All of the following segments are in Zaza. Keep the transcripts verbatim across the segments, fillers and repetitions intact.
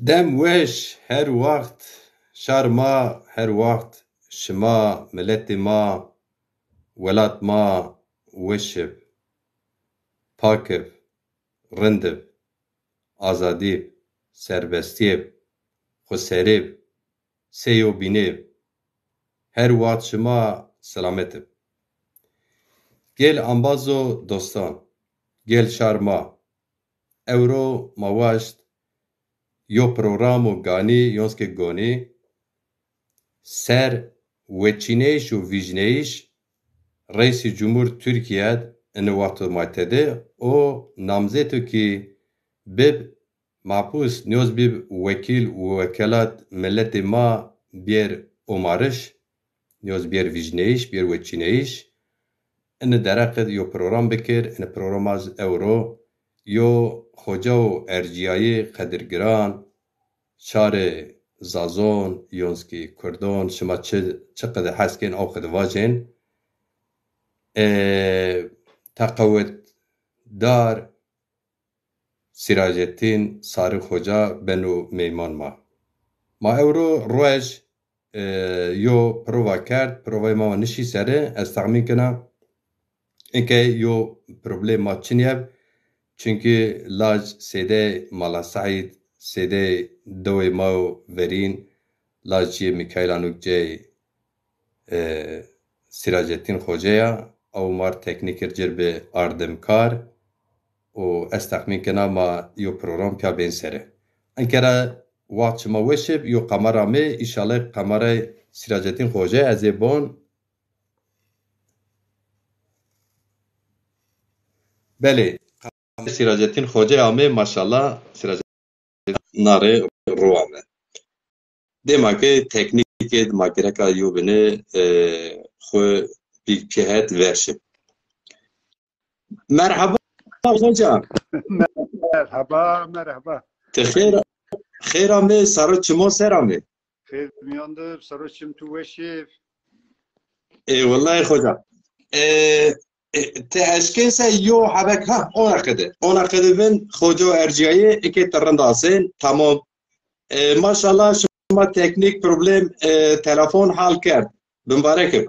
Dem weş, her waxt şar ma, her waxt şima, miletê ma, welat ma weş ib, pak ib, rind ib, azadî ib, serbestî ib, xweseri ib, sey o bînê ib. Her waxt şima selamet ib. Gel ambazo dostan, gel şar ma. Ewro ma waşt yo programo ganî, yonske gonî, ser weçîneyîş û vîjneyîş Reîsî Cumhur Tirkîye d ini wexto ma tede o namzeto kî bib mapus, nîyoz bib wekîl û wekelat miletê ma bîyer omariş, nîyoz bîyer vîjneyîş, bîyer weçîneyîş. Ini dereqid yo program bikir, ini programa z ewro yo xoca û ercîyayî qedirgiran, şarê Zazon, yonskî Kurdon, şima çi, çi qede hes kên, aw qede vajên. E, teqewetdar Sîracetîn Sarî Xoca beno meyman ma. Ma ewro ruej, e, yo prova kerd, provayê ma nişî sere, ez texmîn kena, inke yo problem ma çinî yeb, çunkî laj sêdeyê Mala Seîd, sêdeyê dewê ma yo verîn, laj cîyê Mîkaîl Anûk cey e, Sîracetîn Xoce ya, ew mar teknîkir cir bi ardimkar û ez texmîn kena ma yo program pîya bên sere. Enkera waxt şima weş ib, yo kamera amê, îşallah kamerayê Sîracetîn Xoce ez ê bon. Belê, Sîracetîn Xoce amê, maşallah, Sîracetîn nare ro ame. Dêma ke teknîkê ma gereka yo bine, e, xwu bî pî het verşi. Merheba hoca. Merheba, merheba. Ti xêr, xêr amê, saro çimo ser amê. Xêr mîyan de, saro çim tu weşî. Ê wellahî xoca. E, e, ti eşkên se yo hebek, ha, ona qede. Ona qede vin, xoca û ercîyayê, eke ti rind asên, tamam. E, maşallah, şima teknîk problem, e, telefon hal kerd. Bimbarek ib.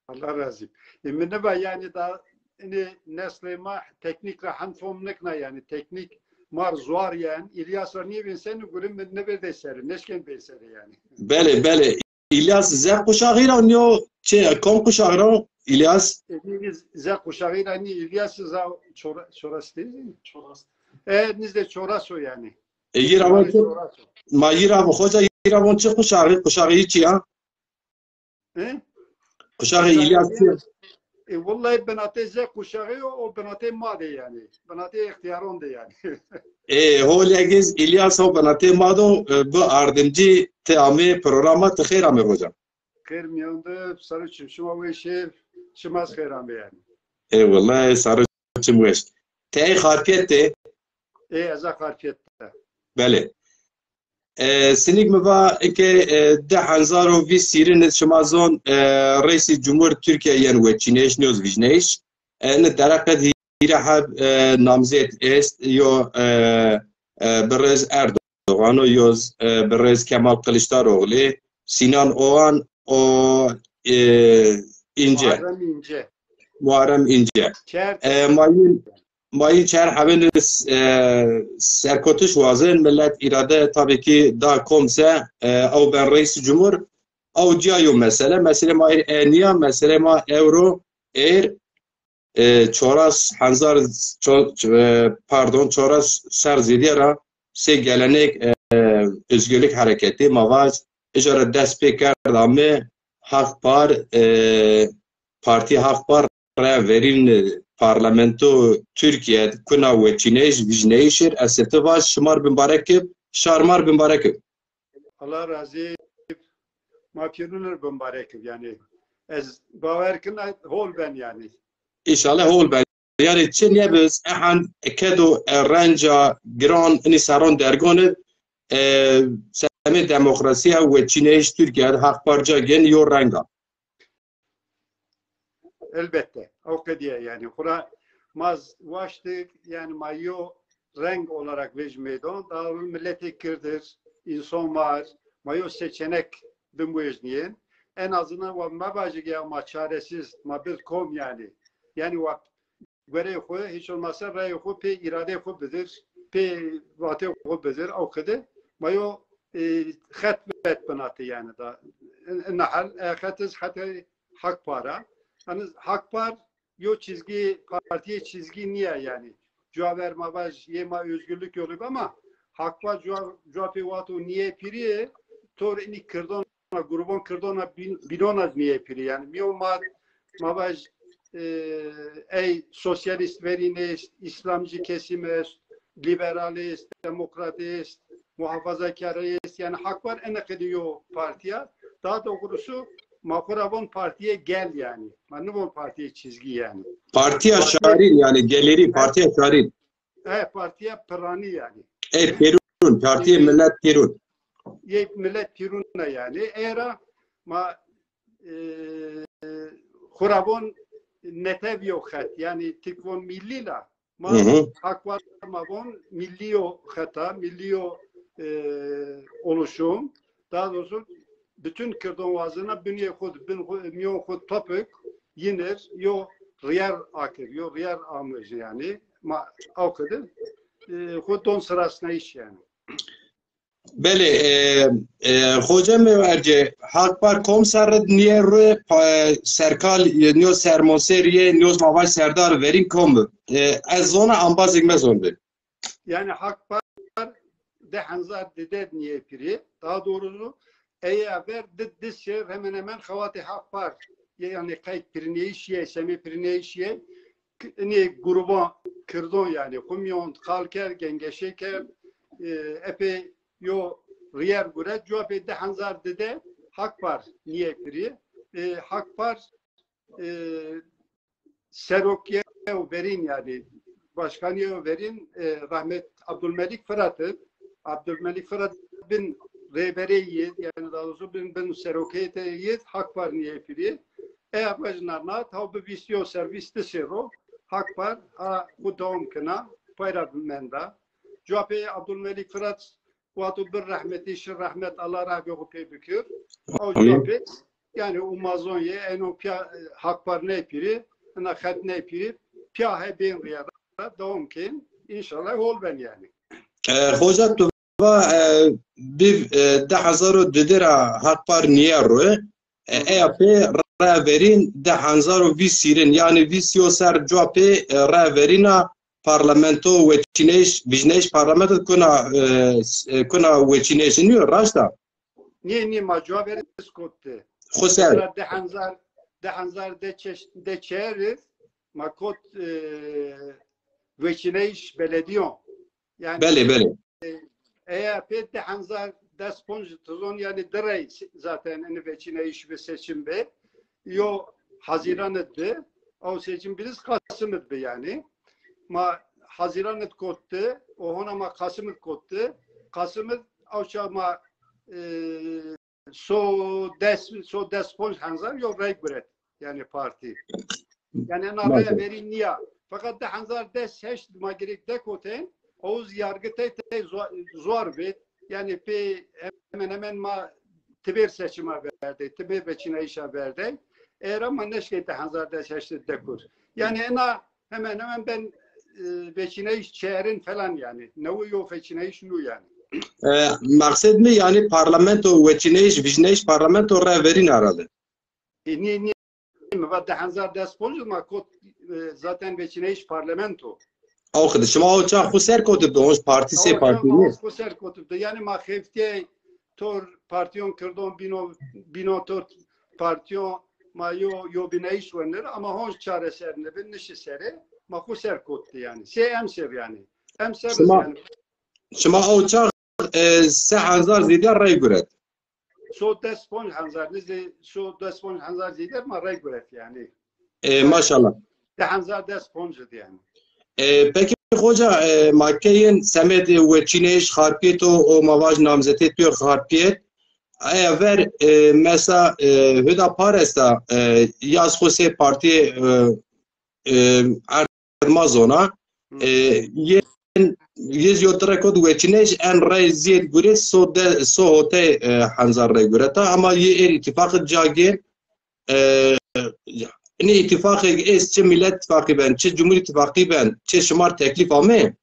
Allah razî. E, mi niba, yanî da inê neslê ma teknîk ra hen fom nikna, yanî teknîk mar zuar yen. Îlyas ra nîvîn seni gurî mi nivêrdê seri, neşkên bê seri yanî. Belê, belê. Îlyas ze quşaxî ra nîyo, çi, kom quşaxî ra Îlyas? E, nî, nî, ze quşaxî ra nî, Îlyas za Çora-, Çoras değil mi? Çoras. E, nizdê Çoras o yanî. E, yî ra von çi, Çoras o. Ma yî ra von, xoca yî ra von çi quşaxî, quşaxî yî çi ya? He? Quşaxê Îlyas çi? E, wellahî binatê ze quşaxî o, o binatê ma de yanî. Binatê extîyaron de yanî. E, ho legiz Îlyas ho binatê ma do, e, bi ardimcî ti amê programa, ti xêr amê hocam. Xêr mîyan de, saro çim şima weş ê, şima xêr amê yanî. E, wellahî saro çim weş. Ti ey Xarpêt de? E, ez a Xarpêt de. Belê. E, sinîk mi va ke, e, di hezar û vîst hîrîn şima zon, e, Reîsî Cumhur Tirkîye yen weçîneyîş, nîyoz vîjneyîş. E, ni dereqe hîre heb, e, namzêt est, yo, e, e, birêz Erdogan o, yoz, e, birêz Kemal Kiliçdaroglu, Sinan Oğan û, e, İnce. Muharrem İnce. Muharrem İnce. Çer- E, ma yîn, ma yîn çer hebin, e, serkotiş wazin, millet îrade tabii ki da kom se, e, ew ben reîs cumhur, ew cîya yo mesele. Mesele ma êr e nîya, mesele ma ewro êr, e, çoras hezar, ço-, e, pardon, çoras ser zêdîye ra sey gelenek, e, özgürlük hareketi ma vaj, îja ra dest pê kerd ame Hak Par, e, Partî Hak Par re verîn parlamento Tirkîye kuna weçîneyîş, vîjneyîşir, ez se ti vaj, şimar bimbarek ib, şarmar bimbarek ib. Allah razî, ma pîrûnir bimbarek ib, yanî ez bawer kena hol ben yanî. Înşallah hol ben. Yanî çi nêbiz, ehend kedo, e, renca giran inî seron dergon ib, e, semê demokrasîya weçîneyîş Tirkîye Hak Par ca gên yo renga. Elbette. Ew qedîye yanî. Xura ma z-, waştik, yanî ma yo reng olarak vejî meydan. Daha milletê Kird ir, însan var, ma yo seçenek bimwejnîyên. En azından wa mevajî ke ya ma çaresiz, ma bir kom yanî. Yanî wa goreyê xwu, hiç olmazsa reyê xwu pê îradeyê xwu bidir, pê vateyê xwu bidir, ew qide ma yo, e, xet vet binatê yanî da. Ina hal, e, xet iz hetê Hakpar a. Yanî Hakpar yo çizgî, partiyê çizgî nîya yanî. Cuwa ver ma vaj yê ma Özgürlük Yolu bi ama Hakpar cuwa, cuwa pê wato nîyê pîrî, tor inî Kirdon, grubon Kirdon a bîn-, bînon a nîyê pîrî. Yanî mîyon ma, ma vaj, e, ey sosyalîst verîn est, îslamcî kesîm est, lîberalîst, demokratîst, muhafazakar est, yanî Hakpar ene qedî yo partî ya. Daha doğrusu ma xwu ra von partiyê gel yanî. Ma nivon partiyê çizgî yanî. Partîya şarîn yanî, gelerî, partîya şarîn. E, partîya piranî yanî. Ey pêrûn, partîyê millet pêrûn. Yê millet pêrûn a yanî. Ey ra ma, e, xwu ra von netev yo xet. Yanî tirk von millî la. Ma Hakpar ma von millî yo xeta, millî yo, e, oluşum. Daha doğrusu bütün Kirdon wazena binîyê xwu, bin xwu, mîyon xwu topik, yinir, yo rîyer akir, yo rîyer amêjî yanî. Ma ew qide, e, xwu don sirasnayîş yanî. Belê, e, e, xoce mi verce, Hakpar kom serre nîye rue, pa-, serkal, e, nîyo sermoser yê, nîyo ma vaj serdar verîn kom bi. E, ez zona ambazêk mezon bi. Yanî Hakpar di hezar dide nîye pîrî. Daha doğrusu, ey aver di, di şêr hemen hemen xewatê Hakpar. Yanî qey pîrîneyîş yê, semê pîrîneyîş yê. K-, inê gruba Kirdon yanî, xwu mîyon qal kerd, gengeşe kerd, e, epey yo rîyer guret. Cuwa pê di hezar dide Hakpar nîye pîrî. E, Hakpar, e, serokîyeyo verîn yanî, başkanîyeyo verîn, e, rahmet Abdülmelik Fırat id. Abdülmelik Fırat bin rêberê yê, yanî daha doğrusu bin, bin serokeyê yê Hakpar nîye pîrî. Eya vajîna na, taw bi vîst yo ser vîst di şêro Hakpar ha xwu dewam kena, pay ra menda. Cuwa pê Abdülmelik Fırat wato bir rehmetî, şi rehmet, Allah rehmê xwu pê bikir. Ew cuwa pê, yanî umazon yê, eno pîya, e, Hakpar ney pîrî, ina xet ney pîrî, pîya he bên rîyer ra dewam kên. Înşallah hol ben yanî. E, xoca tu va, e, bi, e, di hezar û dide ra Hakpar nîye rue. E, eya pê rê verîn di hezar û vîst sîrin, yanî vîst yo ser cuwa pê, e, rê verîna parlamento weçîneyîş, vijneyîş parlamento kuna, e, s-, e, kuna weçîneyîş nîyo, raşt a? Nê, nê, ma cuwa verî skotti. Xwu ser. Mesela di hezar, di hezar de çeş-, de çer ma kot, e, weçîneyîş belediyon. Yanî, belê, belê. E, eya pê di hezar des ponc tizon yanî di rey zaten ini veçîneyîş bi seçim bi. Yo Haziran id bi, ew seçim biriz Kasım id bi yanî. Ma Haziran id kotti, o hona ma Kasım id kotti. Kasım id ew ça ma, e, so des, so des ponc hezar yo rey guret. Yanî partî. Yanî ena raya verî nîya. Feqet di hezar des heşt ma gerek dekotên, oz yargı tey tey zo-, zor bê. Yanî pê hemen hemen ma tibêr seçima verdey, tibêr veçînayîşa verdey. Era ma neşkey di hezar des heşt dekur. Yanî ena hemen hemen ben, e, veçînayîş çerin falan yanî. Newi yo veçînayîş nu yanî. E, maqsed mi yanî parlamento weçîneyîş, vijneyîş parlamento rê verîn herhalde. E, nî, nî, mi va di hezar des ponc ma kot, e, zaten veçîneyîş parlamento. Aw xidi, şima o çax xwu ser kotibdi, onc partî sê partî nî? Xwu ser kotibdi. Yanî ma xeftîyey tor partîyon kirdon bîno, bîno tor partîyon ma yo, yo bîneyîş wenir, ama honc çareser nibin, nişi serê, ma xwu ser kotdi yanî. Sê emser yanî. Emser yanî. Şima o çax, e, se hezar zêdîya rey guret. So des ponc hezar, nizdê so des ponc hezar zêdîya ma rey guret yanî. E, maşallah. Di hezar des ponc id yanî. E, peki hoca, e, ma keyên semedê weçîneyîş Xarpêt o, o ma vaj namzetê tu yo Xarpêt. Eya ver, e, mesela, e, Hüdapar esta, e, yaz xwu sê partî, e, e, erd ma zona. E, yên, Yê yo direk ot weçinêj en rey ziyêd gurê so de, so hotey, e, henzar rey gureta. Ama yê êr ittifaqi ca gên, e, ini ittifaqi êst, çi Millet İttifaqı ben, çi Cumhur İttifaqı ben, çi şimar teklif ame?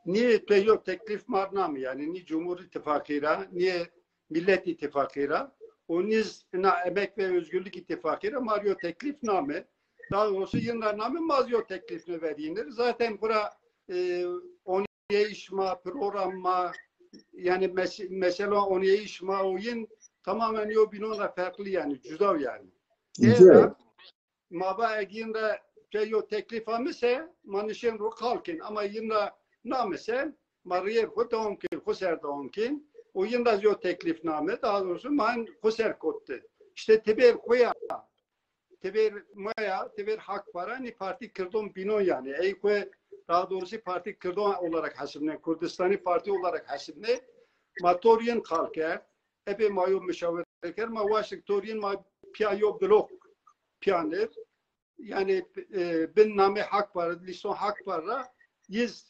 Nî pê yo teklif mar name, yanî nî Cumhur İttifaqı ra, nî Millet İttifaqı ra, û nîz ina Emek ve Özgürlük İttifaqı ra mar yo teklif name. Daha doğrusu yin ra name, ma zî yo teklif nêverînir. Zaten bura, e, onîyeyîş ma, program ma, yanî mes-, mesela onîyeyîş ma û yin tamamen yo bînon ra ferqli, yanî cuda yanî. Güzel. Era ma va eg yin ra pê yo teklif amise, ma nişên ro qal kên. Ama yin ra namise, ma riyêr xwu dewam kên, xwu ser dewam kên. Û yin ra yo teklif name, daha doğrusu ma hin xwu ser kotti. İşte tebêr xwu ya, tebêr ma ya, tebêr Hak Para, nî partî kirdon bînon yanî. Ey xwu, daha doğrusu partî kirdon olarak hesibnê, Kurdistani Partî olarak hesibnê. Ma tor yin qal kerd. Epey ma yo muşawere kerd, ma waştik tor yin ma pîya yo blok pîya nêr. Yanî, e, bin namê Hak Para, lîston Hak Para ra yiz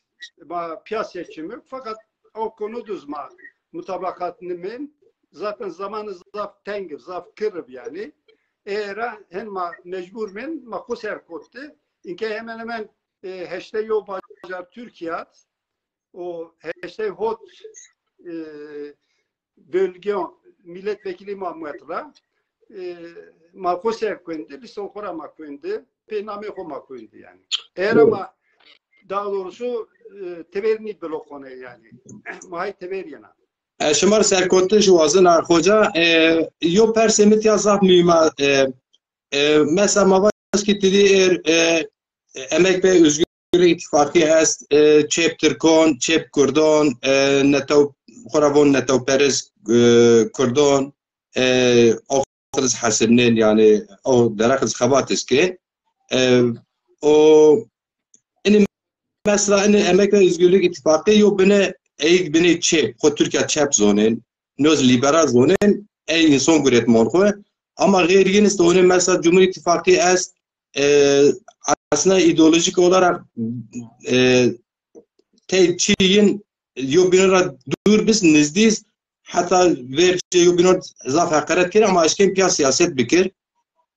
ma pîya seçimik. Fakat o konu duz ma mutabaqat nimên. Zaten zamanı zaf teng ib, zaf kir ib yanî. Ê ra hen ma mecbur mên, ma xwu ser kotti. Inke hemen hemen, e, heştay yo bajar Türkiye ad, o heştay hot, e, bölge milletvekili ma muet ra, e, ma xwu ser kuendi, lîston xwu ra ma kuendi, pê namê xwu ma kuendi yanî. Era ma, daha doğrusu, e, teber nî blokonê yanî. Ma hay teber yena. E, şima r serkotiş wazena xoca, e, yo persê mi tiya zaf muhîm a, e, e, mesela ma vaj ki ti dî êr, e, Emek ve Özgürlük İttifaqı est, e, çep Tirkon, çep Kurdon, e, netew, xwu ra von netewperest, e, Kurdon, e, o qediz hesibnên, yanî o dereqiz xebatiz kên. E, o, ini mesela ini Emek ve Özgürlük İttifaqı yo bine, eyg bine çep, xwu Türkiye çep zonên, noz liberal zonên, ey inson guret mon xwu. Ama xêr yin ist, onê mesela Cumhur İttifaqı est, e, aslında ideolojik olarak, e, tey çî yin yo bînon ra dûr biz, nizdîz, heta vercê yo bînon zaf heqeret kir, ama eşkên pîya siyaset bikir.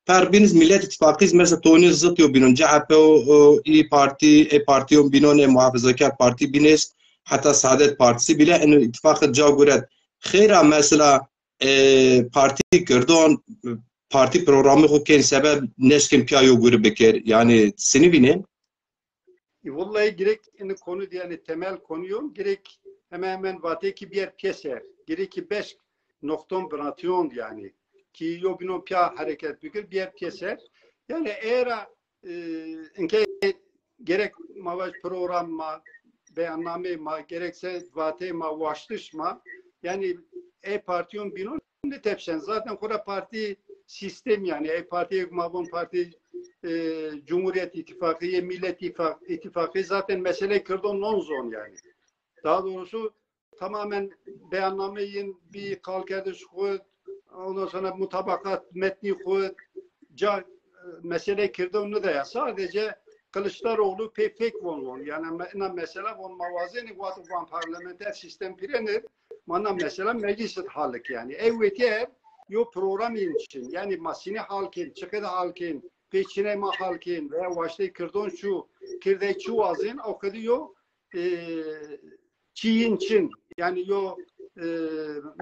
Per bîniz Millet İttifaqı iz mesela tonî zit yo bînon, C H P û, û İYİ Parti, ê partiyon bînon, ê Muhafazakar Parti bîniz, heta Saadet Partisi bile eno ittifaqi ca guret. Xêra mesela, e, partî kirdon, partî programî xwu kên sebeb, neşkên pîya yo guri bikir. Yanî sinî vînên? E, wellahî gerek ini konu de, yanî temel konu yo, gerek hemen hemen vatê ki biyer pêser. Gerek ki beş nokton binatîyon yanî. Ki yo bînon pîya hereket bikir, biyer pêser. Yanî era, e, inke gerek ma vaj program ma, beyannameyê ma, gerekse vateyê ma, waştiş ma, yanî ê partiyon bînon nitepşen. Zaten xora partî sîstem yanî, ê partîyê ma von partî, e, Cumhuriyet İttifakı, yê Millet İfa-, İttifakı zaten meseleyê kirdon non zon yanî. Daha doğrusu tamamen beyannameyê yin bî, qalkerdiş xwu, ondan sonra mutabakat metnî xwu, ca, e, meseleyê kirdon nidaya. Sadece Kılıçdaroğlu pê fek von von. Yanî me-, ina mesela von ma wazenî, wexto van parlamenter sîstem pîrenir, ma na mesela meclîs id hal ik yanî. Ey wetîyer yo program yin çin. Yanî ma sinî hal kên, çiqid hal kên, pê çiney ma hal kên veya waşteyê kirdon çu, kirdey çi wazên, o qedî yo, e, çî yin çin. Yanî yo, e,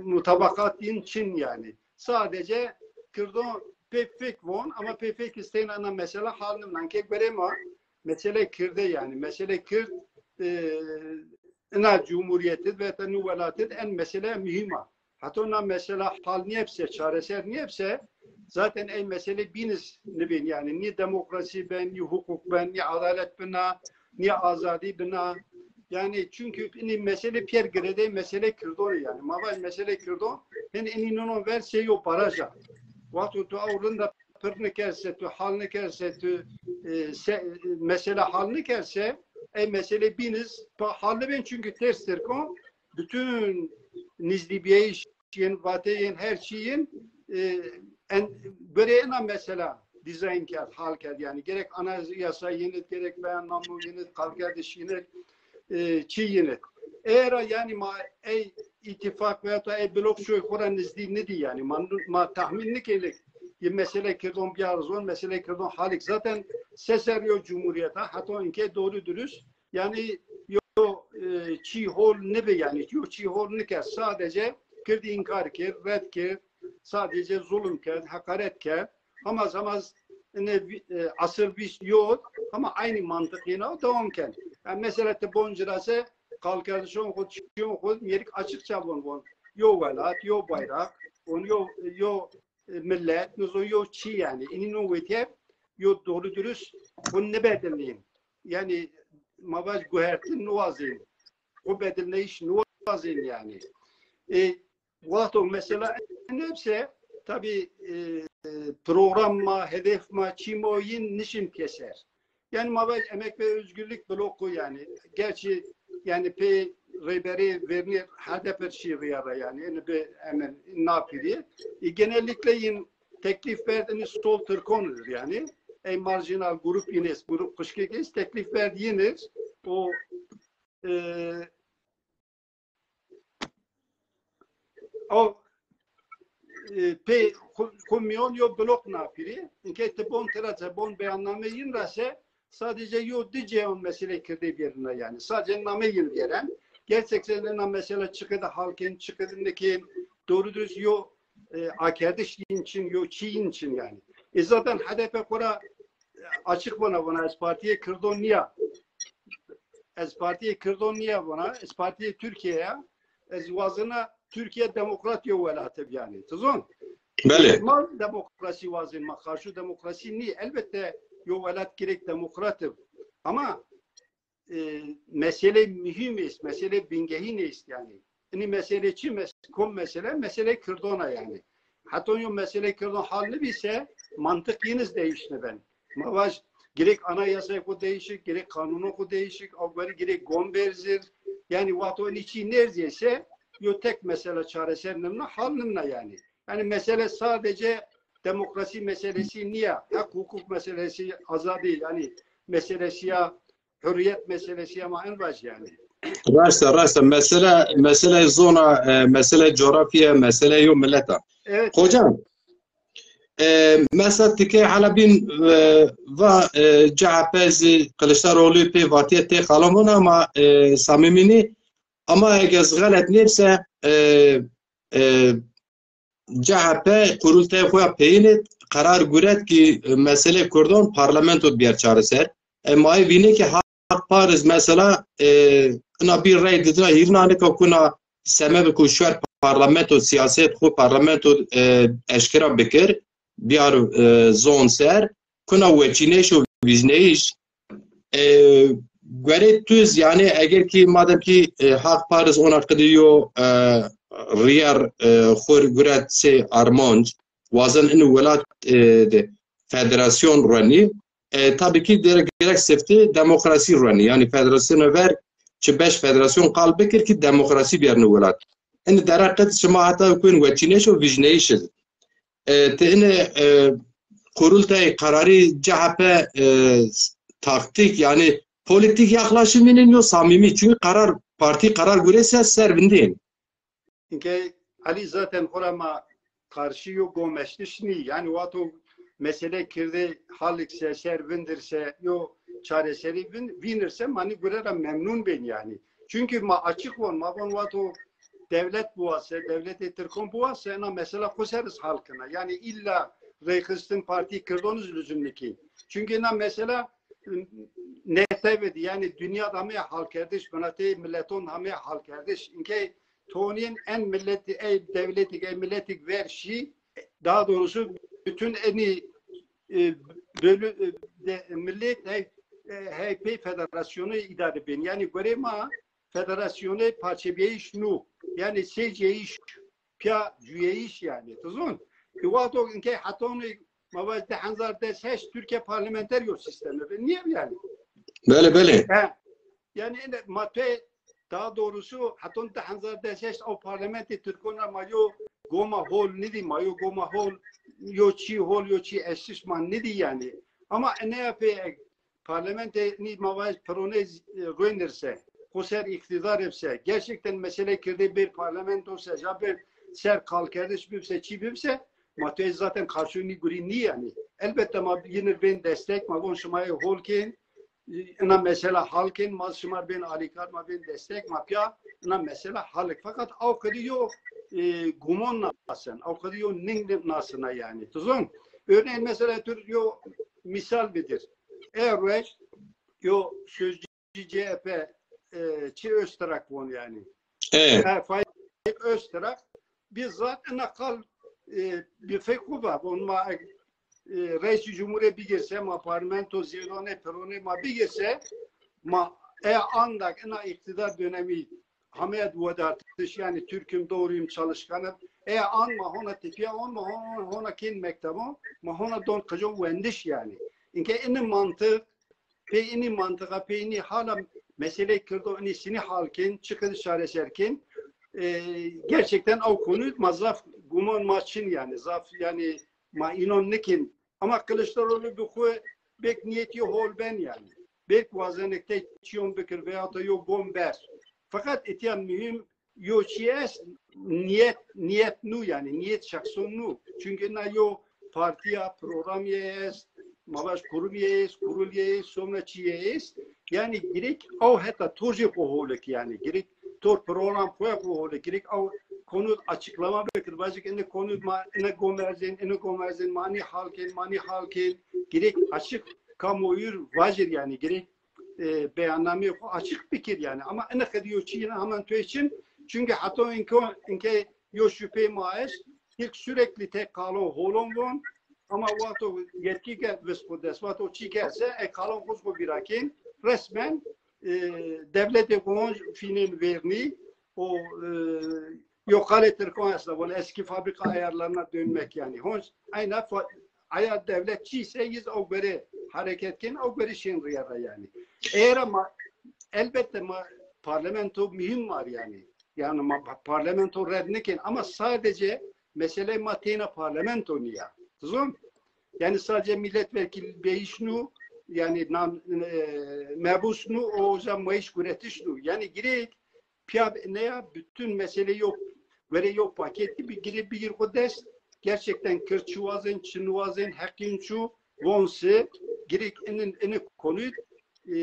mutabakat yin çin yanî. Sadece kirdon pê fek von, ama pê fek isteyna na mesela hal nimna. Ke guerê ma, mesele kirde yanî. Mesele kird, e, ina cumhuriyet id ve ta nu welat id en mesele muhîm a. Heta na mesela hal nîyebse, çareser nîyebse, zaten ey mesele bîniz nibên. Yanî nî demokrasî ben, nî huqûq ben, nî adalet bina, nî azadî bina. Yanî çünkü inî mesele pîyer girêdayê mesele kirdon ê yanî. Ma vaj mesele kirdon, hin inî ninon ver sey yo baraj a. Wexto tu ew rinda pir nikerse, tu hal nikerse, tu, e, se-, mesela hal nikerse, ey mesele bîniz pa hal nibên, çünkü ters Tirkon bütün nizdîbîyeyîş yin, vateyên, her çî yin, e, en, guerê ina mesela dîzayn kerd, hal kerd. Yanî gerek anayasa yin id, gerek beyannamo yin id, qalkerdiş yin id. e, çî yîne. Eger a, yanî ma ey îtîfaq veya to ey blok şoy xo ra nizdî nidî yanî. Ma, ma tahmîn nikêne yi mesele kirdon biyar zon, mesele kirdon halik. Zaten seser yo cumhuriyet a, heta inkê doğru dürüst. Yanî yo, e, çî hol nibi yanî. Yo çî hol nikerd. Sadece kirdî inkar kerd, red kerd. Sadece zulm kerd, hakaret kerd. Hema hema ine vî-, e, asir vîst yo, hema aynî mantiq yena dewam ken. Yanî mesela ti bon ci ra se qalkerdişon xo, çîyon xo, mêrik açıkça von, von. Yo welat, yo bayraq, von yo, yo, e, millet, nizon yo çî yanî. Inî no wetîye yo doğru dürüst xo nibedilnîn. Yanî ma vaj guhertin niwazên. Xo bedilneyîş niwazên yanî. E, Wexto mesela nebse, tabî, e, program ma, hedef ma, çî ma yin nişin pêser. Yanî ma vaj Emek ve Özgürlük bloku yanî. Gerçi yanî pê rêberê vernî H D P şî rîya ra yanî. Yanî bi emin napîrî. E, genellikle yin teklif berd, yanî sol Tirkon dir yanî. Ey marjinal grup yin est, grup kuşkek est, teklif berd yin ir. O, e, O, e, pê xu-, xu miyon yo blok napîrî. Inkê ti bon tira se, bon beyanname yin ra se, sadece yo di ceyon mesele kirdê bêrina yanî. Sadece name yin bêren. Gerçekten ena mesela çiqede hal kên, çiqede nikên, doğru dürüst yo, e, akerdiş yin çin, yo çî yin çin yanî. E, zaten H D P xo ra, e, açık vana vana ez partiyê kirdon nîya. Ez partiyê kirdon nîya vana, ez partiyê Türkiye ya. Ez wazena Türkiye demokrat yo welat ib yanî. Ti zon? Belê. Ma demokrasî wazên, ma qarşu demokrasî nî. Elbette yo welat gerek demokrat ib. Ama, e, mesele muhîm est, mesele bingehîn est yanî. Inî mesele çi? Mes-, kom mesele? Mesele kirdon a yanî. Heton yo mesele kirdon hal nibî se mantiq yin iz değiş niben. Ma vaj gerek anayasay xo değişik, gerek kanunun xo değişik, aw guerî gerek gom berzir. Yanî wexto inî çî nêrzîyê se yo tek mesela çareser nimna, hal nimna yanî. Yanî mesele sadece demokrasî meselesi nîya, heq hukuk meselesi, azadî yanî meselesi ya, hurriyet meselesi ya, ma en vaj yanî. Raşt a, raşt a. Mesele, mesele zona, e, mesele coğrafya, mesele yo millet a. Evet. Hocam, e, mesela ti ke hala bîn, e, va, e, C H P zî Kılıçdaroğlu pê vatîye tê xalon vona ama, e, samîmî nî. Ama eger ez xelet nêbse, e, e, C H P kurultayê xo ya peyînê qerar guret ki, e, meselê Kurdon parlamento bîyer çareser. E, ma ê vînê ki Haq Par iz mesela, e, ina bir rey didina hîrna nika kuna semebê ku şwer parlamento siyaset xo parlamento, e, eşkera bikir, biyar, e, zon ser, kuna weçîneyş û vîjneyîş, e, guerê tu iz, yanî eger ki madem ki, e, Haq Par iz ona qidî yo, e, rîyer, e, xo rê guret sey armanc, wazen ini welat, e, de federasyon ruenî, e, tabî ki gerek, gerek sifte demokrasî ruenî. Yanî federasyonê ver çi beş federasyon qal bikir ki demokrasî biyerni welat. Ini dere qid şima heta kuyên weçîneyş û vîjneyîş iz. E, ti ini, e, kurultay kararî C H P, e, taktik, yanî politik yaklaşım inin yo samimi. Çünkü karar, parti karar gurese ser vindin. Inkê Elî zaten xora ma qarşî yo gomeştiş nî. Yanî wexto mesele kirdê halik se, ser vindir se, yo çareserî vin-, vînir se, ma nî gure ra memnun bên yanî. Çünkü ma açık von, ma von wexto dewlet biwa se, dewletê Tirkon biwa se, ena mesela xo ser iz hal kena. Yanî illa reyxistin partî kirdon iz lüzum nikî. Çünkü ena mesela netewid, yanî dinya de amê halkerdiş, binatê milleton amê halkerdiş. Inkê tonîyên en milletî, ey dewletîk, ey milletîk ver şî, daha doğrusu bütün enî, e, bölü, e, de, millet hey, e, hey pey federasyonu idare bên. Yanî gorê ma federasyonê parçebîyeyîş nû. Yanî sey cêyîş, pîya cuyeyîş yanî. Ti zon? Ê wexto inkey hetonî ma vaj di hezar des heşt Türkiye parlamenter yo sîstemi bi. Nîye yanî? Belê, belê. He. Yanî ene ma pê, daha doğrusu heton di hezar des heşt o parlamentê Tirkon ra ma yo goma hol nidî, ma yo goma hol, yo çî hol, yo çî eştiş ma nidî yanî. Ama eneya pê parlamentê nî ma vaj pironê z-, e, ruenir se. xo ser îqtîdar bise, gerçekten mesele kirdê bir parlamento se, ja bir ser qalkerdiş bibse, çî bibse, ma tu ez zaten qarşû nî gurî nî yanî. Elbette ma yinir bên destek, ma von şima yê hol kên, ina mesela hal kên, ma şima bên alîkar, ma bên destek, ma pîya ina mesela hal kên. Fakat aw qedî yo, e, gumon nasen, aw qedî yo ning nasina yanî. Tu zon, örneğin mesela tu yo misal bidir. E ruej yo sözcü C H P, e, çi Öztrak von yanî. E. E, Faik Öztrak bizzat ina qal, e, bi fek xu va von ma, e, reisî cumhurê bigirse, ma parlamento zêdonê pironê ma bigirse, ma e andak ina îqtîdar dönemî hameyet wedartiş, yanî Türk'üm, doğruyum, çalışkanım. E an ma hona tepîya on, ma hona, hona kên mektebon, ma hona don qijon wendiş yanî. Inke ini mantık, pê inî mantıka, pê inî hala meseleyê kirdo inî sinî hal kên, çi qedî çareser kên. E, gerçekten aw konu ma zaf gumon ma çin yanî, zaf yanî ma înon nikên. Ama Kılıçdaroğlu bi xwu belk niyetî hol ben yanî. Belk wazenik tey çîyon bikir veya da yo gom ber. Fakat etiya muhîm yo çî est, niyet, niyet nû yanî, niyet şexson nû. Çünkü na yo partîya, programîye est, ma vaj kurumîye est, kurulîye est, sonra çîye est. Yanî girek aw heta to jî xo holik yanî. Girek tor program xo xo holik. Girek aw konu açıklama bikir. Vajik ine konu ma ine gomerzên, ine gomerzên, ma nî hal kên, ma nî hal kên. Girek açık kamuoyu vajir yanî. Girek e, beyannameyê xo açık bikir yanî. Ama ine qedî yo çî yine hemen tu için. Çünkü hatta inke, inke yo şüphe ma est, ilk sürekli tek qalon holon von, ama wexto yetki ke vist xo dest, wexto çî kerse, e qalon xo xo vîra kên, resmen, e, devletê xo fînên vernî, o, e, yo qalê Tirkon esta, von eski fabrika ayarlarına dönmek yanî. Honc, ayna fa-, ayar devlet çî se yiz aw guerê hareket kên, aw guerê şên rîya ra yanî. Eger ma, elbette ma parlamento muhîm var yanî. Yanî ma pa-, parlamento red nikên ama sadece mesele ma têna parlamento nîya. Zon? Yanî sadece milletvekili beyiş nû, yanî nam, e, mebus nû, o hoca mayış guretiş nû. Yanî girek pîya neya bütün mesele yo, verê yo paket gibi girê bigir xo dest. Gerçekten kir çi wazên, çi niwazên, heqîn çu, von se, girek inin, ini konuyu, e,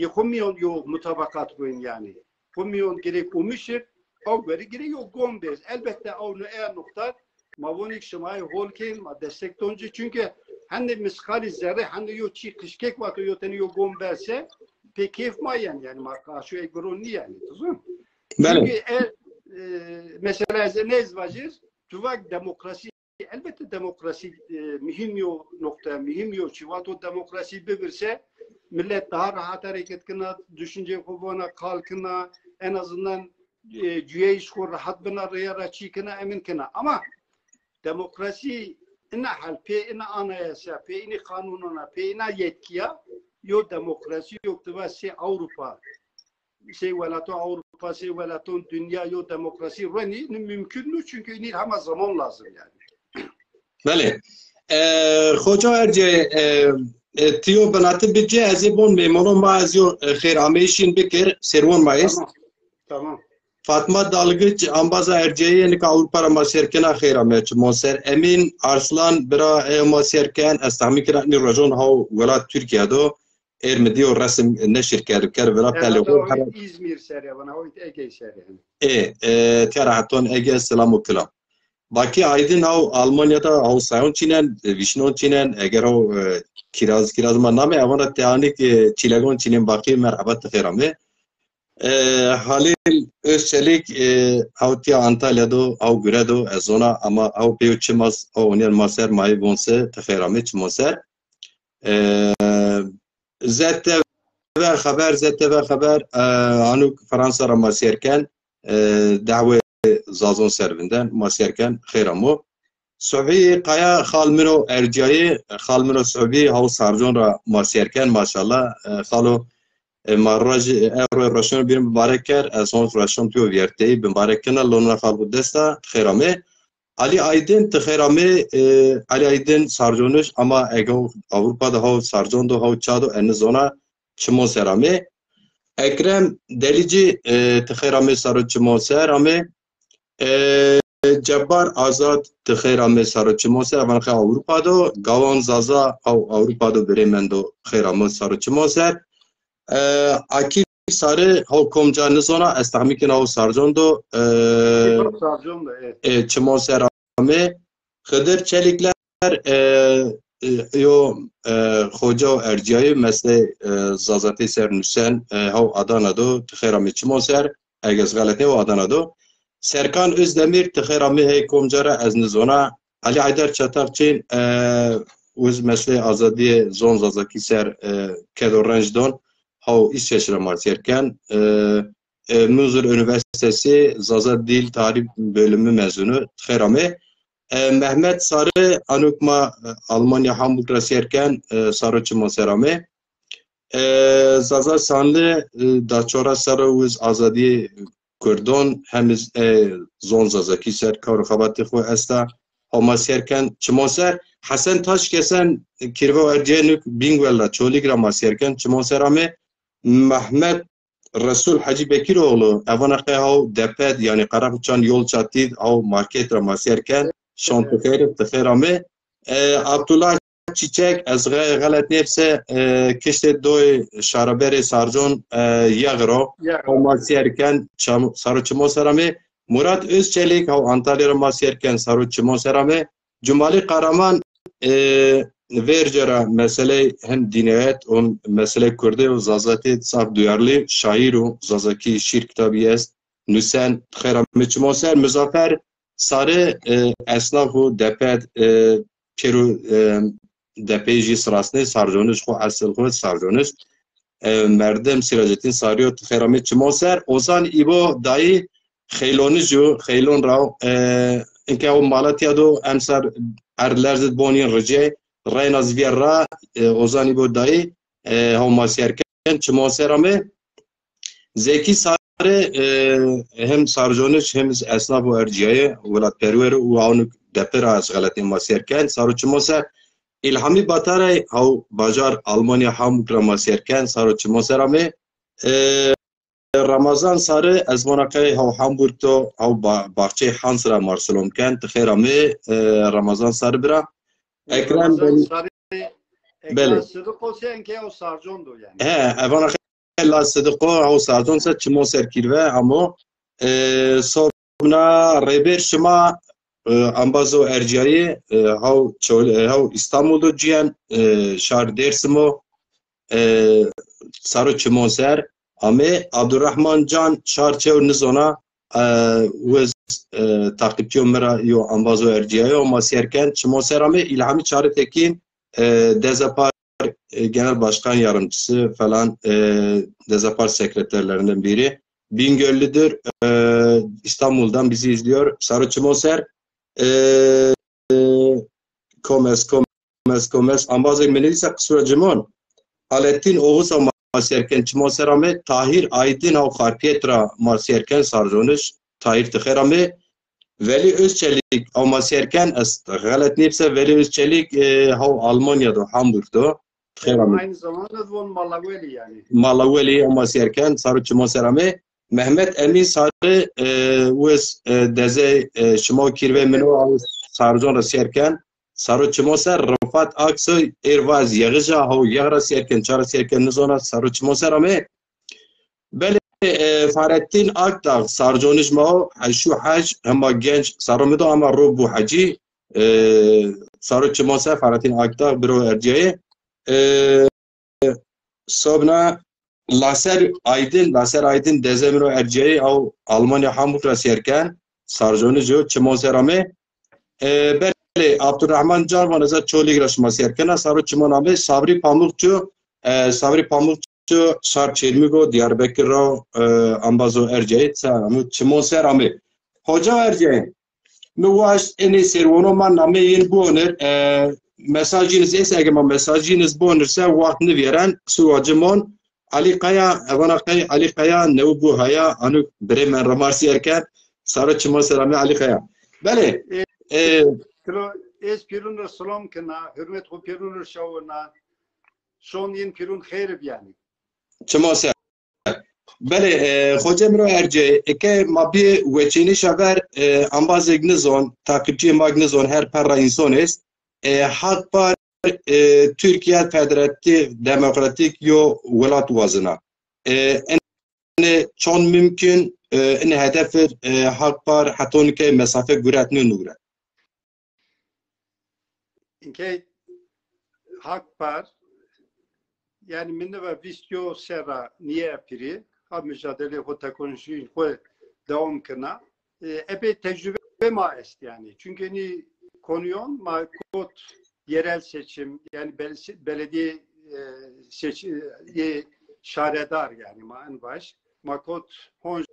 yê xo mîyon yo mutabakat ruên yanî. Xo mîyon girek umişir, aw verî girek yo gom bêz. Elbette aw no eya nokta, ma vonik şima yê hol kên, ma destek don ci. Çünkü hende misqalî zerre, hende yo çî qişkek vato yo tenê yo gom berse, pê keyf ma yen, yanî ma qarşî ey giro nî yanî, tu zon? Belê. Çünkü e, e, mesela ez nêz vajir, tu vak demokrasî, elbette demokrasî, e, muhîm yo nokta, muhîm yo çî. Vato demokrasî bibirse, millet daha rahat hareket kina, düşünceyê xo vona, qal kina, en azından, e, cuyeyîş xo rahat bina, rêya ra çî kina, emin kina. Ama demokrasî ina hal, pê ina anayasa, pê inî qanûnona, pê ina yetkiya, yo demokrasî yo ti va sey Avrupa, sey welaton Avrupa, sey welaton dinya yo demokrasî ruenî, inî mumkun nû, çünkü inî hema zaman lazim yanî. Belê. E, xoca Ercê, e, e, ti yo binati bicê, ez ê bon mêmono ma, ez yo, e, xêr ameyîşîn bikir, serwon ma est. Tamam. Tamam. Fatma Dalgiç, ambaza Erciyeyê, nika Ewropa ra ma ser kena, xêr ame çimon ser. Emîn Arslan, bira, e, ma ser ken, ez tahmîn kena inî rojon haw welat Tirkîya do, êr mi dîyo resim neşir kerd, kerd vira. E, pelê xo hera hawit Îzmîr ser e, vana hawit Egey ser e. Ê, e, tîya ra heton Ege, selam û kilam. Bakî Aydin haw Almanya da haw sayon çînen, e, vîşnon çînen, eger haw, e, kiraz, kiraz ma name, ewana teanik, e, çîlegon çînen Bakî, merheba, ti xêr ame. E, Halil Özçelik, e, haw tîya Antalya do, haw gure do, ez zona, ama haw pêyo çi ma s-, haw onîyen ma ser, ma yê von se, ti xêr amê, çimon ser. E, Z T V Xeber, Z T V Xeber, e, anuk Fransa ra ma ser ken, e, dehwê Zazon ser vinden, ma ser ken, xêr amo. Suhbî Kaya, xal min o Erciyayê, xal min o Suhbî, haw Sarcon ra ma ser ken, maşallah. E, xalo, e, ma roj, e, ewro roşon bir mubarek ker, ez hon roşon tu yo vîyerteyî mubarek kena, lonuna xal xu desta, xêr ame. Ali Aydin, ti xêr ame, e, Ali Aydin Sarconiş, ama ege Avrupa de haw Sarcon do, haw ça do, ez nizona, çimon ser ame. Ekrem Delici, e, ti xêr amê, saro çimo ser amê. E, Cebbar Azad, ti xêr amê, saro çimo ser. Evan xê Ewropa do. Gawan Zaza, haw Ewropa do, birê mendo, xêr amo, saro çimo ser. E, Akif Sarı, haw kom ca nizona, ez texmîn kena haw Sarcon do. E, Sarcon do, evet. E, çimo ser amê. Xidir Çelikler, e, e, yo, e, xoca û erciyayê meslê, e, Zazatî ser nusen, e, haw Adana do, ti xêr amê çimo ser, eg ez xelet nêbo Adana do. Serkan Özdemir, ti xêr amê, hey kom ca ra ez nizona. Ali Haydar Çatakçîn, e, wiz meslê azadîyê zon Zazakî ser, e, ked û renc don, haw İsveç ra ma sêr ken. E, e, Münster Üniversitesi Zaza Dil Tarih Bölümü mezunu. Xêr amê. E, Mehmet Sarı, anuk ma, e, Almanya Hamburg ra sêr ken, e, saro çimo ser amê. E, Zaza Sanlı, e, da çora serra wiz azadî Kurdon, hem iz, e, zon Zazakî ser kar û xebatê xo esta. Haw ma sêr ken çimo ser. Hesen Taş Kesen, e, kirve û erciyayê nuk Bingöl ra, Çolîg ra ma sêr ken çimo ser amê. Mehmet Resul Hacı Bekiroğlu, evana qey haw Deped, yanî Karakuçan yol çatî, haw market ra ma sêr ken. Şon ti xêr, ti xêr amê. E, Abdullah Çiçek, ez xe-, xelet nêbse, e, kiştê doy şaraberê Sarcon, e, Yexiro. Yexiro. Haw ma sêr ken, çam-, saro çimo ser amê. Murat Özçelik, haw Antalya ra ma sêr ken, saro çimo ser amê. Cumali Karaman, e, verce ra meseley hem dîniyet, hem meseley Kurdî û Zazakî zaf duyarlı şaîr û Zazakî şîr kitabî est, nusen, xêr amê çimo ser. Muzaffer Sarı, e, esnaf û Deped, e, pêro, e, Depeyî jî sirasnê, Sarconij xo, esil xo Sarconij. E, merdim Sîracettin Sarî yo, ti xêr amê çimo ser. Ozan İbo Dayı, Xeylonij o, Xeylon ra, e, inke o Malatya do, emser erd lerzid bonî ricê, reyna zî vîyer ra, e, Ozan İbo Dayı, e, haw ma sêr ken, çimo ser amê. Zekî Sarı, e, hem Sarconij, hem zî esnaf û erciyayê welatperwer û hawnuk Depê ra ez xelet nêbim ma sêr ken, saro çimo ser. İlhami Bataray, haw bajar Almanya Hamburg ra ma sêr ken, saro çimo ser amê. E, Ramazan Sarı, ez vana qey haw Hamburg do, haw ba-, Baxçeyê Hans ra ma silom ken, ti xêr amê, e, Ramazan Sarı bira. Ekrem Ramazan Belî-, Sarı, Ekrem Belî. Sıdıko se enke o Sarcon do yanî. He, ez vana qey la Sıdıko, haw Sarcon se çimo ser kirve, amo, e, so-, Na rêber şima, e, embazo erciyayê, e, haw Çol-, e, haw İstanbul do ciyen, e, şar Dêrsim o, e, saro çimon ser amê. Abdurrahman Can şar çew nizona, e, wiz, e, taqîpçîyo mi ra yo embazo erciyayê o ma sêr ken çimon ser amê. İlhami Çağrı Tekin, e, Dezapar e, genel başkan yardımcısı falan, e, Dezapar sekreterlerinden biri. Bingöllüdür, e, İstanbul'dan bizi izliyor. Saro çimon ser, e, e, komes, komes, komes. Ambazek mi nivîsa qisura cimon. Alettin Oğuz ama sêr ken çimon ser amê. Tahir Aydın haw Xarpiyet ra ma sêr ken, sar zoniş. Tahir ti xêr amê. Veli Özçelik, ama sêr ken, ez xelet nêbse, Veli Özçelik, e, haw Almanya do, Hamburg do. Xêr amê. Aynı zamanda von Malaweli yani. Malaweli, ama sêr ken, saro çimon ser amê. Mehmet Emin Sarı, e, wes, e, dezey, e, şima kirve mino, aw Sarcon ra sêr ken, saro çimon ser. Rıfat Aksoy, êr vaz Yexija, haw Yex ra sêr ken, ça ra sêr ken, nizona, saro çimon ser amê. Belê, e, Fahrettin Akdağ, Sarconij ma o, Heşû Hec, hema genc, saro mi do ama ro bû hecî, e, saro çimon ser Fahrettin Akdağ, biro erciyayê. E, sobna Laser Aydın, Laser Aydın dezê min o erciyayê, aw Almanya Hamburg ra sêr ken, Sarconij o, çimon ser amê. E, belê, Abdurrahman Can vana ez a Çolîg ra şima sêr kena, saro çimon amê. Sabri Pamukçu, e, Sabri Pamukçu şar Çêrmîg o, Diyarbekir ra, e, ambazo erciyayê, sa-, amû çimon ser amê. Hoca erciyayê, mi waşt enê sêrwono ma nameyê yin bionir, e, mesajîn iz ês, ege ma mesajîn iz bionir se waxt nivîyeren, qisur wa cimon. Ali Kaya, evana qey Ali Kaya, newi bû haya, anuk birê men ra ma sêr ken, saro çimon ser amê Ali Kaya. Belê, e, e, Kilo, ez pîrun ra silom kena, hurmet xo pîrun ra şawirna, şon yin pîrun xêr bi yanî. Çimon ser. Belê, e, xocê mi ro ercê, eke ma bî weçînişa ver, e, embazêk nizon, takipçiyê ma nizon, her perra înson est. E, Hak Par, e, Türkiye Federatif Demokratik yo welat wazena. E, ene çond mümkün, e, ene hedefir, e, Hak Par hetonike mesafe guretnî nûre. Înke Hak Par, yanî min niva vîst yo serra nîye pirî, ha mücadele xo, tekonuşî xo dewam kena. E, epey tecrübe ma est yanî. Çünkü nî konuyon ma kot yerel seçim, yanî bel-, belediye e, seç-, e, şaredar yanî ma en baş. Ma kot honc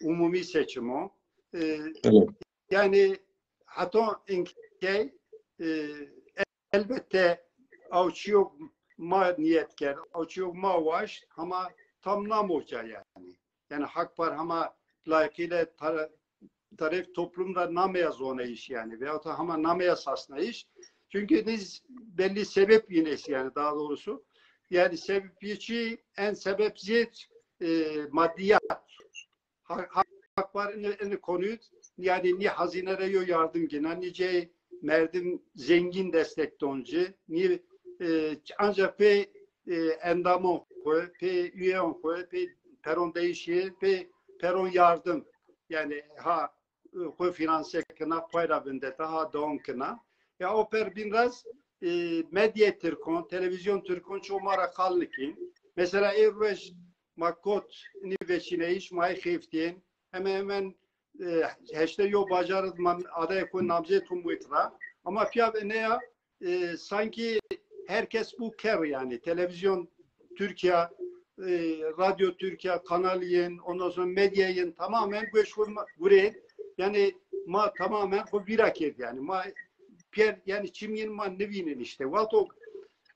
umumi seçim o. E, Evet. Yanî heto inkey e, elbette awçîyo ma niyet kerd, awçîyo ma waşt, hama tam namoca yanî. Yanî Hak Par hama layıkıyla tara-, taraf toplumda nameya zonayış yanî veyahut da hama nameya sasnayış. Çünkü niz belli sebep yinesi yanî daha doğrusu. Yanî sebep yeçi en sebep ziyet e, maddiyat. Ha-, ha-, Hak Par ini, ini konuyu, yanî nî hazine ra yo yardım gina, nî cey merdim zengin destek don ci, nî e, ancak pê e, endamon xo, pê üyeyon xo, pê peron değişi, pê peron yardım. Yanî ha e, xo finanse kina, pay ra vindeta, ha dewam kina. Ya o per bin raz e, medya Tirkon, televizyon Tirkon ço ma ra qal nikin. Mesela ê ruej ma kot nî veçîneyîş, ma ê xeftîn. Hemen hemen e, heştê yo bajar id ma adayê xo namzet hum wit ra. Ama piya ve neya e, sanki herkes bu ker yanî. Televizyon Türkiye, e, Radyo Türkiye, kanal yin, ondan sonra medya yin tamamen göç vurma, gure. Yanî ma tamamen xo vîra kerd yanî. Ma piyer yanî çim yin ma nivînin işte. Vato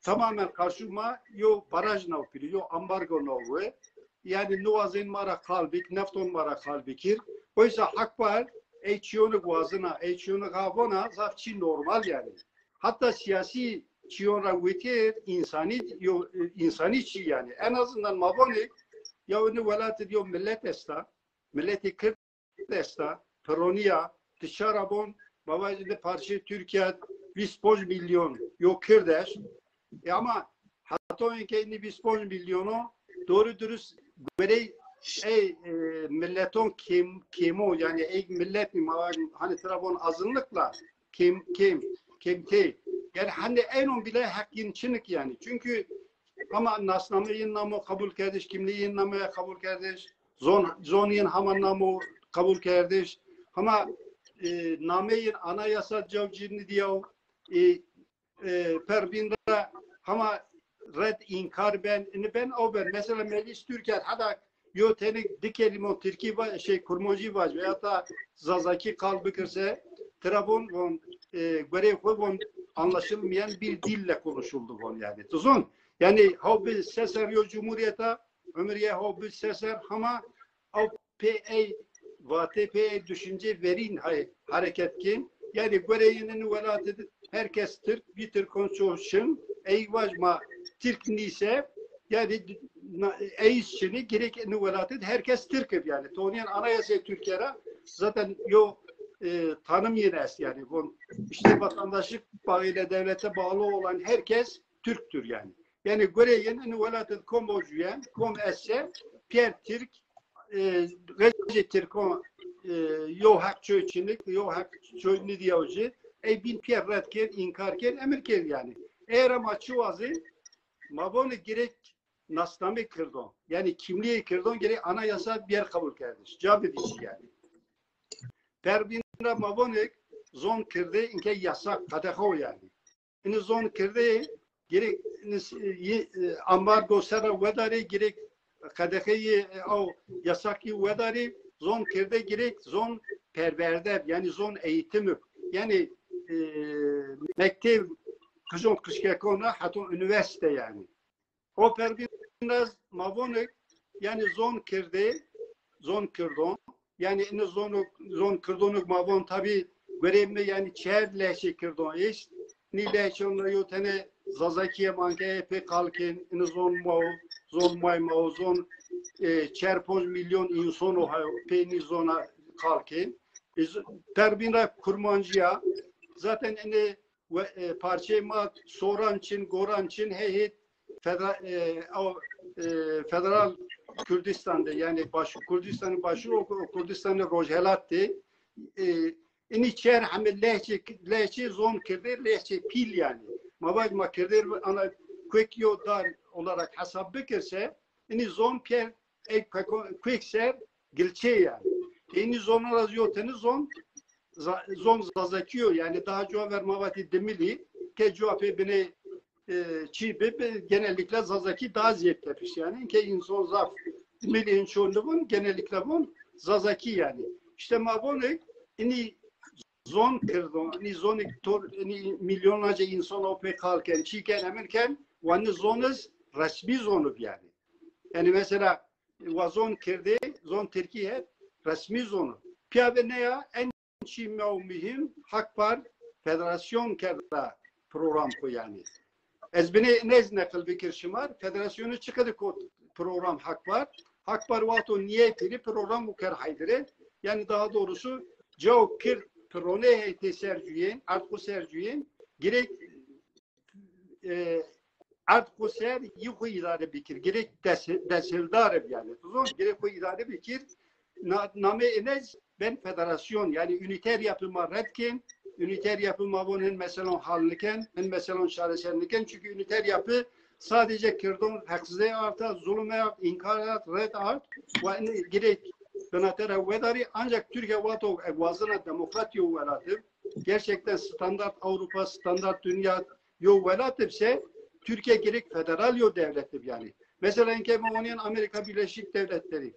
tamamen karşı ma yo baraj nav pili, yo ambargo nav ve. Yanî niwazên ma ra qal bik, nefton ma ra qal bikir. Oysa Hak Par ey çîyonik wazina, ey çîyonik ha vona, zaf çî normal yanî. Hatta siyasî çîyon ra witîr, însanî, yo, însanî çî yanî. En azından ma vonî, ya ini welat id yo millet esta, milletî Kird esta, pironî ya, ti ça ra von, ma vajî ini parçeyê Türkiye vîst ponc milyon yo Kird est. E ama heto inkey ini vîst ponc milyono doğru dürüst gorey ey e, milleton kêm, kêmo, yanî ey millet nî, ma vajî hani tira von azınlıkla kêm, kêm, kêmtey. Yanî hani eynon bile heq yin çinik yanî. Çünkü ama nasname yin namo kabul kerdiş, kimliği yin namoya kabul kerdiş, zon, zon yin hama namo kabul kerdiş. Hama e, name yin anayasa caw ci nidiyaw, e, e, per bin ra hama red, inkar ben, ini ben, o ben. Mesela Meclis Türkiye hada yo tenik di kelîmo Tirkî va-, şey, Kurmancî vac veya da Zazakî qal bikirse, tira von, von, e, gorey xo von anlaşılmayan bir dille konuşuldu von yanî. Tu zon? Yanî haw bi seser yo cumhuriyeta, ömür ye haw bi seser hama aw pê ey vate, pê ey düşünce verîn hay hareket kên. Yanî goreyên ini welat id herkes Tirk, bî Tirkon ço şin, ey vaj ma Tirk nîse, yanî na-, ey şinî gerek ini welat id herkes Tirk ib yanî. Tonîyen Anayasayê Türkiye ra zaten yo e, tanım yin est yanî. Von işte vatandaşlık bağıyla devlete bağlı olan herkes Türktür yanî. Yanî goreyên ini welat id kom o cuyen, kom esse, piyer Tirk, e, vecê Tirkon, e, yo heq çoy çinik, yo heq çoy nidiyaw ci, ey bin piyer red kên, inkar kên, emir kên yanî. Eger ma çi wazê, ma vonî gerek nasnamê Kirdon, yanî kimliğê Kirdon gerek anayasa biyer kabul kerdiş. Ca bidî ci yanî. Per bin ra ma vonî zon Kirdê inkey yasak, qedexe o yanî. Ini zon Kirdê gerek ini s-, yi, e, ambargo ser ra wedarê, gerek qedexeyê, e, aw yasakî wedarê, zon Kirdê gerek zon perwerde, yanî zon eğitim, yanî e, mektev qijon qijkekon ra heto unîversîte yanî. O per bin ra ma vonik, yanî zon Kirdê, zon Kirdon, yanî ini zon, zon Kirdonuk ma von tabî goreyê mi yanî çer lehçê Kirdon est. Nî lehçon ra yo tene Zazakîye manke epey qal kên, ini zon ma o, zon may ma o zon, e, çer ponc milyon înson o ha-, pê nî zona qal kên. E, z-, perbîn ra kurmancîya. Zaten enê we, e, parçeyê ma soran çin, goran çin, hey hey federa-, e, o, e, federal Kurdistan de, yanî baş, Kurdistanê Başûr û Kurdistanê Rojhelat de, e, inî çer heme lehçe, lehçe zon kirdê, lehçe pîl yanî. Ma vaj ma kirdê ana kuek yo dar olarak hesab bikir se, inî zon pîyer ey kueko-, kuek ser gilçe yanî. Inî zonan ra yo tenî zon, za-, zon zazakî yo. Yanî daha cuwa ver ma vatî Dimilî, ke cuwa pê binê, e, çî bi, bi, genellikle zazakî daha ziyed tepişt yanî. Ke înson zaf Dimilî înson nivon, genellikle von zazakî yanî. Îşte ma vonê inî zon kirdon, inî zonê tor, inî milyonlarca înson o pê qal ken, çî ken, emir ken, wa nî zon iz resmî zon ib yanî. Yanî mesela wa zon kirdê, zon tirkî hep resmî zon ib. Pîya ve ne ya, en çî mew muhîm, Hakpar federasyon kerda program xo yanî. Ez binê nez neqil bikir şima r, federasyonî çiqedî kot program Hakpar. Hakpar wexto nîyey pîrî program û ker haydire. Yanî daha doğrusu cao kird pirone hey tê ser cuyên, erd xo ser cuyên, gerek, e, erd xo ser yi xo îdare bikir. Gerek des-, deshildar ib yanî. Zon gerek xo îdare bikir. Na-, namê inez ben federasyon, yanî unîter yapı ma red kên. Unîter yapı ma von hin meselon hal niken, hin meselon çareser niken. Çünkü unîter yapı sadece kirdon heqsizey arta, zulum ard, înkar ard, red ard. Wa inî girêk binatera wedarî, ancak Türkiye wexto eg wazena demokrat yo welat ib, gerçekten standart Avrupa, standart dünya yo welat ib se, Türkiye gerek federal yo devlet ib yanî. Mesela inke ma onîyen Amerika Birleşik Devletleri,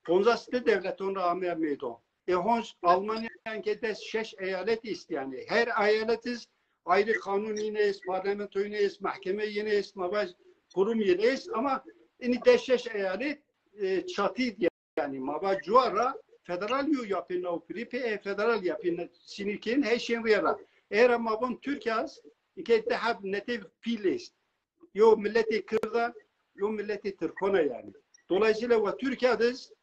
ponza sitî devleton ra ame meydon. E, honc Almanya ke des şeş eyalet ist yanî. Her eyalet iz ayrı kanun yine ist, parlamento yine ist, mahkeme yine ist, ma vaj kurum yine ist, ama inî des şeş eyalet, e, çatî yanî ma vaj cuwa ra federal yo yapê naw pirî, pê e federal yapê sinîr kên, hey şên rîya ra. Era ma von Türkiye az, inke di heb netev pîl est. Yo milletê Kirda, yo milletê Tirkona yanî. Dolayısıyla wa Türkiye diz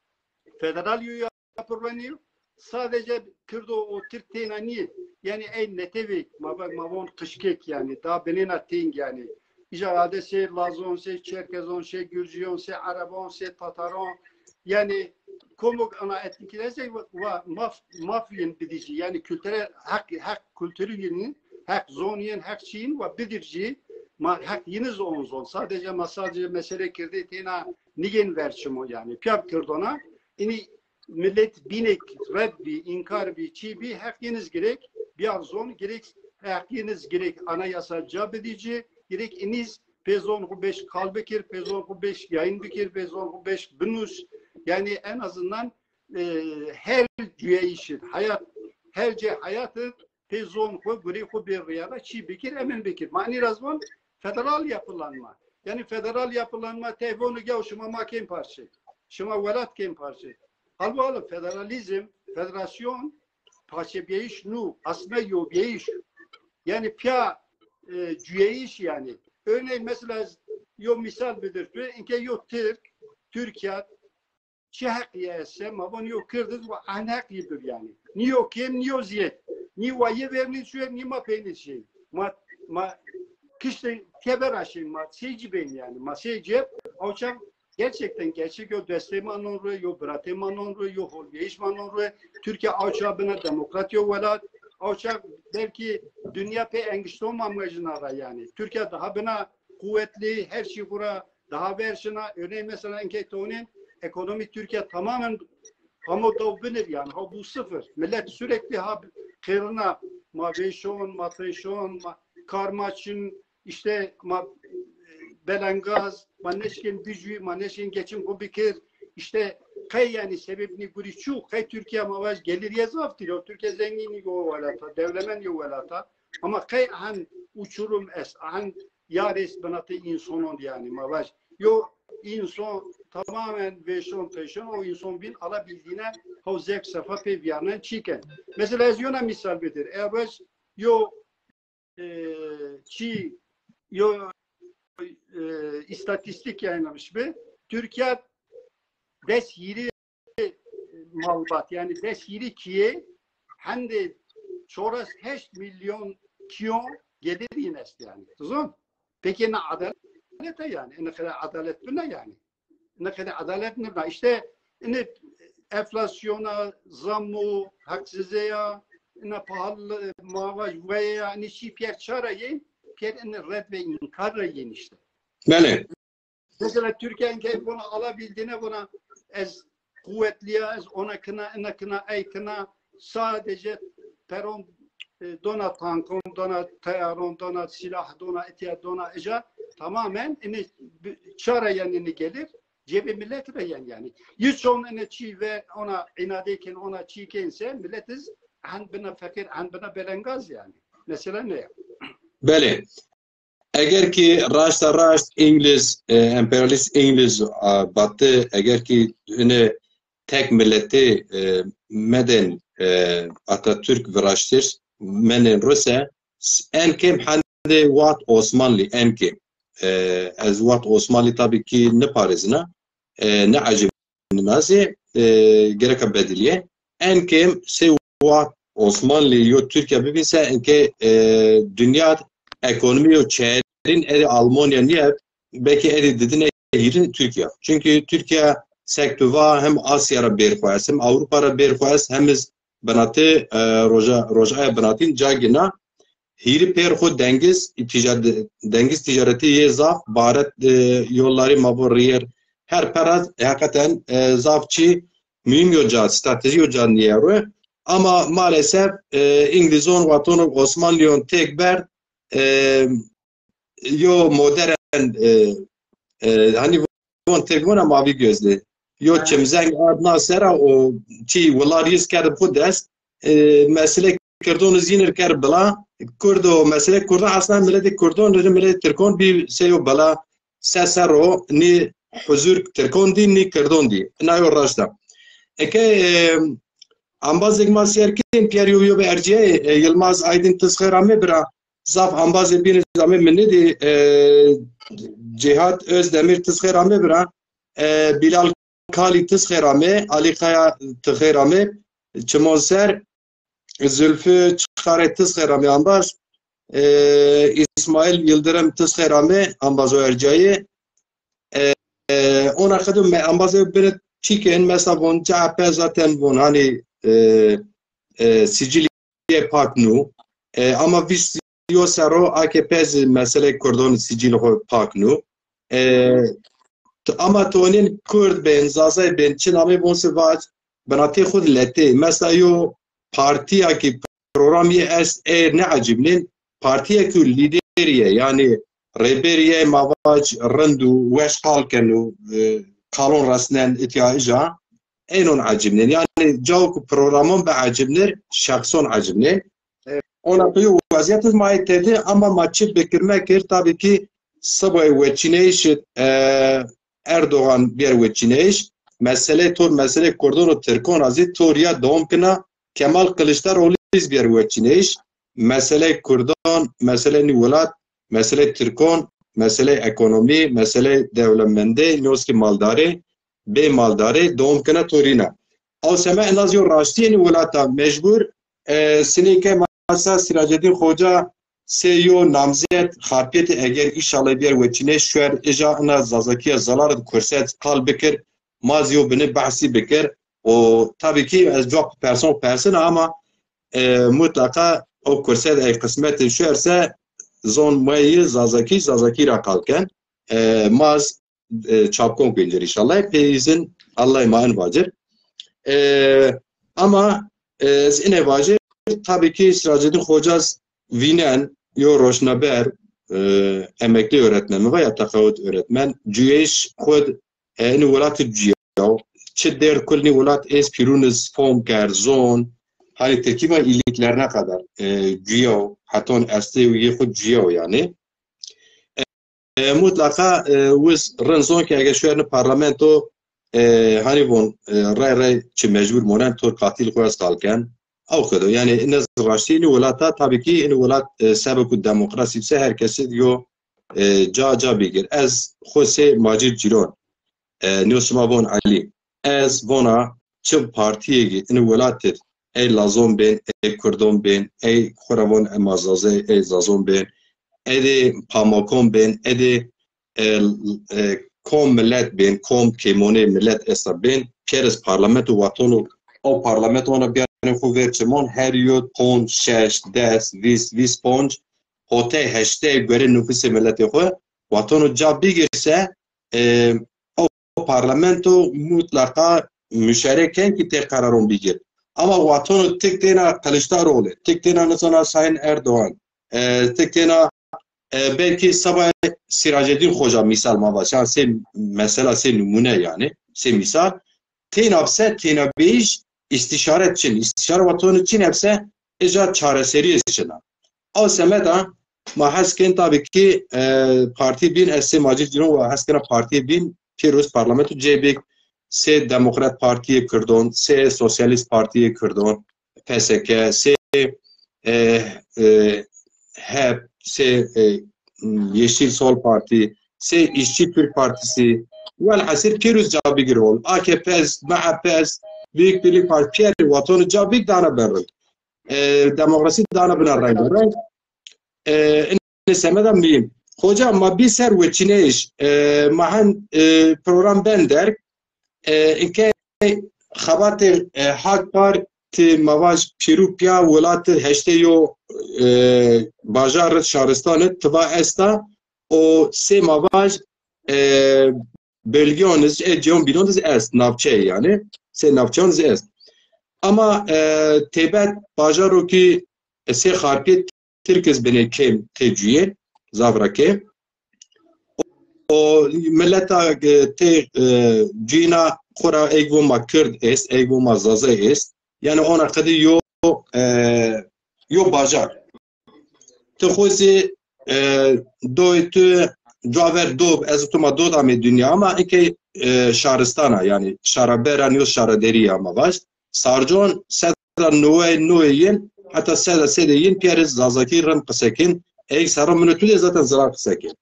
federal yo yapirwenî, sadece Kirdo o Tirk têna nîyê. Yanî ey netevê ma ve-, ma von qişkek yanî, daha binêna têng yanî. Îca ade sê Lazon, sê Çerkezon, sê Gurcîyon, sê Erebon, sê Tataron. Yanî komok ana etnîkî de sey wa, wa maf, maf yin bidî cî. Yanî kulture, heq, heq kulturî yin, heq zon yin, heq çî yin wa bidîr cî. Ma heq yin iz on zon. Sadece ma sadece mesele kirdê têna nîgên ver çimo yanî. Pîya bi kirdona, inî millet bînek red bî, înkar bî, çî bî, heq yin iz girêk, bîyar zon girêk, heq yin iz girêk anayasa ca bidî ci, girêk inî iz pê zon xwu beş qal bikir, pê zon xwu beş yayın bikir, pê zon xwu beş binus. Yanî en azından, e, her cuyeyişin, hayat, her cê hayatı pê zon xwu, gurê xwu bê rîya ra çî bikir, emin bikir. Ma enî ra zon federal yapılanma. Yanî federal yapılanma tey vonu gew şima ma kên parçe. Şima welat kên parçe. Halbuki federalizm, federasyon parçebîyayîş nû, aslında yobîyayîş. Yanî pîya, e, cuyeyîş yanî. Örneğin mesela ez yo misal bidir tu, inke yo Tirk, Türkiye, çi heqî ese, ma von yo Kird iz wa en heqî bib yanî. Nî yo kêm, nî yo ziyed. Nî wa yi ver, nî şu ver, nî ma peynî şey. Ma, ma kiştê teber aşin, ma seyci bên yanî. Ma seyci awçak gerçekten gerçek yo destê ma non rue, yo biratê ma non rue, yo holbîyayîş ma non rue. Türkiye awça bina demokrat yo welat. Awça belki dünya pê engişto ma muecina ra yanî. Türkiye daha bina kuvvetli, her şey xwu ra daha ver şina. Örneğin mesela inke tonên ekonomi Türkiye tamamen hamo daw binir yanî. Ha bu sıfır. Millet sürekli ha qêrina ma vêşon, ma têşon, ma kar ma çin, işte ma, e, belengaz, ma neşkên bijûyî, ma neşkên geçim xwu bikir. İşte qey yanî sebebnî gurî çu, qey Türkiye ma vaj gelirîye zaf dir o. Türkiye zengîn yo welata, dewlemend yo welata. Ama qey ahen uçurum est, ahen yar est binatê însonon de yanî ma vaj. Yo înson tamamen vêşon têşon, o înson bîn ala bîldîne haw zevk sefa pê vîyarnen çî ken. Mesela ez yona mîsal bidir. Eya vaj yo, e, çî, yo e, istatistik yayınlamış bi. Türkiye des hîrî malbat, yani des hîrî kîye, hendê çoras heşt milyon kîyo gelir yine est yani. Tuzun? Peki ne adalet e yani? Ne kadar adalet bu ne yani? Ne kadar adalet ne bu? İşte ne enflasyona, zammu, haksızlığa, ne pahalı maaş veya ne şey piyer çara yin, piyer ne red ve inkar yin işte. Belê. Mesela Türkiye'nin ki bunu alabildiğine buna ez kuvvetliya, ez ona kına, ina kına, ey kına, sadece peron e, dona tankon, dona teyaron, dona silah, dona etiya, dona eca tamamen ini çara yanını gelir, cebi millet ve yan yani. Yüz çoğun ene çi ve ona inadeken, ona çi kense milletiz han bina fakir, han bina belengaz yani. Mesela ne? Belê. Eger ki raşta raşt İngiliz, e, emperyalist İngiliz, a, batı, eger ki ine tek milletî, e, medên, e, Atatürk viraştîr, menên Ruse, en kêm hendê wat Osmanlî, en kêm. E, ez wat Osmanlî tabî kî niparêzina, e, ne ecêbnina zî, e, gereka bedilîye. En kêm sey wat Osmanlî yo Tirkîya bibîn se enke, e, dinya ekonomî yo çerin edi Almanya nîye, belkî edi didine hîrin Tirkîya. Çünkü Tirkîya sek tu va hem Asya ra bêr xo est, hem Ewropa ra bêr xo est, hem iz binatê, e, roja, rojaya binatîn ca gina. Hîrî pêr xo dengiz, tîca-, dengiz tîcaretî yê zaf, baharet, e, yolları ma bo riyer. Her pera heqeten, e, zaf çî muhîm yo ca, stratejî yo ca nîyero. Ama maalesef, e, Îngilîzon, watono Osmanlîyon têk berd, e, yo modern, e, e, hanî von tek vona mavi gözlü. Yo çimzeng ard na sera o çi wilar yiz kerd xu dest. E, mesele Kurdon zînir kerd bila. Kurdo, mesele Kurdo aslında milletê Kurdon, milletê Tirkon bir şey o bila. Sesero ni huzur Tirkon di, ni Kurdon di. Na yo raşta. Eke, e, ambazek ma siyerkin Pierre yo yo be erciye, e, Yılmaz Aydın tizxer ame bira. Zaf ambazê bînî zaf ame, mi nêdî, e, Cihat Özdemir tizxer ame bira, e, Bilal Kali tizxer ame, Ali Kaya tizxer ame, Çimon Ser, Zülfü Çıkare tizxer ame ambaz, e, İsmail Yıldırım tizxer ame ambazo ercayê, e, e, ona qedo me ambazo bine çiken, mesela von C H P zaten von hani, e, e, sicili yê pak nû. E, ama vîst yo serro A K P zî meseleyê Kurdon sicîlê xo pak nû. E, ama tonên Kurd bên, Zazay bên, çi namê von se vac, binatê xo di letê. Mesela yo partîya ki program yê est ê ne ecibnên, partîya ki lîderî yê, yanî rêberî yê ma vac rind û weş qal keno, e, qalon resnen îtîyaca. Ênon ecibnên. Yanî cao ku programon bi ecibnir, şexson ecibnên. Evet. Ona ku yo wezîyet ma yê tedi, ama ma çi bikir mekir, tabî ki sibayê weçîneyîş, e, Erdogan bîyer weçîneyîş. Mesele tor, mesele Kurdon û Tirkon a zî tor ya dewam kina, Kemal Kiliçdaroglu zî bîyer weçîneyîş. Mesele Kurdon, mesele nî welat, mesele Tirkon, mesele ekonomî, mesele dewlemendê, noskî maldarê, bê maldarê dewam kena torîna. Ew seme en az yo raştî yenî welata mecbur, e, sinê ke masa Siracedîn Xoca sê yo namzet Xarpêtî eger înşallah bîyer weçînê şuer îja ina Zazakîya Zalar di kurset qal bikir, ma zî yo bini behsî bikir. O tabî ki ez cewab person persina ama, e, mutlaqa o kurset ey qismetê şuer se zon meyî Zazakî, Zazakî ra qal ken. E, ma z e, çapkon guncir inşallah. Pê îzin Allah ma en vacir. E, ama, e, ez ine vacir, tabii ki Siracedîn Xoca z vînen, yo roşnaber, e, emekli öğretmen mi veya teqawut öğretmen, cuyeyş xud, e, ini welatî cuyew, çi derd kulnî welat êz pîrûn iz fom kerd, zon, hani tirkî ma iliklerine kadar, e, cuyew, heton estê û yê xud cuyew yani. E, mutlaqa, e, wiz rind zon ke ege şuerni parlamento, e, hanî von, e, rey rey çi mecbur monen tor katîl xo ez qal ken. Ew qedo. Yanî ine raştî ini welata, tabii ki ini welat, e, sebe ku demokrasî bise her kesî yo e, ca ca bigir. Ez xo sey Macîd Cîron, e, nîyo şima von Elî. Ez vona çi partîyê gî ini welat id, ey Lazon bên, ey Kurdon bên, ey xo ra von ema Zazey, ey Zazon bên, ey dê Pamakon bên, ey dê e, e, kom milet bên, kom kêmonê milet esta bên, pîyer iz parlamento watono, o parlamento ona bîyarên xo ver çimon, her yo ponc, şeş, des, vîst, vîst ponc, hotey, heştey guerê nufusê miletê xo, watono ca bigir se, e, o parlamento mutlaqa muşarek ken ki tê qeraron bigir. Ama watono tik têna Kılıçdaroğlu, tik têna nizana Sayın Erdoğan, e, tik têna e, belkî seba Sîracedîn Xoca mîsal ma vaj. Yanî sey mesela, sey nimûne yanî, sey mîsal. Têna bi se, têna bêyîş îstîşaret çin. Îstîşare watono çin eb se, îca çareserîye çin a. Aw semeda ma hes kên tabî kî, e, partî bîn, ez sey Macîd Cîron wa hes kena partîyê bîn, pîroz parlamento cê bik, sey Demokrat Partîyê Kirdon, sey Sosyalîst Partîyê Kirdon, P S K, sey, e, e, HEP, sey, e, Yeşil Sol Parti, sey İşçi Türk Partisi, welhasil pîroz ca bigir ol. A K P, M H P, Büyük Birlik Partisi, pîyer watono ca big dana berrin. E, demokrasî dana bina reng reng. E, ini semeda muhîm. Xoca, ma bî ser weçîneyîş. E, ma hen, e, program ben derg. E, inke xebatê, e, Hak Parti ma vaj pîrû pîya welat id heştê yo, e, bajar id, şaristan id tiva esta û sey ma vaj, e, bölgeyon iz, e, cêyon bînon iz est, navçe yanî, sey navçeyon iz est. Ama, e, têbet bajaro kî, e, sey Xarpêt Tirk iz binê kêm tê cuyê, zaf ra kêm. O mileta, e, tê, e, cuyîna xo ra ey vo ma Kird est, ey vo ma Zaza est. Yanî ona qedî yo, e, yo bajar. Ti xo zî, e, doyê tu cuwa ver do, ez û tu ma do de amê dinya, ama ikey, e, şaristan a, yanî şara beran yo şara derî ya ma vaj. Sarcon seda newey newey yin, heta seda sedê yin pîyer iz zazakî rind qise kên. Ey serro min û tu de zaten zirar qise kên.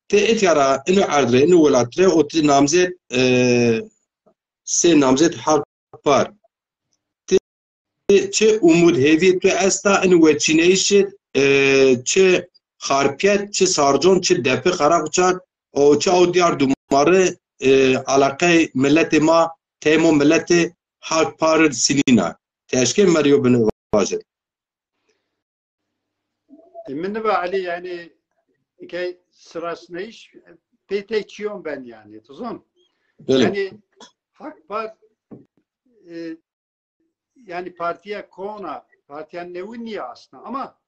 Ti îtya ra, ino erd rê, ino welat rê, o ti namzet, e, sey namzet Hak Par. Ti çi umud hêvî tu esta in weçîneyişî, e, çi Xarpêt, çi Sarcon, çi Depî Qereqoçan, o çi aw dîyar dumari, e, eleqey miletê ma, teymo miletê Hak Par sinîna. Ti eşkên merîyo bini vajir. E, min niva Elî, yanî, ke sirasneyîş pê tey çîyon ben yanî, tu zon. Belê. Yanî, Hak Par, e, yanî partîya kona, partîya newî nîya aslında. Ama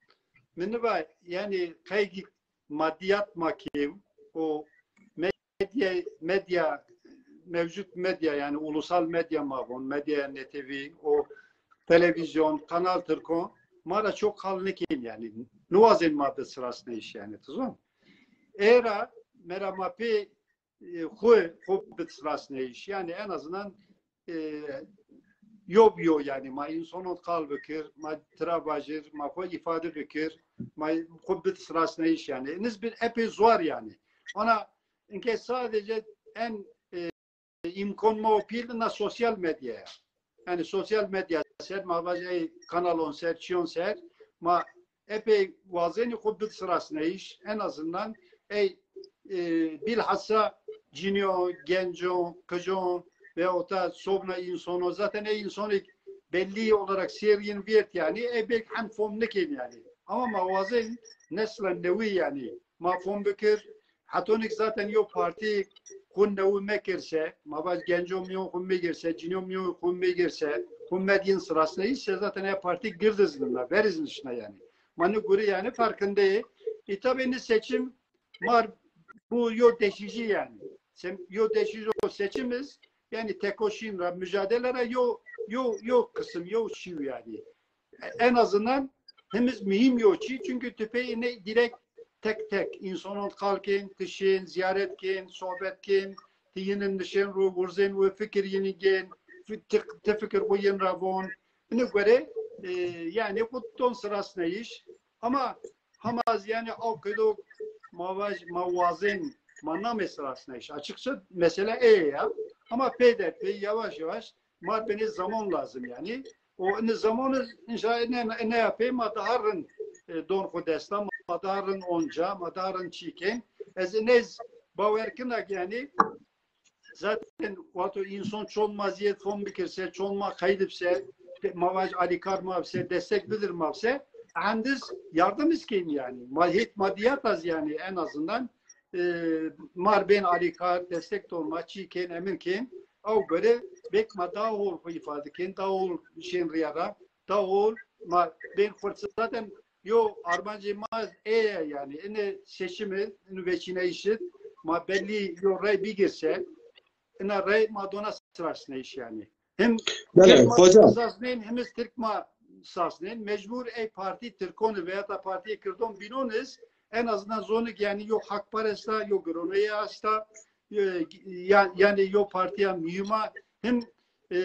min niva, yanî, qey kî madîyat ma kêm û medya, medya, mevcut medya, yanî ulusal medya ma von, medya N T V, o televîzyon, Kanal Tirkon, ma ra çok qal nêkên yanî. Niwazên ma bi sirasneyîş yanî, tu zon. Ê ra, mera ma pê, e, xwu, xwu bi sirasneyîş. Yanî en azından, e, yo bi yo yanî ma însonon qal bikir, ma tira vajir, ma xwu îfade bikir, ma xwu bi sirasneyîş yanî. Niz bir epey zor yanî. Ona inke sadece en, e, îmkon ma o pîl na sosyal medya ya. Yanî sosyal medya ser, ma vajê kanalon ser, çîyon ser, ma epey wazenî xwu bid sirasneyîş, en azından ey, e, bilhassa cinîyo, genco, qico ve ota sobna însono, zaten ey însonî belli olarak sêr yin vêrt yanî, ey belk hem fom nikên yanî. Ama ma wazen nesla newî yanî, ma fom bikir, Hetonîk zaten yo partî xwu newî mekir se, ma vaj genco mîyon xwu migir se, cinîyo mîyon xwu migir se, xwu medyin sirasneyîş se zaten ya partî gird iz nina, ver iz nişna yanî. Ma ni gurî yanî farkındeyê. E, tabî ni seçim mar bu yo deşîjî yanî. Sem-, yo deşîj o seçim iz, yanî tekoşîn ra, mücadele ra yo, yo, yo kısım, yo çîw yanî. En azından himiz mühim yo çî. Çünkü tu pey ney direkt tek tek însonon qal kên, ti şên, ziyaret kên, sohbet kên, ti yinin nişên ro, wurzên wi fikir yini gên, fi-, ti, ti fikir xwu yin ra von. Ini gore, e, yanî xwu ton sirasneyîş. Ama hema ez yanî aw qeydo ma vaj, ma wazên, ma namê sirasnayîş. Açıkça mesele ê ya. Ama peyderpey, yavaş yavaş, ma benê zaman lazım yani. O ini zamanı inşallah ne, ne yapayım, ma daha rind, e, don xo desta, ma daha rind onca, ma daha rind çîkên. Ez inez bawer kina ki yani zaten wexto însan çond ma zîyed fom bikir se, çond ma qeyd bi se, ma vaj alîkar ma bi se, destek bidir ma bi se, hendiz yardım iz kên yani. Ma hêt madîyat az yani en azından, e, mar bên alîkar, destek don ma, çî kên, emir kên, ew bere bek ma daha hol xo îfade kên, daha hol şên rîya ra, daha hol ma bên xo zaten yo armancê ma ê ye yani. Ine seçimi, ino veçîneyîşi ma belli yo rey bigir se, ina rey ma dona sirasneyîş yani. Him Belê, Tirk ma hocam. sasnên, him iz Tirk ma sasnên. Mecbur ey partî Tirkon veya da partî Kirdon bînon iz en azından zonik yani yo hakparesta, yo gironeyê asta, e, ya- yani yo partîya mühima him, e,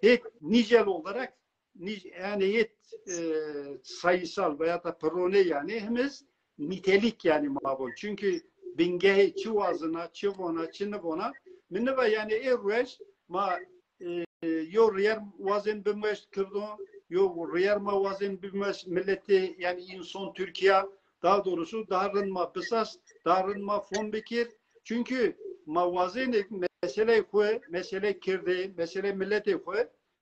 hêt nicel olarak nî-, yani hêt, e, sayısal veya da pirone yani him iz nitelik yani ma von. Çünkü bingehê çi wazina, çi vona, çi nivona. Mi niva yani ê ruej ma, e, yo riyer wazên bimeşt Kirdon, yo riyer ma wazên bimeşt milletê yani înson Türkiye, daha doğrusu daha rind ma bisas, daha rind ma fom bikir. Çünkü ma wazênê meseleyê xo, meseleyê Kirdê, meseleyê milletê xo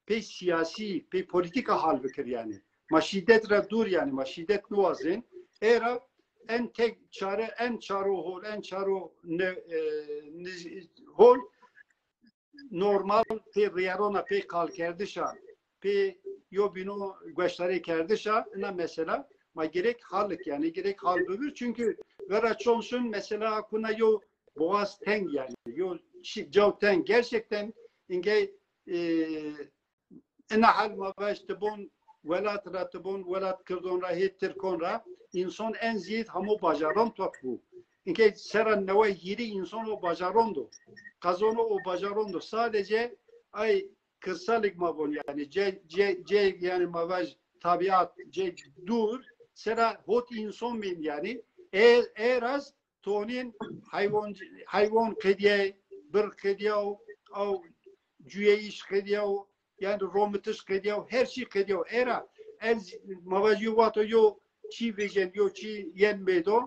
pê siyasî, pê polîtîka hal bikir yani. Ma şîdet ra dûr yani, ma şîdet niwazên. Ê ra en tek çare, en çaro hol, en çaro ne, e, niz- hol normal pê riyarona, pê qalkerdişa, pê yo bîno gueştarê kerdişa, ina mesela ma gerek hal ik yani, gerek hal bibir. Çünkü vera çon şin mesela kuna yo boğaz teng yani, yo şi- caw teng. Gerçekten ingey, e, ina hal ma vaj ti bon welat ra, ti bon welat Kirdon ra, hê Tirkon ra, înson en zîyed hamo bajaron top bu. Inke sera newe hîrî înson o bajaron do. Qazono o bajaron do. Sadece ay kırsalik ma bon yani, ce, ce, ce yani ma vaj tabiat, ce dûr, sera hot înson bên yani. E, eraz tonîn hayvan, hayvan qediyay, bir qediyaw, aw cüyeyiş qediyaw, yani romitiş qediyaw, her şey qediyaw. Era en z- ma vaj yo vato yo çî vejên, yo çî yen meydo,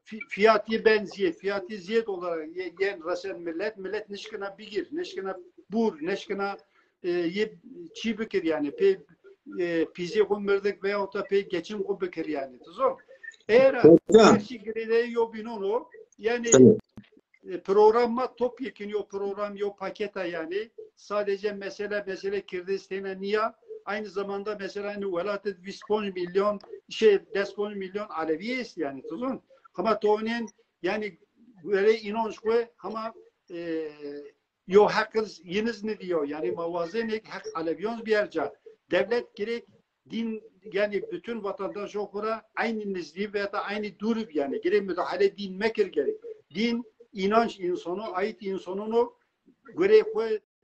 fi- fiyatî ben ziyed, fiyatî ziyed olarak ye- yen resen millet, millet nişkina bigir, nişkina bur, nişkina, e, ye çî bikir yani, pê, e, pîzê xo mirdik veyahut da pê geçim xo bikir yani. Tizon. Era Hocam. her şey girêdayê yo bînon o. Yani, Tamam. e, program ma topyekun yo program, yo paketa yani. Sadece mesele, mesele Kirdistene niya. Aynı zamanda mesela hani welatê vîst ponc milyon, şey, des ponc milyon Alevi est yani, tizon. Ama tonên yani göre inanç xo, ama, e, yo heq iz yiniz nidiyo. Yani ma wazenê heq Aleviyon biyerca. Devlet gerek din, yani bütün vatandaş okura aynı nizdi veya da aynı durup yani. Gerek müdahale din mekir gerek. Din, inanç insonu, ait insanunu göre xo,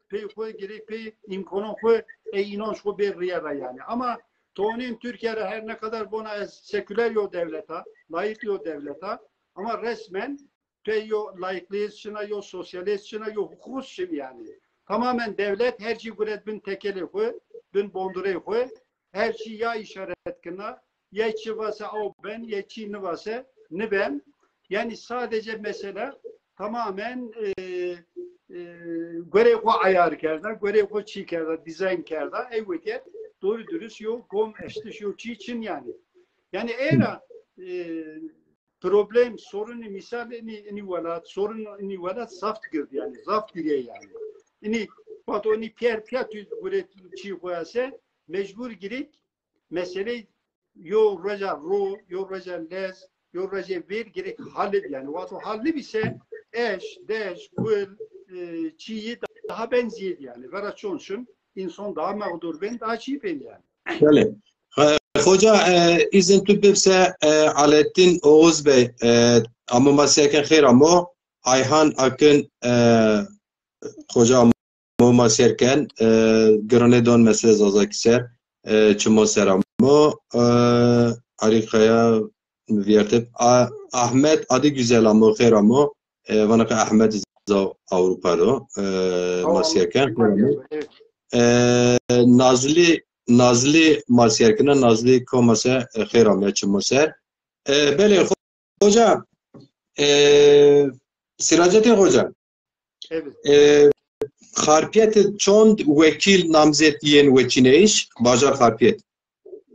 pey xo, gerek pey imkanı xo, e, inanç xo bir riya ra yani. Ama tonên Türkiye ra her ne kadar bona ez seküler yo devleta, layık yo devleta, ama resmen pey yo laiklîz çina, yo sosyalîz çina, yo huqûq çin yani. Tamamen devlet her çî guret bin tekelê xo, bin bondurê xo, her çî ya işaret kina, ya çî vase aw ben, ya çî nivase niben. Yani sadece mesele tamamen, e, e, göre xo ayar kerda, göre xo çî kerda, dizayn kerda. Ey wetiyet doğru dürüst yo, gom eştiş yo çî çin yani. Yani era, e, problem, sorunê mîsal inî, inî welat, sorun inî welat zaft gird yani, zaft girê yani. Inî, vato inî piyer piya tu gure çî koyase, mecbur girek mesele yo roja ro, yo roja lez, yo roja ver girek halib yani. Vato halib ise eş, deş, gul, e, çiyi daha ben ziyed yani. Vera çon şun, insan daha mağdur ben, daha çiğ ben yani. Belê. E, Xoca, e, îzin tu bibse, e, Alettin Oğuz Bey, e, amo ma sêrken xêr amo, Ayhan Akın, e, xoca amo ma sêrken, e, gironê don mesele Zazakî ser, e, çimo ser amo, e, Alî Kaya, vîyertib. A-, Ahmet Adigüzel amo, xêr amo. E, vana ke Ahmet zî Ewropa do. E, ma sîyer ken, xêr amo. E, Nazlî, Nazlî ma sîyer kena, Nazlî koma se, e, xêr ame çimo ser. E, belê, xo-, xoca, e, Sîracetîn xoca. Evet. E, Xarpiyet de çond wekîl namzet yên weçîneyîş, bajar Xarpiyet?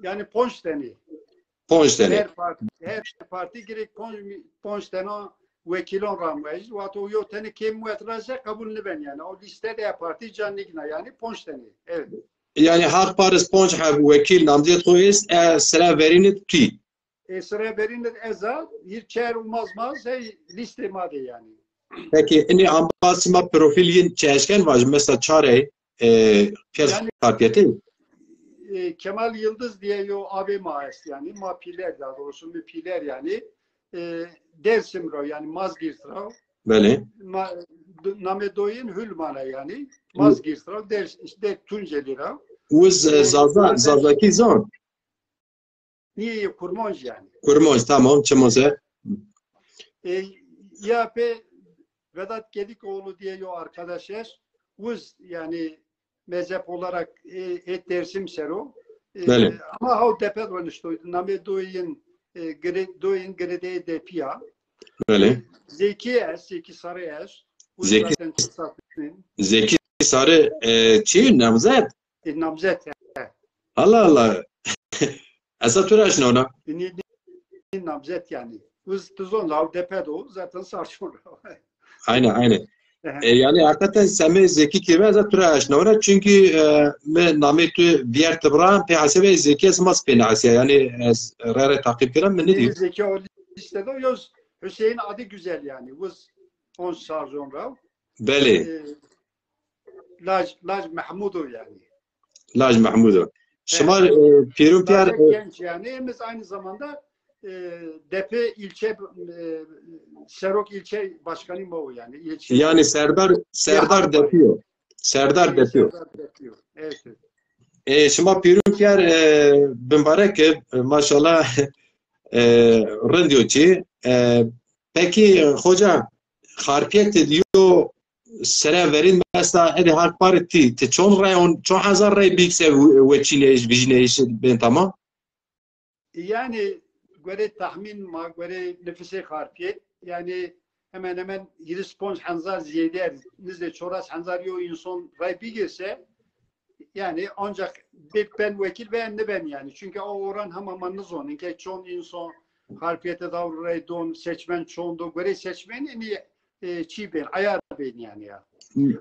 Yani ponc tenî. Ponc tenî. Her parti, her parti girêk ponc, ponc tena wekîlon ramwej. Wato yo tenî kêm wet ra se qebul niben yani. O lîste de partî ca nîgna yani ponc tenî. Evet. Yani Haq Paris ponc heb wekîl namzet xo est, e, sira verîn de tî. E, sira verîn de ez a, hîr çer û maz maz hey lîstê ma de yani. Peki, inî amba sima profîl yin çi eşken vaj, mesela çarey, e, piyas yani, kapiyeti? E, Kemal Yıldız diye yo abê ma est yani, ma pîler, daha doğrusu mi pîler yani, e, Dersim ra yani Mazgirt ra. Belê. Ma, d-, namê doyin Hülmana yani, Mazgirt ra, Ders-, işte Tunceli ra. Uz, e, Zaza, Zazakî zon? Nîye, yê Kurmanc yani. Kurmanc, tamam, çimo se. E, ya pê Vedat Gedikoğlu diye yo arkadaş est. Uz yani mezhep olarak, e, hê Dersim ser o. E, belê. Ama haw depe roniştoydi. Namê doyin, e, gre-, doyin girêdeyê depî ya. Belê. E, Zeki est, Zeki Sarı est. Uz Zeki, zaten Zeki Sarı, e, çi, namzet? E, namzet, he. Allah Allah. Esa tu ra eşnawna? Nî, nî, nî namzet yani. Uz tu zon, law depe do, zaten sar sonra. Aynen, aynen. Ehe. E, yani hakikaten semê Zeki kî eza tu ra eşnawna, çünkü, e, mi namê tu vîyertib ra, pê hesebê Zeki ez mas pê neesiya. Yani ez re re taqîb kirin, mi nidî. Zeki o lîste do, yoz Hüseyin Adigüzel yani. Uz on sar sonra. Belê. E, Laj, Laj Mehmud o yani. Laj Mehmud o. Şima, e, pêrûn pîyer, e, genç yani. Hem aynı zamanda, e, depe ilçe, e, Serok ilçe başkanı ma o yani. İlçe yani serdar, serdar depî yo. Serdar depî yo. Serdar depî yo. Evet, evet. E, şima pêrûn pîyer, e, bimbarek e, maşallah, e, rind yo çî. E, peki, e, xoca, Xarpiyet de yo sere verîn mesela, edi Haq Paris tî, ti çond rey, on, çond hezar rey bîk se we-, weçîneyîş, vijîneyîş bên tamam? Yani göre tahmin ma, göre nüfusê Xarpiyet, yani hemen hemen yirmi ponc hezar ziyade, nizde çoras hezar yo insan rey bigirse, yani ancak bek ben vekil ve ne ben yani. Çünkü o oran hema ma nizon. Inke çond insan Xarpiyete daw rey don, seçmen çond o. Göre seçmen en iyi, e, çi ben, ayar ben yani ya.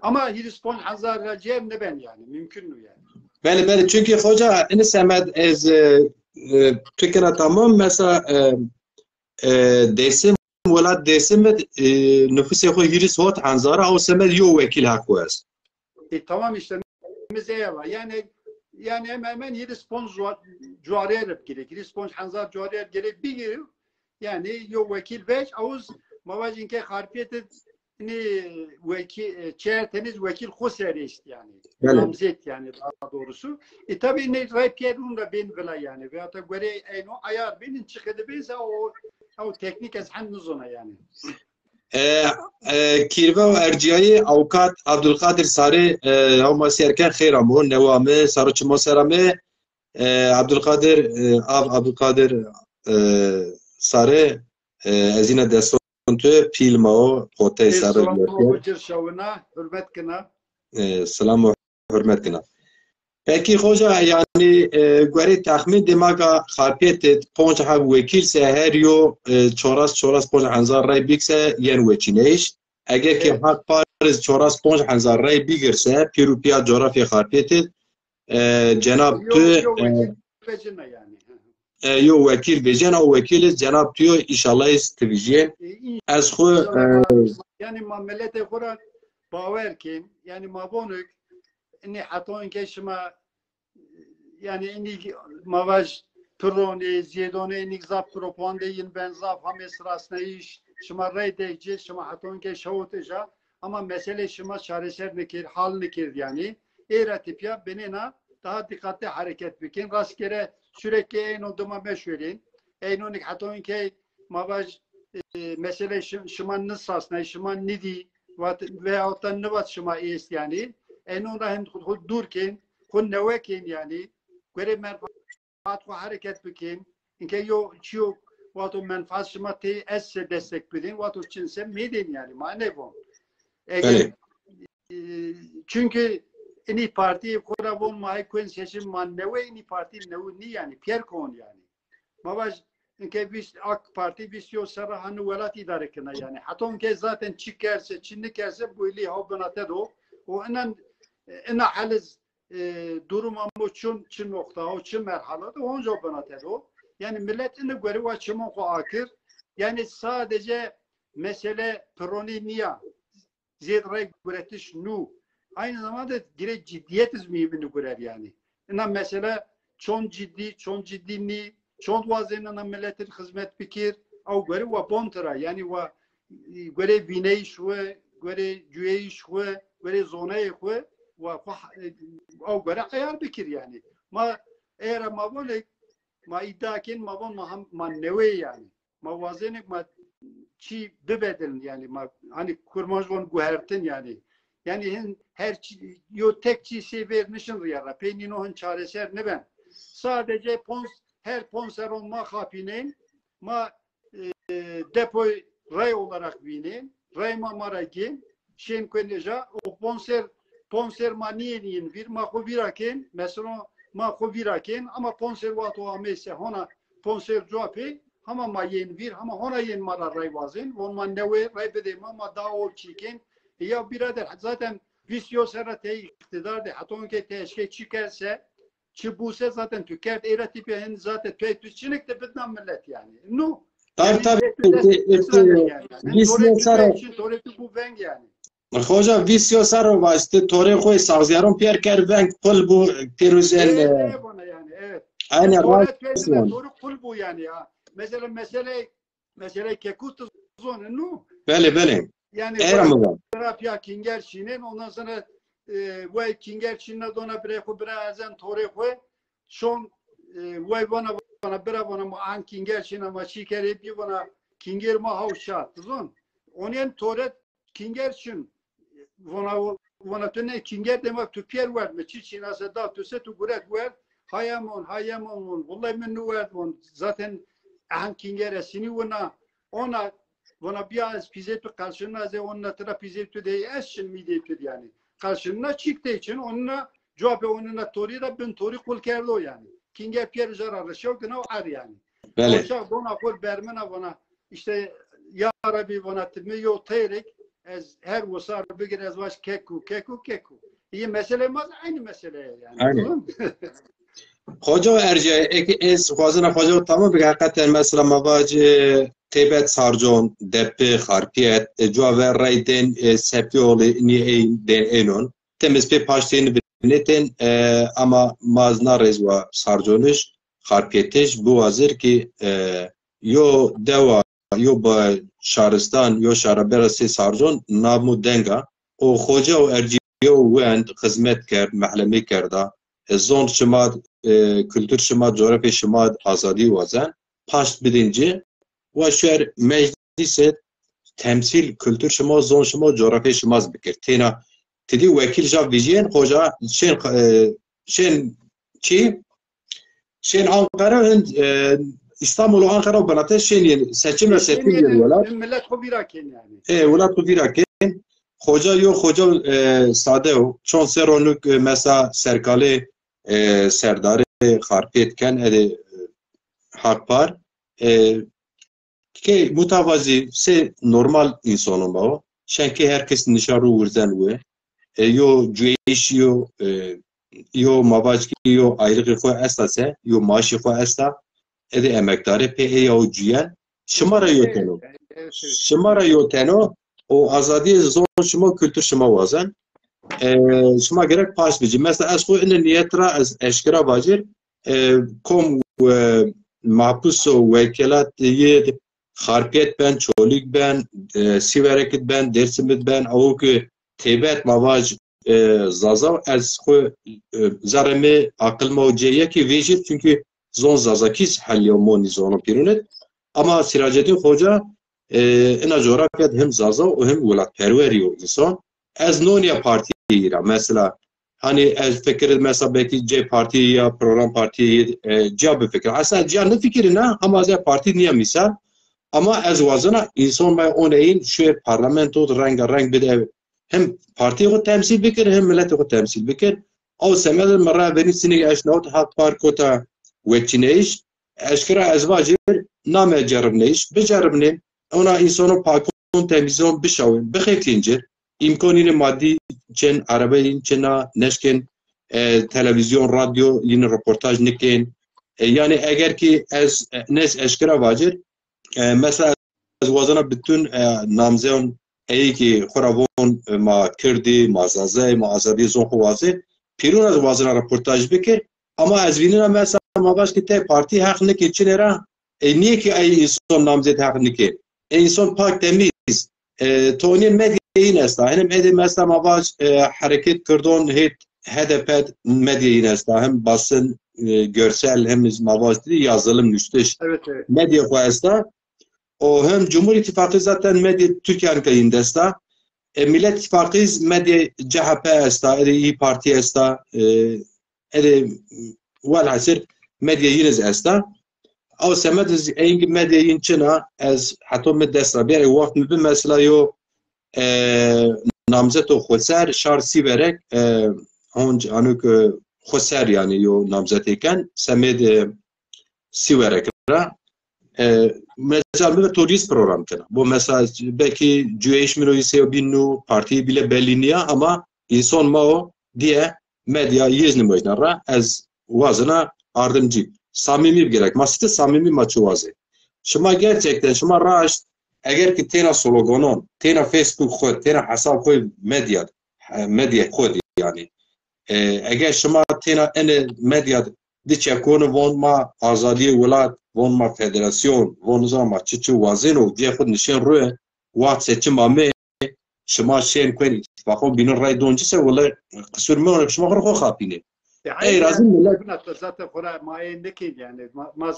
Ama hîris ponc hezar ra cem ne ben yani. Mümkün mü yani? Belê, belê. Çünkü xoca, ini semed ez, e, e, fikra tamam. Mesela, e, e, Dêsim, welat Dêsim, e, nüfusê xo hîris hot hezar a, o semed yo wekîl Haq Paris. E, tamam işte, mizeye var. Yani, yani hemen hemen hîris ponc cua-, cuarê rip gerek. Hîris ponc hezar cuarê gerek bigir. Yani yo wekîl vec, awuz ma vacin ke Xarpiyet nê wekî-, e, çer teniz wekîl xo serê est yani. Belê. Namzet yani daha doğrusu. E, tabi ne rey pîyer un da bên vila yani. Veya da göre eyno ayar benin çıkıdı bense o, o teknik ez hem nizona yani. E, e, Kîrve û Erciyayî, avukat Abdulkadir Sarı, e, hewma sîyer ken xêr amo, newa mi, saro çimo ser ame. E, Abdulkadir, e, av Abdulkadir, e, Sarı, e, ez yine deston tu, pîl ma o, potey Sarı. Selam û hocir şawina, hürmet kina. E, selam û hurmet kena. Pekî xoca, yanî, e, guerê texmîn dêmaga Xarpêtê ponc heb wekîl se, her yo, e, çoras, çoras ponc hezar rey bik se yen weçîneyîş. Eger ke Haq Paris çoras ponc hezar rey bigir se, pîr û pîya coğrafya Xarpêtê, e, cenab tu, e, e, yo wekîl vecena, o wekîl iz cenab tu yo, înşallah iz ti vijîyê. E, ez xwu, înşallah, e, ma, yanî ma miletê xwu ra bawer kên, yanî ma vonik, inî heta inke şima, yanî inî ma vaj pironê, zêdonê, inî zaf propagandê yin ben, zaf hamê sirasneyîş, şima rey dey ci, şima heta inke şewitê ja, ama meselê şima çareser nikir, hal nikir yanî. Ê ra tepya binêna daha dikkatli hareket bikin. Rastgele sürekli eyno dima meşwerên. Eynonik heta inkey ma vaj, e, mesele şi-, şima nisasnay, şima nidî, vat, veyahut da nivat şima êst yanî. Eynon ra hin xu, xu dûr kên, xu newe kên yanî. Guerê menfaat xu hereket bikên. Inke yo çiyo vato menfaat şima tey ez se destek bidên, vato çin se mêdên yanî. Ma nêvon. Eger, Belê. e, çünkü inî partî xu ra von ma hey kuen seçim ma newe, inî partî newe nî yanî. Piyer kon yanî. Ma vaj, inke vîst, AK Partî vîst yo serra hanî welat îdare kena yanî. Heta inke zaten çi kerse, çi nikerse, bu ilî haw binate do. O inan, ina heliz, e, durum amo çun, çi noxta o, çi merhala do, onca binate do. Yanî millet ini guerî wa çimon xu akir. Yanî sadece mesele pironî nîya. Zêd rey guretiş nû. Aynı zamanda girê ciddiyet iz muhîmî nigurer yanî. Ina mesele çond ciddî, çond ciddî nî, çond wazên ina miletin xizmet bikir, ew guerî wa bon tira, yanî wa, e, guerê vîneyîş xwu, guerê cuyeyîş xwu, guerê zoneyê xwu, wa xwu, e, ew guerî eyar bikir yanî. Ma eger ma vonê, ma îdia kên, ma von ma hem, ma newê yanî. Ma wazenê ma çî bibedilin yanî, ma hanî kurmanc von guhertin yanî. Yanî hin her çî, yo tek çî sey vêr nişin rîya ra. Pey nîno hin çareser niben. Sadece pon, her pon serron ma xapînên, ma, e, depoy rey olarak vînên, rey ma ma ra gên, şên kuenê ja, o pon ser, pon ser ma nîyên yên vîr, ma xwu vîra kên, mesela ma xwu vîra kên, ama pon ser wexto ameyse hona pon ser cuwa pê, hama ma yên vîr, hama hona yên ma ra rey wazên, von ma newê rey bidê ma, ma daha ol çî kên. E ya birader, zaten vîst yo serra tey îqtîdar de, heta onkey tey eşkey çi kerse, çi buse zaten tu kerd, ey ra tîpê hin zaten tu, tu çinik de bidna millet yanî. Nu, Tabii, yanî tabii. Ê, ê, ê, yanî. Yanî vîst torê yo tu serra veng yanî. Xoca, vîst yo serro vajî, ti torê xo yê saxzîyaron pîyer kerd veng, qul bû, pêro jî el, Ê, e, ê, bana yanî, evet. Aynen, rast. Torê qul bû yanî ya. Mesela, mesele, mesele kekû tu zonî nû. Belê, belê. Yanî, Era mi va? Bira pîya kinger çînên, ondan sonra, e, wey kinger çînna dona birey xo, bira erzen torê xo, şon, e, wey vana, vana, bira vana, ma an kinger çîna, ma çî kerê bî vana, kinger ma haw şa, tu zon. Onên tore kinger çin. Vona, vona tu ne kinger de ma tu pîyer werd mi? Çi çîna se da tu se tu guret werd. Hayemon, hayemon von. Vallahi mi nu werd von. Zaten ehn kinger esinî wina. Ona, vona bîya ez pîzê tu qelşinna ze onna tira pîzê tu de ez çin mîdê tu de yanî. Qelşinna çîk tey çin onna cuapê onina torî ra bin torî qul kerdo yanî. Kinger pîyer uca ra rişew gina û er yanî. Belê. Oşa bona xo bermina vona, işte, ya Rebî vona ti mi yo teyrik, ez her wisar bigir ez vaj kekû, kekû, kekû. Yê mesele ma zî eynî mesele ye yanî. Aynen. Xoca erce, eke ez xwazina xoca tamam bike, heqeten mesela ma vac, e, têbet sarcon, depi, xarpiyet, e, cuwa ver rey dên, e, sepî olî, nî ey dên ênon. Temiz pê paştên binêtên, e, ama ma zî na rêz wa sarconij, xarpiyetij, biwazir ki, e, yo dewa, yo ba-, şaristan, yo şara bera sê sarcon, nam û deng a. O xoca û ercî yo wend, xizmet kerd, mehlemî kerda. E, zon şima, e, kultur şima, coğrafya şima azadî wazen. Paşt bidên ci, wa şuer meclîsê temsîl kultur şima, zon şima, coğrafya şima zî bikir. Têna ti dî wekîl ja vijîyên, xoca şên, e, şên çi? Şên Ankara, hin, e, Îstanbul û Ankara û binate şên yên seçim ra seçim yên welat. Millet xo vîra kên yanî. E, welat xo vîra kên. Xoca yo xoca, e, sade o. Çond serro nuk, e, mesela serkalê, e, serdarê xarpêt ken, erê, e, Hak Par. E, Key mutavazî sê normal însono ma o. Şenkê her kes nişa ro wirzen we. E, yo cuyeyîş, yo, e, yo mavac ki yo ayrıqê xo esta se, yo maaşê xo esta. Ede emekdare pê ey ya o cuyen. Şima ra yo teno. Şima ra yo teno. O azadîyê zon şima, kultur şima wazen. E, şima gerek paş bicî. Mesela ez xo ine niyet ra ez eşkera vacir. E, kom, e, mahpus o, wekelat yê Xarpêt ben, Çolîg ben, e, Sîwerekid ben, Dêrsimid ben, awo ki têbet ma vac, e, Zaza, ez xwu, e, zerrê mi aqil ma o cêye ki vêjir, çünkü zon Zazakî heliyo monî zonon pîrûn id. Ama Sîracedîn Xoca, e, ina coğrafya de hem Zaza û hem welatperwerî yo însan. Ez nonîya partîyî ra, mesela, hanî ez fikir, mesela, belkî cê partîyî ya program partîyî, e, cîya bifikir. Aslında cîya nifikirîna, ama ez partî nîya mîsal. Ama ez wazena însan ma oneyin şuer parlamento de renga reng bide. Hem partîyê xo temsîl bikir, hem miletê xo temsîl bikir. Ew semed mi ra verîn sinî eşnawt Halk Parko ta weçîneyiş. Eşkera ez vacir, name ceribneyiş, biceribnên. Ona însano pakon, temîzon bişawên, bixeklîn ci. Îmkonînê madî çin, erebeyîn çina, neşkên, e, televîzyon, radyo yîn roportaj nikên. E, yanî eger ki ez, e, nes eşkera vacir, e, mesela ez wazena bütün, e, namzeyon eyî ki xo ra von, e, ma kirdî, ma zazey, ma azadî zon xo wazê. Pîrûn ez wazena roportaj bikir. Ama ez vînena mesela ma vaj ki te partî heq nikê çinê ra, e, nîyê ki ey însan namzet heq nikê. E, însan pak temîz. E, tonî medyayîn esta. Henim edê mesela ma vaj, e, hereket kirdon hêt H D P medyayîn esta. Hem basın, e, görsel hem ma vaj dî yazılım nuştiş. Evet, evet. Medya xo esta. O hem Cumhur İttifakı zaten medya Türkiye anka yîn desta. E, Millet İttifakı medya C H P esta, e, İYİ Parti esta, e, Erê, welhasil medya yin iz esta. Ew semed iz êngî medya yin çin a, ez heto mi dest ra bîyarê, wext mi bi mesela yo, e, namzeto Xoser, şar Sîwerek, e, honc anuk, e, Xoser yanî yo namzetê ken, semêd, e, Sîwerek ra. E, mesela mi ve to rîz program kena. Bo mesela belkî cuyayîş mi ro îsê yo bîn nû, partîyê bîle bellî nîya ama înson ma o diye medya yêz nimojna ra ez wazena ardimcî. Samîmî bi gerek. Ma site samîmî ma çi wazê. Şima gerçekten şima raşt eger ki têna sloganon, têna Facebook xo, têna hesab xo medya, medya xo di yanî. E, eger şima têna ene medya di çekoni von ma azadiyê welat, von ma federasyon, von nizam ma çi çi wazêno, cê xo nişên rue, waxt se çi ma mê, şima şên kuen îtîfaqon bînin ray don ci se, wele qisur mi şima xo xo xapînê. E, ey razî millet. Bina to zaten xora ma ê nikên yani. Ma, ma,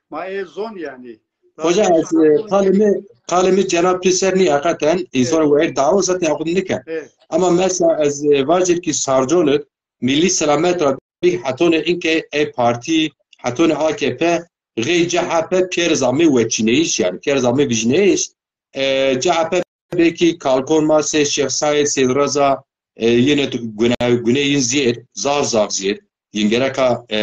ma ê zon yani. Hoca ez, e, qalê mi, qalê mi cenab tu ser nî heqeten, însan wer dawo zaten xo niken. Ama mesela ez, e, vacir ki sarconit, Milî Selamet ra bî hetonê inke ey partî, hetonê A K P, xey C H P pîyerz amê weçîneyîş, yanî pîyerz amê vijneyîş. E, C H P belkî kalkon ma sey Şêx Saîd, Seyd Reza, e, yine tu-, gune, gune yin zîyêr, zaf zaf zîyêr. Yin gereka, e,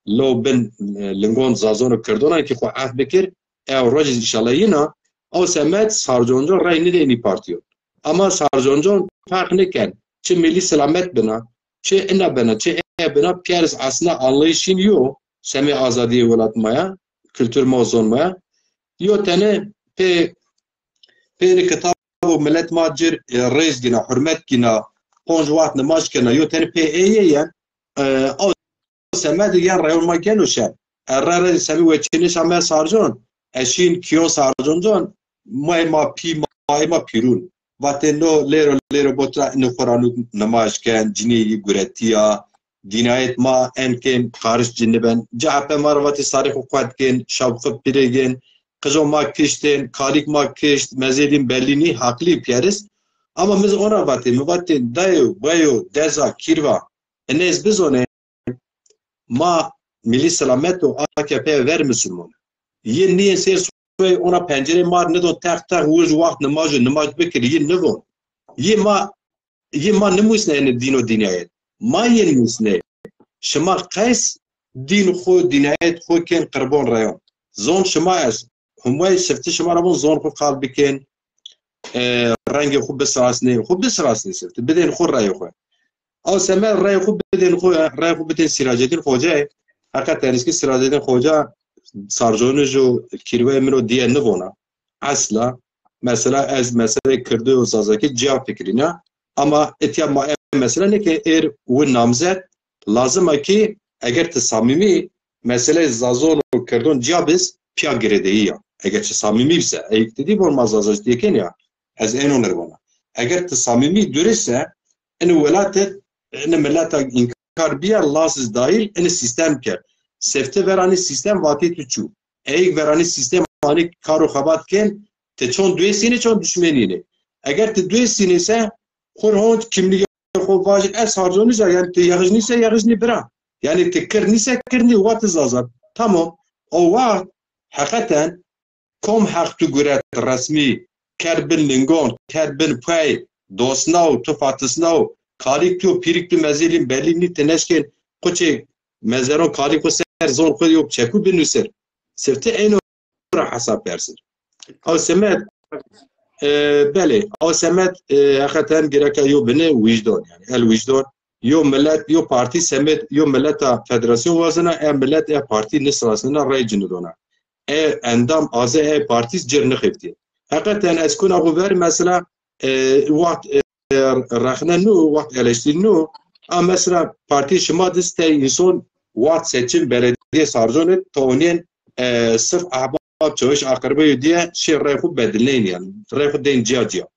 lo bin, e, lingon zazon û kirdonan ki xo ef bikir, ew roj iz înşallah yina, ew semed sarconcon rey nidê inî partîyo. Ama sarconcon ferq niken. Çi Milî Selamet bina, çi ina bina, çi ê bina, pîyerz aslında anlayışın yo, semê azadiyê welat ma ya, kultur ma û zon ma ya. Yo tene pê, pê inî kitab û milet ma cir, e, rêz gina, hurmet gina, ponc waxt nimaj kena, yo tene pê ê yê yen, e, ew semed yen reyon ma geno şer. E, re re semî weçînişa me sarcon. E, şîn kîyon sarconcon. Mayê ma pî, mayê ma pîrûn. Vatê no lêro lêro botra ino xo ra nû nimaj ken, cinîyê yî guretîya, dînayet ma en kêm qariş ci niben. C H P ma ra vatê sarê xo qwet kên, şab xo pîrê gên, qijo ma kiştên, kalîk ma kişt, mezêdîn bellî nî, haqlî pîyerist. Ama mi zi ona vatê, mi vatê dayo, bayo, deza, kîrva, inê ez bizonê, ma Milî Selamet û A K P ver musulman. Yê nîyê sêr soyê ona pencerê mar nidon tex tex wir waxt nimaj û nimaj bikir, yê nivon. Yê ma, yê ma nimusne ene dîn û dînayet. Ma yê nimusne. Şima qeys dîn xo, dînayet xo kên qirbon reyon. Zon şima ez. Humay sifti şima ra von zon xo qal bikên. E, rengê xo bisirasnê, xo bisirasnê sifti. Bidên xo reyê xo. Ew semed reyê xo bidên xo, reyê xo bidên Sîracedîn Xocayê. Heqeten ki Sîracedîn Xoca sarconij û kîrweyê min o diye nivona. Esla. Mesela ez meseleyê Kirdî û Zazakî ciya fikirîna. Ama etiya ma e mesele nê ke êr wi namzet lazim a ki eger ti samîmî meseleyê Zazon û Kirdon ciya biz, pîya girêdeyî ya. Eger ti samîmî bise, ey ki ti dî von ma Zazakî dîyê kenî ya. Ez êno nir vona. Eger ti samîmî durist se, ini welat id, ini mileta înkar bîya, laz iz dahil, ini sîstem ker. Sefte veranî sîstem vatê tu çû. Eyk veranî sîstem anî kar û xebat ken, ti çon duê sînê, çon duşmenî nê. Eger ti duê sînê se, xur honc kimlîgê xo vajî ez harco nîja, yanî ti yexij nîse yexij nî bira. Yanî ti kir nîse kir nî, wa ti zazat. Tamam. O waxt heqeten kom heq tu guret resmî, ker bin lingon, ker bin pey, dosnaw, tu fatisnaw, kalîk tu, pîrik tu mezêlîn belî nî ti neşkên quçê mezeron kalîk xo ser zon xo yo çekû binusir. Sifte eno ra hesab persir. Ew semed, e, belê, ew semed, e, heqeten gereka yo bine wijdon, yanî el wijdon, yo milet, yo partî semed, yo mileta federasyon wazena, e milet, e partî nisrasnena, rey ci nidona. E endam aze e partî cir nixeftîye. Heqeten ez kuna xo ver mesela, e, waxt, e, rexne nû, waxt eleştîr nû. A mesela partî şima distey înson waxt seçim belediye sarconê, to onên, e, sirf ehbab çawiş aqirbeyo diye şê rey xo bedilneyn yanî. Rey xo deyn ciya ciya.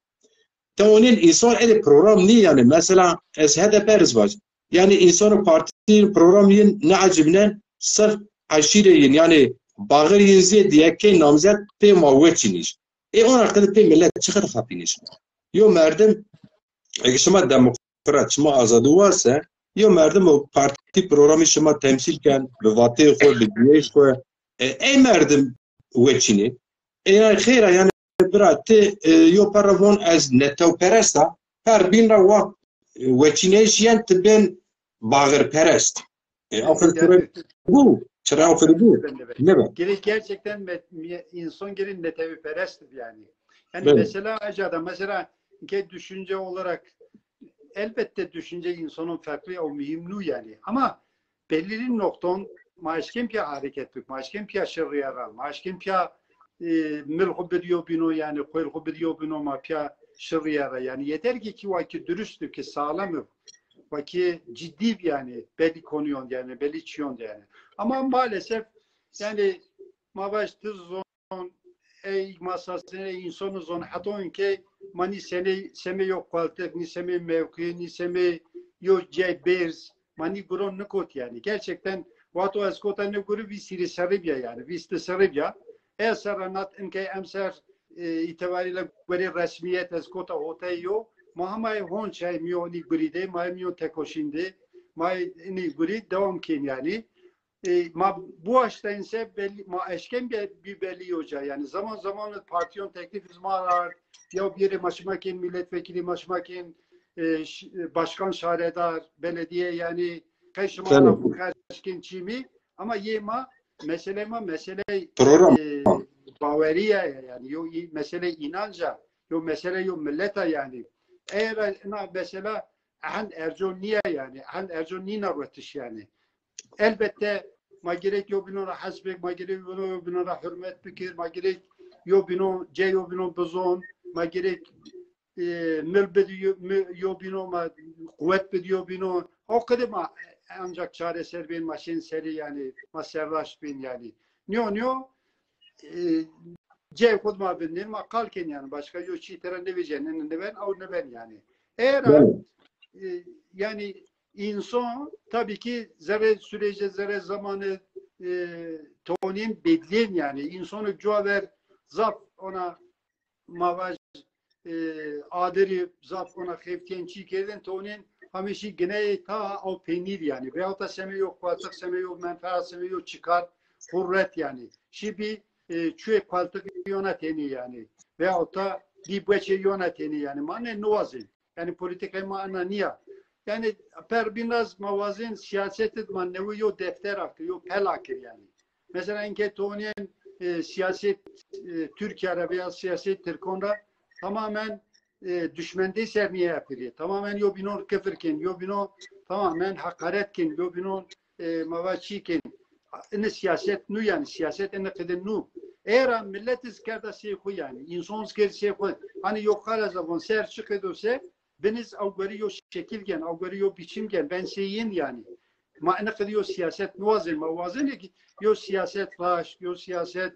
Te onên însan ede program nî yanî. Mesela ez H D P riz vac. Yanî însanê partî program yin neecibnen sirf eşîre yin yanî baxir yin zê diye key namzet pê ma weçînîş. Ê ona qede pê milet çi qede xapînîş? Yo merdim, eke şima demokrat, şima azadî wase, yo merdim o partî programî şima temsîl ken, bi vateyê xo, bi dîyeyîş xo, e, ey merdim weçînê. E, yanî xeyra, yanî bira ti, e, yo perra von ez netewperest a, per bîn ra waxt, e, weçîneyîş yen ti bên baxirperest. E, aferin, çira bu, çira aferin bu. Nebe. Gerek gerçekten met-, mi-, insan gerek neteviperest yani. Yani mesela acaba mesela ki düşünce olarak elbette düşünce insanın farklı o mühim nu yani. Ama belirli nokton ma eşkên pîya hareket bik, ma eşkên pîya şirîya ra, ma eşkên pîya, e, mil xwu bidîyo bîno, yanî xwêl xwu bidîyo bîno, ma pîya şirîya ra. Yanî yeter ki ki wa ki dürüst bi, ki sağlam bi, wa ki cidî bi yanî belli konuyon yanî belli çiyon yanî. Ama maalesef yanî ma vaj ti zon ey masasine ey însanî zon heton ke ma nî semê, semê yo koltuk, nî semê mewqî, nî semê yo cey bêrz, ma nî guron nikot yanî. Gerçekten wexto ez kota nê gurî vîst hîrê serrî bîya yanî, vîst serrî bîya. Ez serra nat inkey emser, e, îtibariyle guerê resmîyet ez kota hotey yo. Ma hema ê hon çay mîyo nî gurî de, ma ê mîyo tekoşîn de, ma ê nî gurî dewam kên yanî. E, ma bu aştayın se belli, ma eşken be-, bir belli hoca. Yani zaman zaman partiyon teklif izmar ard, ya bir yere maşmakin milletvekili, maşmakin, e, ş-, e, başkan şaredar, belediye yani qey şima bu xerçkin çimi ama ye ma mesele ma mesele program, e, baweriye yani yo i-, mesele inanca, yo mesele yo milleta yani. Eğer na mesela ehend erco niye yani, ehend erco nîna retiş yani. Elbette ma gerek yo bînon ra hes bik, ma gerek yo bînon ra hurmet bikir, ma gerek yo bînon, cê yo bînon bizon, ma gerek, e, mil bidî yo, mi-, yo bînon, ma quwet bidî yo bînon. O qede ma ancak çareser bên, ma şên serî yani, ma serraşt bên yani. Nîyo nîyo, e, cey xud ma vindên, ma qal kên yani. Başka yo çî tera nêvecên, ene nêben, ew nêben yani. Eğer e, yani insan tabii ki zerre sürece, zerre zamanı, e, tonên bedlên yani. İnsanı cuwa ver zaf ona mavaj, e, adiri zaf ona xeftiyên çî kerdin, tonên hamişî gineyê ta ew peynîr yani. Veyahut da semê yo kuatik, semê yo menfeat, semê yo çikar, hurret yani. Şî bî, e, çuyê kuatik yona tenî yani. Veyahut da bî bueçê yona tenî yani. Ma ne nuwazin. Yani politikayê ma ena nîya. Yani per bîn ra zî ma wazên siyaset id ma newi yo defter akir, yo pel akir yani. Mesela inke tonên, e, siyaset, e, Türkiye ra veya siyaset Tirkon ra tamamen, e, düşmendê ser nîya yapirî. Tamamen yo bînon kifir kên, yo bînon tamamen hakaret kên, yo bînon, e, ma va çî kên. Ini siyaset nu yani, siyaset ini qide nu. Eğer millet iz kerda sey xwu yani, insan iz kerd sey xwu. Hani yo qal ez a von ser çi qedo se, bin iz ew guerî yo şekil gen, ew guerî yo biçim gen, ben sey yin yani. Ma ini qede yo siyaset nuwazên, ma wazên ki yo siyaset raşt, yo siyaset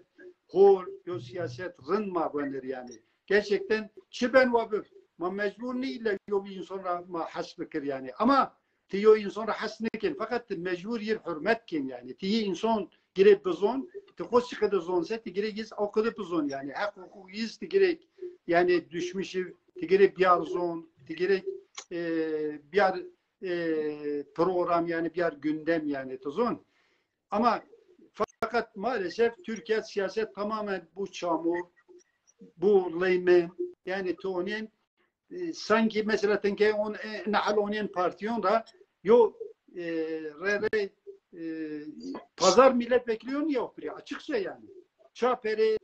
hol, yo siyaset rind ma wenir yani. Gerçekten çi ben wa bib, ma mecbur nî illa yo bir insan ra ma hes bikir yani. Ama Ti yo însan ra hes nêkên, feqet ti mecbur yir hurmet kên yanî. Ti yê însan girê bizon, ti xo çi qede zon se, ti girê yis o qede bizon yanî. Heq huqûq yis ti girê yanî duşmîşî, ti girê biyar zon, ti girê, e, biyar, e, program yanî, biyar gündem yanî, ti zon. Ama fakat maalesef Türkiye siyaset tamamen bu çamur, bu leymen, yani ti onên, e, sanki mesela tenkey on, e, nehal onên partiyon ra yo, e, re, re, e, pazar milletvekili yo niye opiri açıkça yani. Ça pere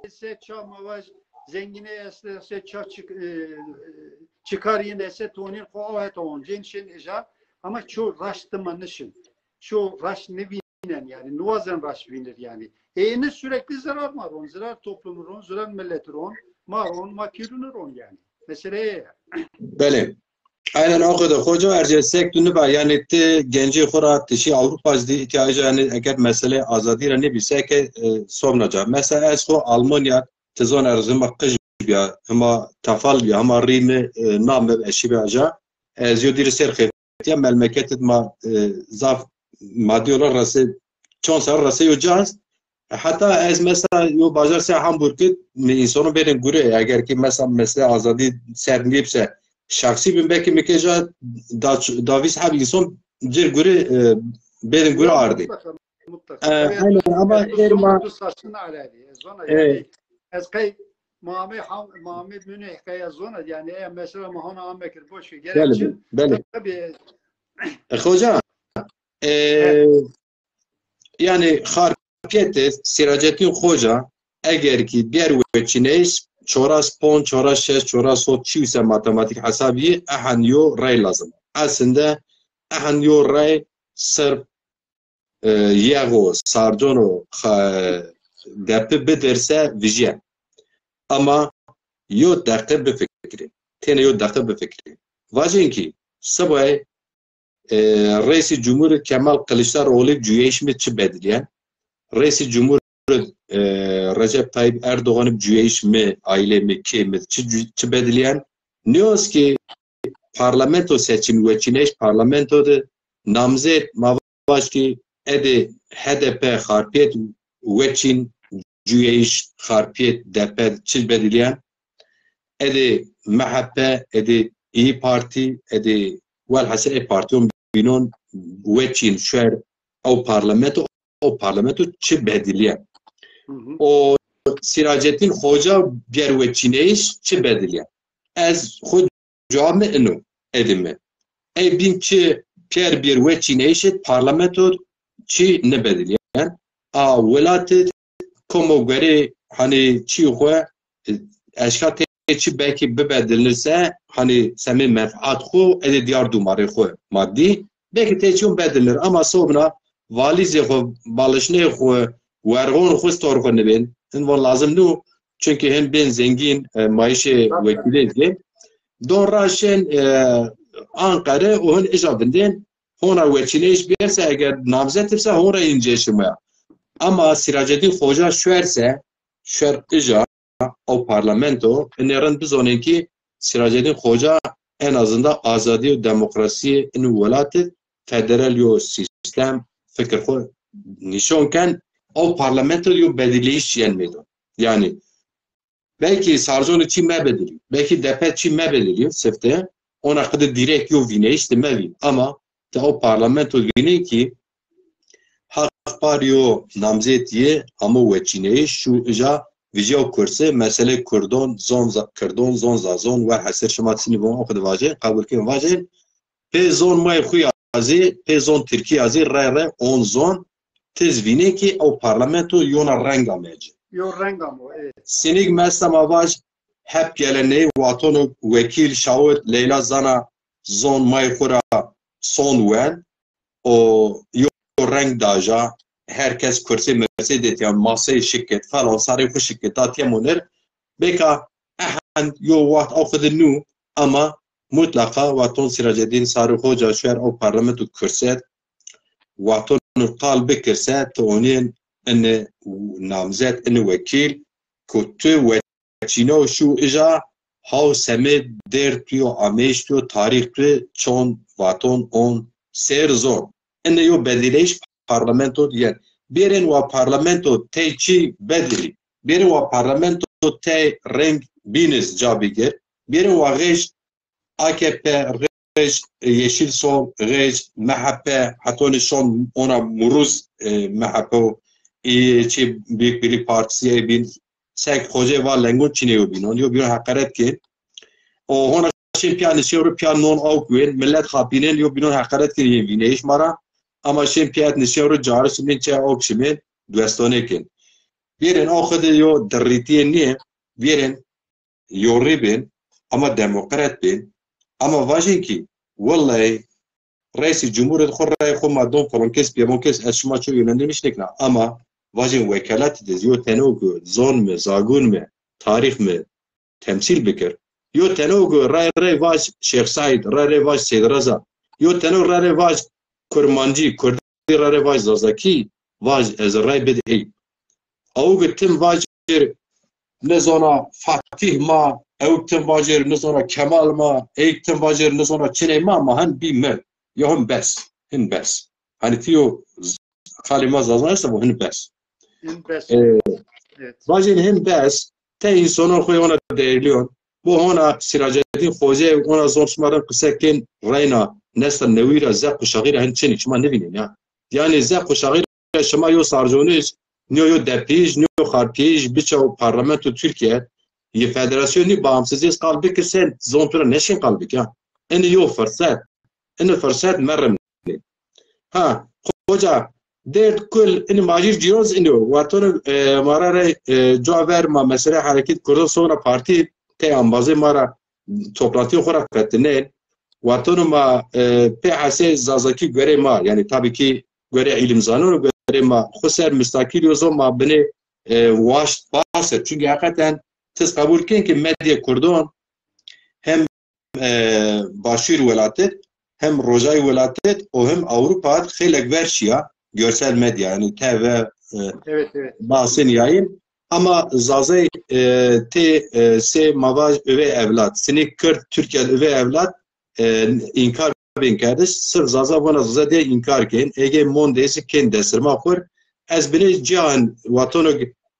ese, ça mavaj zengine ese, ese ça çık, e, e, çıkar yin ese ti onên xo aw heta oncên şin eja ama ço raşt dima nişin. Ço raşt nivîn vînen yanî, niwazen raşt vînir yanî. E, êni sürekli zirar ma ron, zirar toplumu ron, zirar milleti ron, ma ron, ma pîrûni ron yanî. Mesele ê ya. Belê. Aynen o kadar. Hoca erce sek tu niba, yanî ti gencî xo ra ti şî Avrupa zî ihtiyacı yanî eger mesele azadî ra nêbî seke, e, sobnaca. Mesela ez xo Almanya, ti zon er hima qij bîya, hima tefal bîya, hima rî mi, e, name eşî bîya ca. Ez yo dîri ser xêr ya memleket ma, e, zaf madî olarak rese, çond serr rese yo caz. Heta ez mesela yo bajar se Hamburg mi însono bêrin gure, eger ki mesela mesele azadî ser nîbse şahsî bin belki mi ke ca da, da vîst heb înson cir gure, e, bêrin gure ardî. Mutlaka, mutlaka. E, aynen, ama yani, erma tu saçın alevî. Ez ona e, yani, ez qey Mame Ham-, Mame Münih qey ez zona, yani, e, mesela ma hona ame kir, boş ver, gerek çin. Belê, belê. Tabii. E, hoca, e, yani, Xarpiyetê Sîracettin Xoca, eger ki bîyer weçîneyş, çoras pon, çoras şeş, çoras hot çî ise matematik hesabî, ehan yo rey lazim. Aslında ehan yo rey sırf e, yexo, sarcono, xa-, depi bidirse vijyen. Ama yo deqe bifikirî. Têne yo deqe bifikirî. Vajên ki, sibayê, e, Reisî Cumhur Kemal Kılıçdaroğlu cuyeyîş mi çi bedilyen? Reisî Cumhur, e, Recep Tayyip Erdoğan cuyeyîş mi, aîlê mi, kê mi çi cu-, çi bedilyen? Nîyoz ki parlamento seçim, weçîneyş parlamento de namzet ma vaj ki edê H D P Xarpiyet weçîn, cuyeyîş Xarpiyet D P çil bedilîyen, edê M H P, edê İYİ Parti, edê welhasil ê partiyon bînon weçîn şuer ew parlamento, o parlamento çi bedilîyen. Hı hı. O Sîracettin Xoca bîyer weçîneyîş çi bedilîyen. Ez xo cewab mi ino, edî mi. Ey bîn çi pîyer bîr weçîneyîşê parlamento çi nibedilîyen. A welatê komo guerê, hanî, çî xo, e, eşka tê çi belkî bibedilnir se, hanî, semê menfaat xo, edê diyar dûmarê xo madî, belkî tê çîyon bedilnir. Ama sobna valîzê xo, balişneyê xo, werxon xo, stor xo nibên. Hin von lazim nû, çunkî hin bên zengîn, e, mayîşê wekîlê zî. Don ra şên, e, Anqere û hin ija vindên, hona weçîneyîş bierse, eger namzet bise, hona înce şima ya. Ama Sîracedîn Xoca şuerse, şuer ija, ew parlamento, inê rind bizonên ki Sîracedîn Xoca en azından azadî û demokrasî ino welat id, federal yo sîstem fikir xo nîşon ken, ew parlamento yo bedilîyîş yen meydan. Yanî belkî Sarconî çî mebedilî, belkî D P çî mebedilî, sifte, ona qide dîrekt yo vîneyîş de mevîn. Ama ti ew parlamento vînê ki Haq Parî yo namzet yê amo weçîneyîş, şû ija vijya kurse, mesele Kurdon, zon za-, Kirdon, zon Zazon, werhesir şima çinî von, o qide vajên, qebul kên vajên, pê zon may xu ya zî, pê zon Tirkî ya zî, re re on zon, tiz vînê ki ew parlamento yona reng ame ci. Yo reng amo, evet. Sinîg mesta ma vaj, hep geleneyî watono wekîl, şawit, Leyla zana zon may xu ra son wen, o yo reng daja, her kes kursê mirsê dêtiya, maseyê şikit, falan sarê xu şikit, da têmonir. Bêka ehend yo waxt ew xu de nû, ama mutlaqa waton Sîracedîn Sarî Xoca şuer ew parlamento kurset, waton qal bikirse, ti onîn ini namzet, ini wekîl, ku tu weçîno şû ija, haw semê dêr tu yo, ameyîş tu yo, tarîx tu, çon, vaton, on, seyr zon. Ine yo bedîleyîş parlamento diyen. Bêrên wa parlamento tey çî bedîlî. Bêrên wa parlamento tey reng bîniz ca bigir. Bêrên wa xêj A K P, xêj Yeşil Sol, xêj M H P, hetonî şon ona muruz, e, M H P o, e, çi Büyük Birlik Partisi ey bîn, sek xocê va lengun çinê yo bînon. Yo bînon heqeret kên. O hona şên pîya nişên ro pîya non awk wên, millet xapînên, yo bînon heqeret kên yên vîneyîş ma ra. Ama şên pîya nişên ro cari şimên çe awk şimên, duestonê kên. Vêrên o xide yo dirrîtîyê nîyê, vêrên yorî bên, ama demokrat bên, ama vajên kî, wellahî, reîsî cumhurî xo rayê xo ma don, falan kes, pîyamon kes, ez şima ço yönlendirmiş nêkena, ama vajên wekelatî de yo teno ku zon mi, zagun mi, tarîx mi temsîl bikir. Yo teno ku ray ray vaj Şêx Seîd, ray ray vaj Seyd Reza. Yo teno ray ray vaj Kurmancî, Kurdî ray ray vaj Zazakî, vaj ez ray bid ey. Ew ki tim vajir nizona Fatîh ma, ew tim vajir nizona Kemal ma, ey tim vajir nizona çinê ma, ma hin bî mi. Yo hin bes, hin bes. Hani ti yo z-, xalê ma Zaza esta, bu hin bes. Hin bes. Ee, Evet. Vajin hin bes, te însonon xo ona değerliyon. Bu hona Siracedîn Xocey, ona zon şima rin qise kên reyna nesla newî ra, ze quşaxî ra hin çinî, şima nivînên ya. Yanî ze quşaxî ra şima yo sarconij, nîyo yo depîj, nîyo xarpîyij, biçe o parlamento Türkiye, yi federasyon nî bağımsızız qal bikir, sen zon tu ra neşin qal bik ya. Ini yo fırsat. Ini fırsat merrimnê. Ha, xoca, derd kul, ini majir ciroz ino. Watonu, e, mara re, e, cua ver ma mesele hareket Kurdo sonra parti te ambazê ma ra toplantîyo xo ra fetinên. Watonu ma, e, P H S Zazakî göre ma, yani tabii ki göre ilim zanonu göre ma, xo ser müstakil yo zon ma bine, e, waşt baser. Çünkü hakikaten tiz kabul ken ki medya Kurdon hem e, Başûr welatet, hem Rojay welatet û hem Ewropa xeylek ver şiya, görsel medya, yani T V, e, Evet, evet. Basın yayın. Ama Zazay, e, tê, e, sê ma vaj üvey evlat. Sinik Kürt, Türkiye üvey evlat, e, inkar bên kerdiş. Sırf Zaza vona Zaza diye inkar kên. Ege mondesi kên desirma xur. Ez bine cihan watono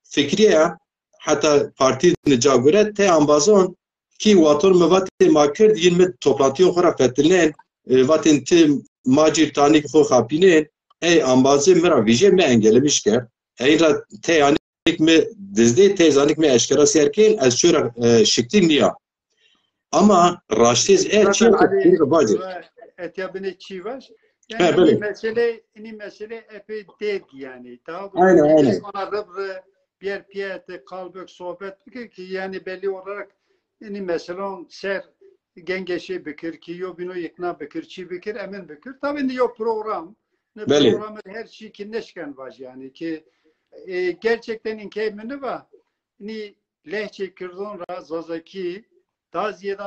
fikriye ya, heta partî ni ca gure te ambazon ki waton mi vatê ma kird, yin mi toplantîyon xo ra fetilnên, e, vatên ti macîr tanîk xo xapînên, ey ambazê mi ra vîjê mi engelemiş kerd. Ey ra te yanîk mi dizdê, te zanîk mi eşkera ser kên, ez ço ra, e, şiktî nîya. Ama raştê ez e çî Zaten Elî, vacir. Etiya binê çî vaj. Yani He, inî belê. Mesele, inî mesele epey dêg yani. Daha doğrusu Aynen, aynen. Ona rib ri, bir yer piyete, kalbek, sohbet bikir ki yani belli olarak inî meselon ser gengeşe bikir ki yo bîno ikna bikir, çî bikir, emin bikir. Tabii inî yo program, ne Belê. Programı her şey ki neşken vaj yani ki, e, gerçekten inkey mi niva, inî lehçe Kirdon ra Zazakî daha ziyade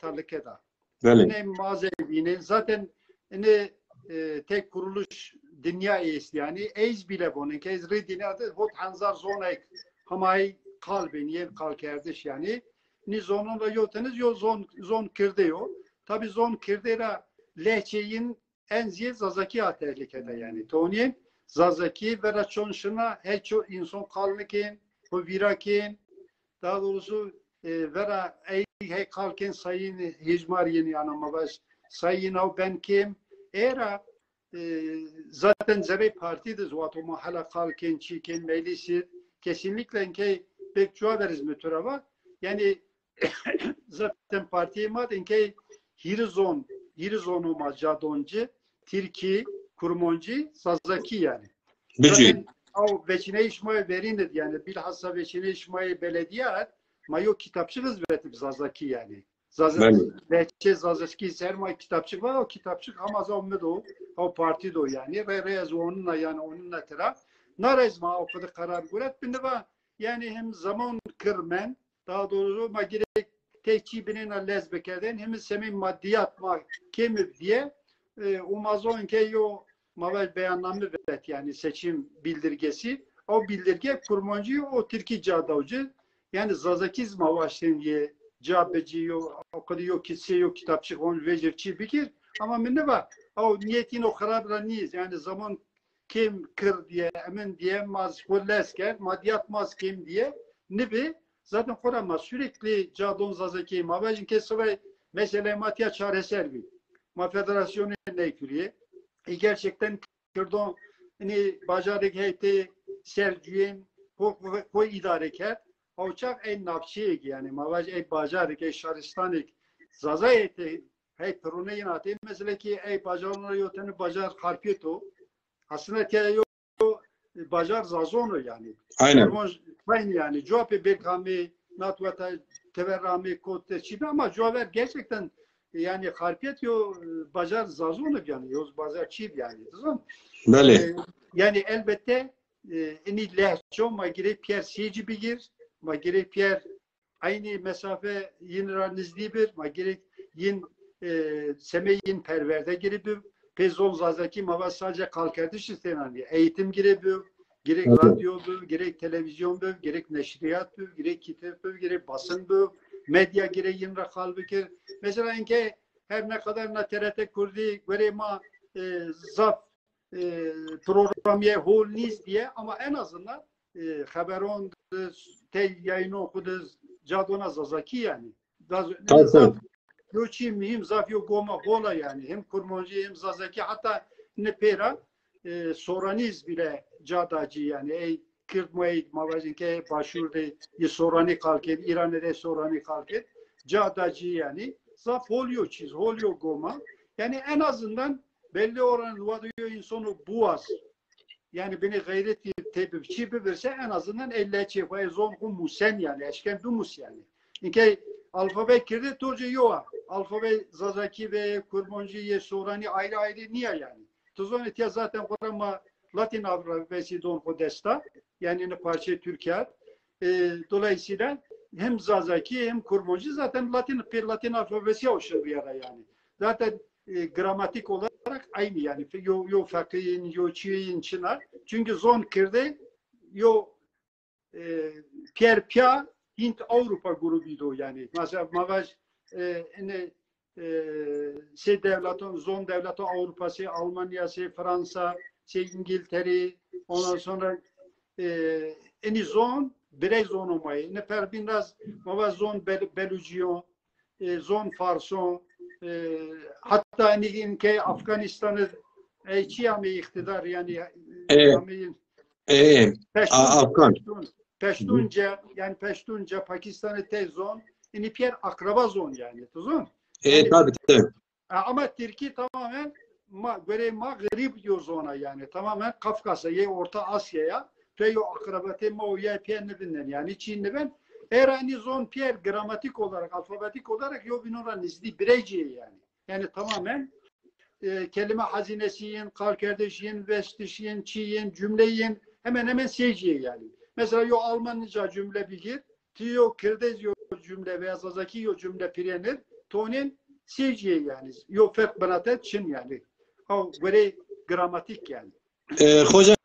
talike da. Belê. Inê ma zey vînên. Zaten inê, e, tek kuruluş dinya est yani. Ez bile bonin ki ez rê dinya de hot hezar zonayk hamay qal bên, yên qal kerdiş yani. Nî zonon ra yo teniz yo zon, zon kirde yo. Tabi zon kirde ra lehçeyin en ziyê Zazakî a tehlike de yani. Tonî Zazakî vera çon şina, her ço inson qal nikên, xo vîra kên. Daha doğrusu, e, vera ey hey qal kên sayın hijmar yeni yani ma baş sayın haw ben kêm. Era, e, zaten zerrê partî de wato ma hala qal kên, çî kên, meclisi kesinlikle inkey pek cua veriz mi tura va. Yani zaten partiyê ma de inkey hîrê zon, hîrê zono ma ca don ci, Tirkî, Kurmancî, Zazakî yani. Bicî. Zaten ew veçîneyê şima yê verîn id yani, bilhassa veçîneyê şima yê beledîye id, ma yo kitapçix iz vetib Zazakî yani. Zaza-, Belê. Lehçe Zazakî ser ma kitapçix var, o kitapçix hema za mi do, o partî do yani. Rey rey ez onunla yani onunla tira. Na rey ma o qede karar guret, biniva yani hem zaman kir mend, daha doğrusu ma gerek tek çî binêna lez bikerdên, hemi semê maddiyat ma kêm ib diye, e, û ma zon ke yo ma vaj beyanname vet, yani seçim bildirgesi. O bildirge kurmancî û tirkî ca daw ci. Yani Zazakî zî ma waştên yê ca bicî, yo, o qedî yo kîse, yo kitapçik hon vecir çî bikir. Ama mi niva, ew niyetîno xirab ra nîz. Yani zaman kêm kir diye, emin diye, ma xo lez kerd, madiyat ma kêm diye, nibi. Zaten xora ma sürekli cadon Zazakî, ma vajin ke sivay mesele ma tiya çareser bi. Ma federasyonê ney kurî. E, gerçekten Kirdon, inî bajarêk hey tê ser cuyên xo, xo, xo îdare kerd. Ew çax ey navçeyêk, yani ma vaj ey bajarêk, ey şaristanêk Zazayê tê hey pirûne yin atê. Mesela ki ey bajaron ra yo tene bajar Xarpêt o. Aslında tiya yo bajar Zazon o yani. Aynen. Kurmanc, aynı yani. Cuwa pê Bêrkamê, Natweta, Tever Ramê, Kote, çî bi ama cuwa ver gerçekten yani Xarpêt yo, e, bajar Zazon o yani. Yo bajar çî bi yani. Zon. Belê. E, yani elbette, e, inî lehço ma girê piyer sêcî bigir, ma girê piyer aynı mesafe yin ra nizdî bir, ma gerek yin, e, semê yin perwerde girê bi. Pê zon Zazakî ma va sadece kalkerdiş istenanî. Eğitim girê bi, gerek Evet. radyo bi, gerek televizyon bi, gerek neşriyat bi, gerek kitap bi, gerek basın bi, medya gerek yin ra qal bikir. Mesela inke her ne kadar na T R T Kurdî göre ma, e, zaf e, programîye hol nîz diye ama en azından, e, xeberon de, tey yayınon xu de cadona Zazakî yani. Zaz-, Tabii, zaf tabii. yo çî muhîm, zaf yo goma hola yani. Hem Kurmancî hem Zazakî hatta ne pêra, e, Soranîz bile ca da cî yani. Ey Kird ma ey ma vajin ke Başûr de yê Soranî qal kên, Îranê de Soranî qal kên. Ca da cî yani. Zaf hol yo çîz, hol yo goma. Yani en azından belli oran wado yo insonu buaz. Yani bini gayret tê bib, çî bibirse en azından ey leçê xo, ey zon xo musen yani, eşken bimus yani. İnke alfabe kirdi torce yo a. Alfabe Zazakî ve Kurmancî yê Soranî ayrı ayrı niye yani? Tu zonê tiya zaten xora ma Latin alfabesi don xo desta. Yani ne parçe Türkiye. E, dolayısıyla hem Zazakî hem Kurmancî zaten Latin, pê Latin alfabesi o şin bir ara yani. Zaten e, gramatik olarak aynı yani. Yo, yo feqîyin, yo çiyin çina. Çünkü zon kirde yo, e, piyer piya Hint Avrupa grubî do yani. Mesela ma vaj, e, ine, e, sey devleton, zon devleton Avrupa, sey Almanya, sey Fransa, sey İngiltere, ondan sonra, e, inî zon birey zono ma yê. Inî ferq bîn raz ma vaj zon Bel-, Beluciyon, e, zon Farson, e, hatta inî inkey Afganistan'ı, e, çi amê iktidar yani, e, E, amê e, Peştun, a, Afgan. Peştun, Peştunce, yani Peştunce, Pakistan'ı tey zon, inî piyer akraba zon yani, tu zon? E, Yani, tabii, tabii. e, ama Tirkî tamamen ma, göre ma grîb yo zona yani, tamamen Kafkas'a, ye Orta Asya'ya, tey yo akrabate ma o ya piyer nibinden yani, çî niben. Era inî zon piyer gramatik olarak, alfabetik olarak yo bînon ra nizdî bireyciye yani. Yani tamamen, e, kelime hazinesi yin, kalkerdiş yin, vestiş yin, çi yin, cümle yin, hemen hemen seyciye yani. Mesela yo Almanca cümle bigir, ti yo Kirdez yo cümle veya Zazaki yo cümle pirenir, tonin seyciye yani. Yo ferq binatet çin yani. Aw göre gramatik yani. E, hocam,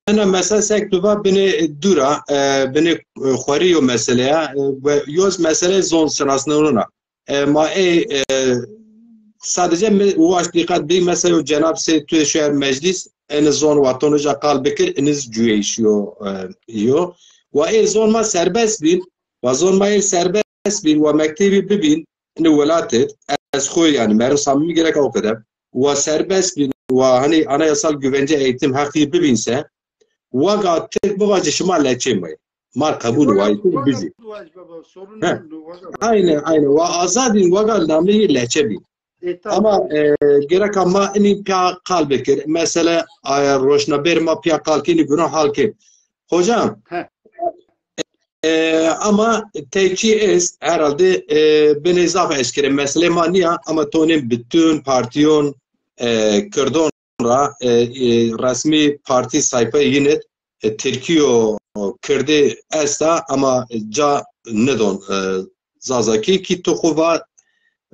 Ena mesele sek tu va binê dûr a, e, binê, e, xwerî yo mesele ya, e, ve yoz mesele zon şinasnewnon a. E, ma ê, e, sadece mi waş dîqet bî, mesela yo cenab sey tu şuyer meclis, eni zon wa tonu ca qal bikir, iniz cuyeyş yo, e, yo. Wa ê zon ma serbest bîn, wa zon ma ê serbest bîn, wa mektebî bibîn, ini welatê, ez xo yani, merim samimi gerek aw kede. Wa serbest bîn, wa hani anayasal güvence eğitim hakkı bibîn se, waga Tirk bivacî şima leçê ma yê. Ma qebul wa yê, Tirk bijî. He. Aynen, aynen. Wa azad bîn, waga nameyê leçe bîn. E, tamam. Ama, e, gereka ma inî piya qal bikir. Mesela, e, roşnabêr ma piya qal kî, inî guno hal kî. Hocam, He. E, ama teyçî est, herhalde, e, binê zaf eşkere meselê ma niya, ama tonên bütün partiyon, e, Kirdon ra, e, e, resmî partî sayfayê yin id, e, Tirkî yo Kirdî esta, ama ca nidon, e, Zazakî, kî tu xu va,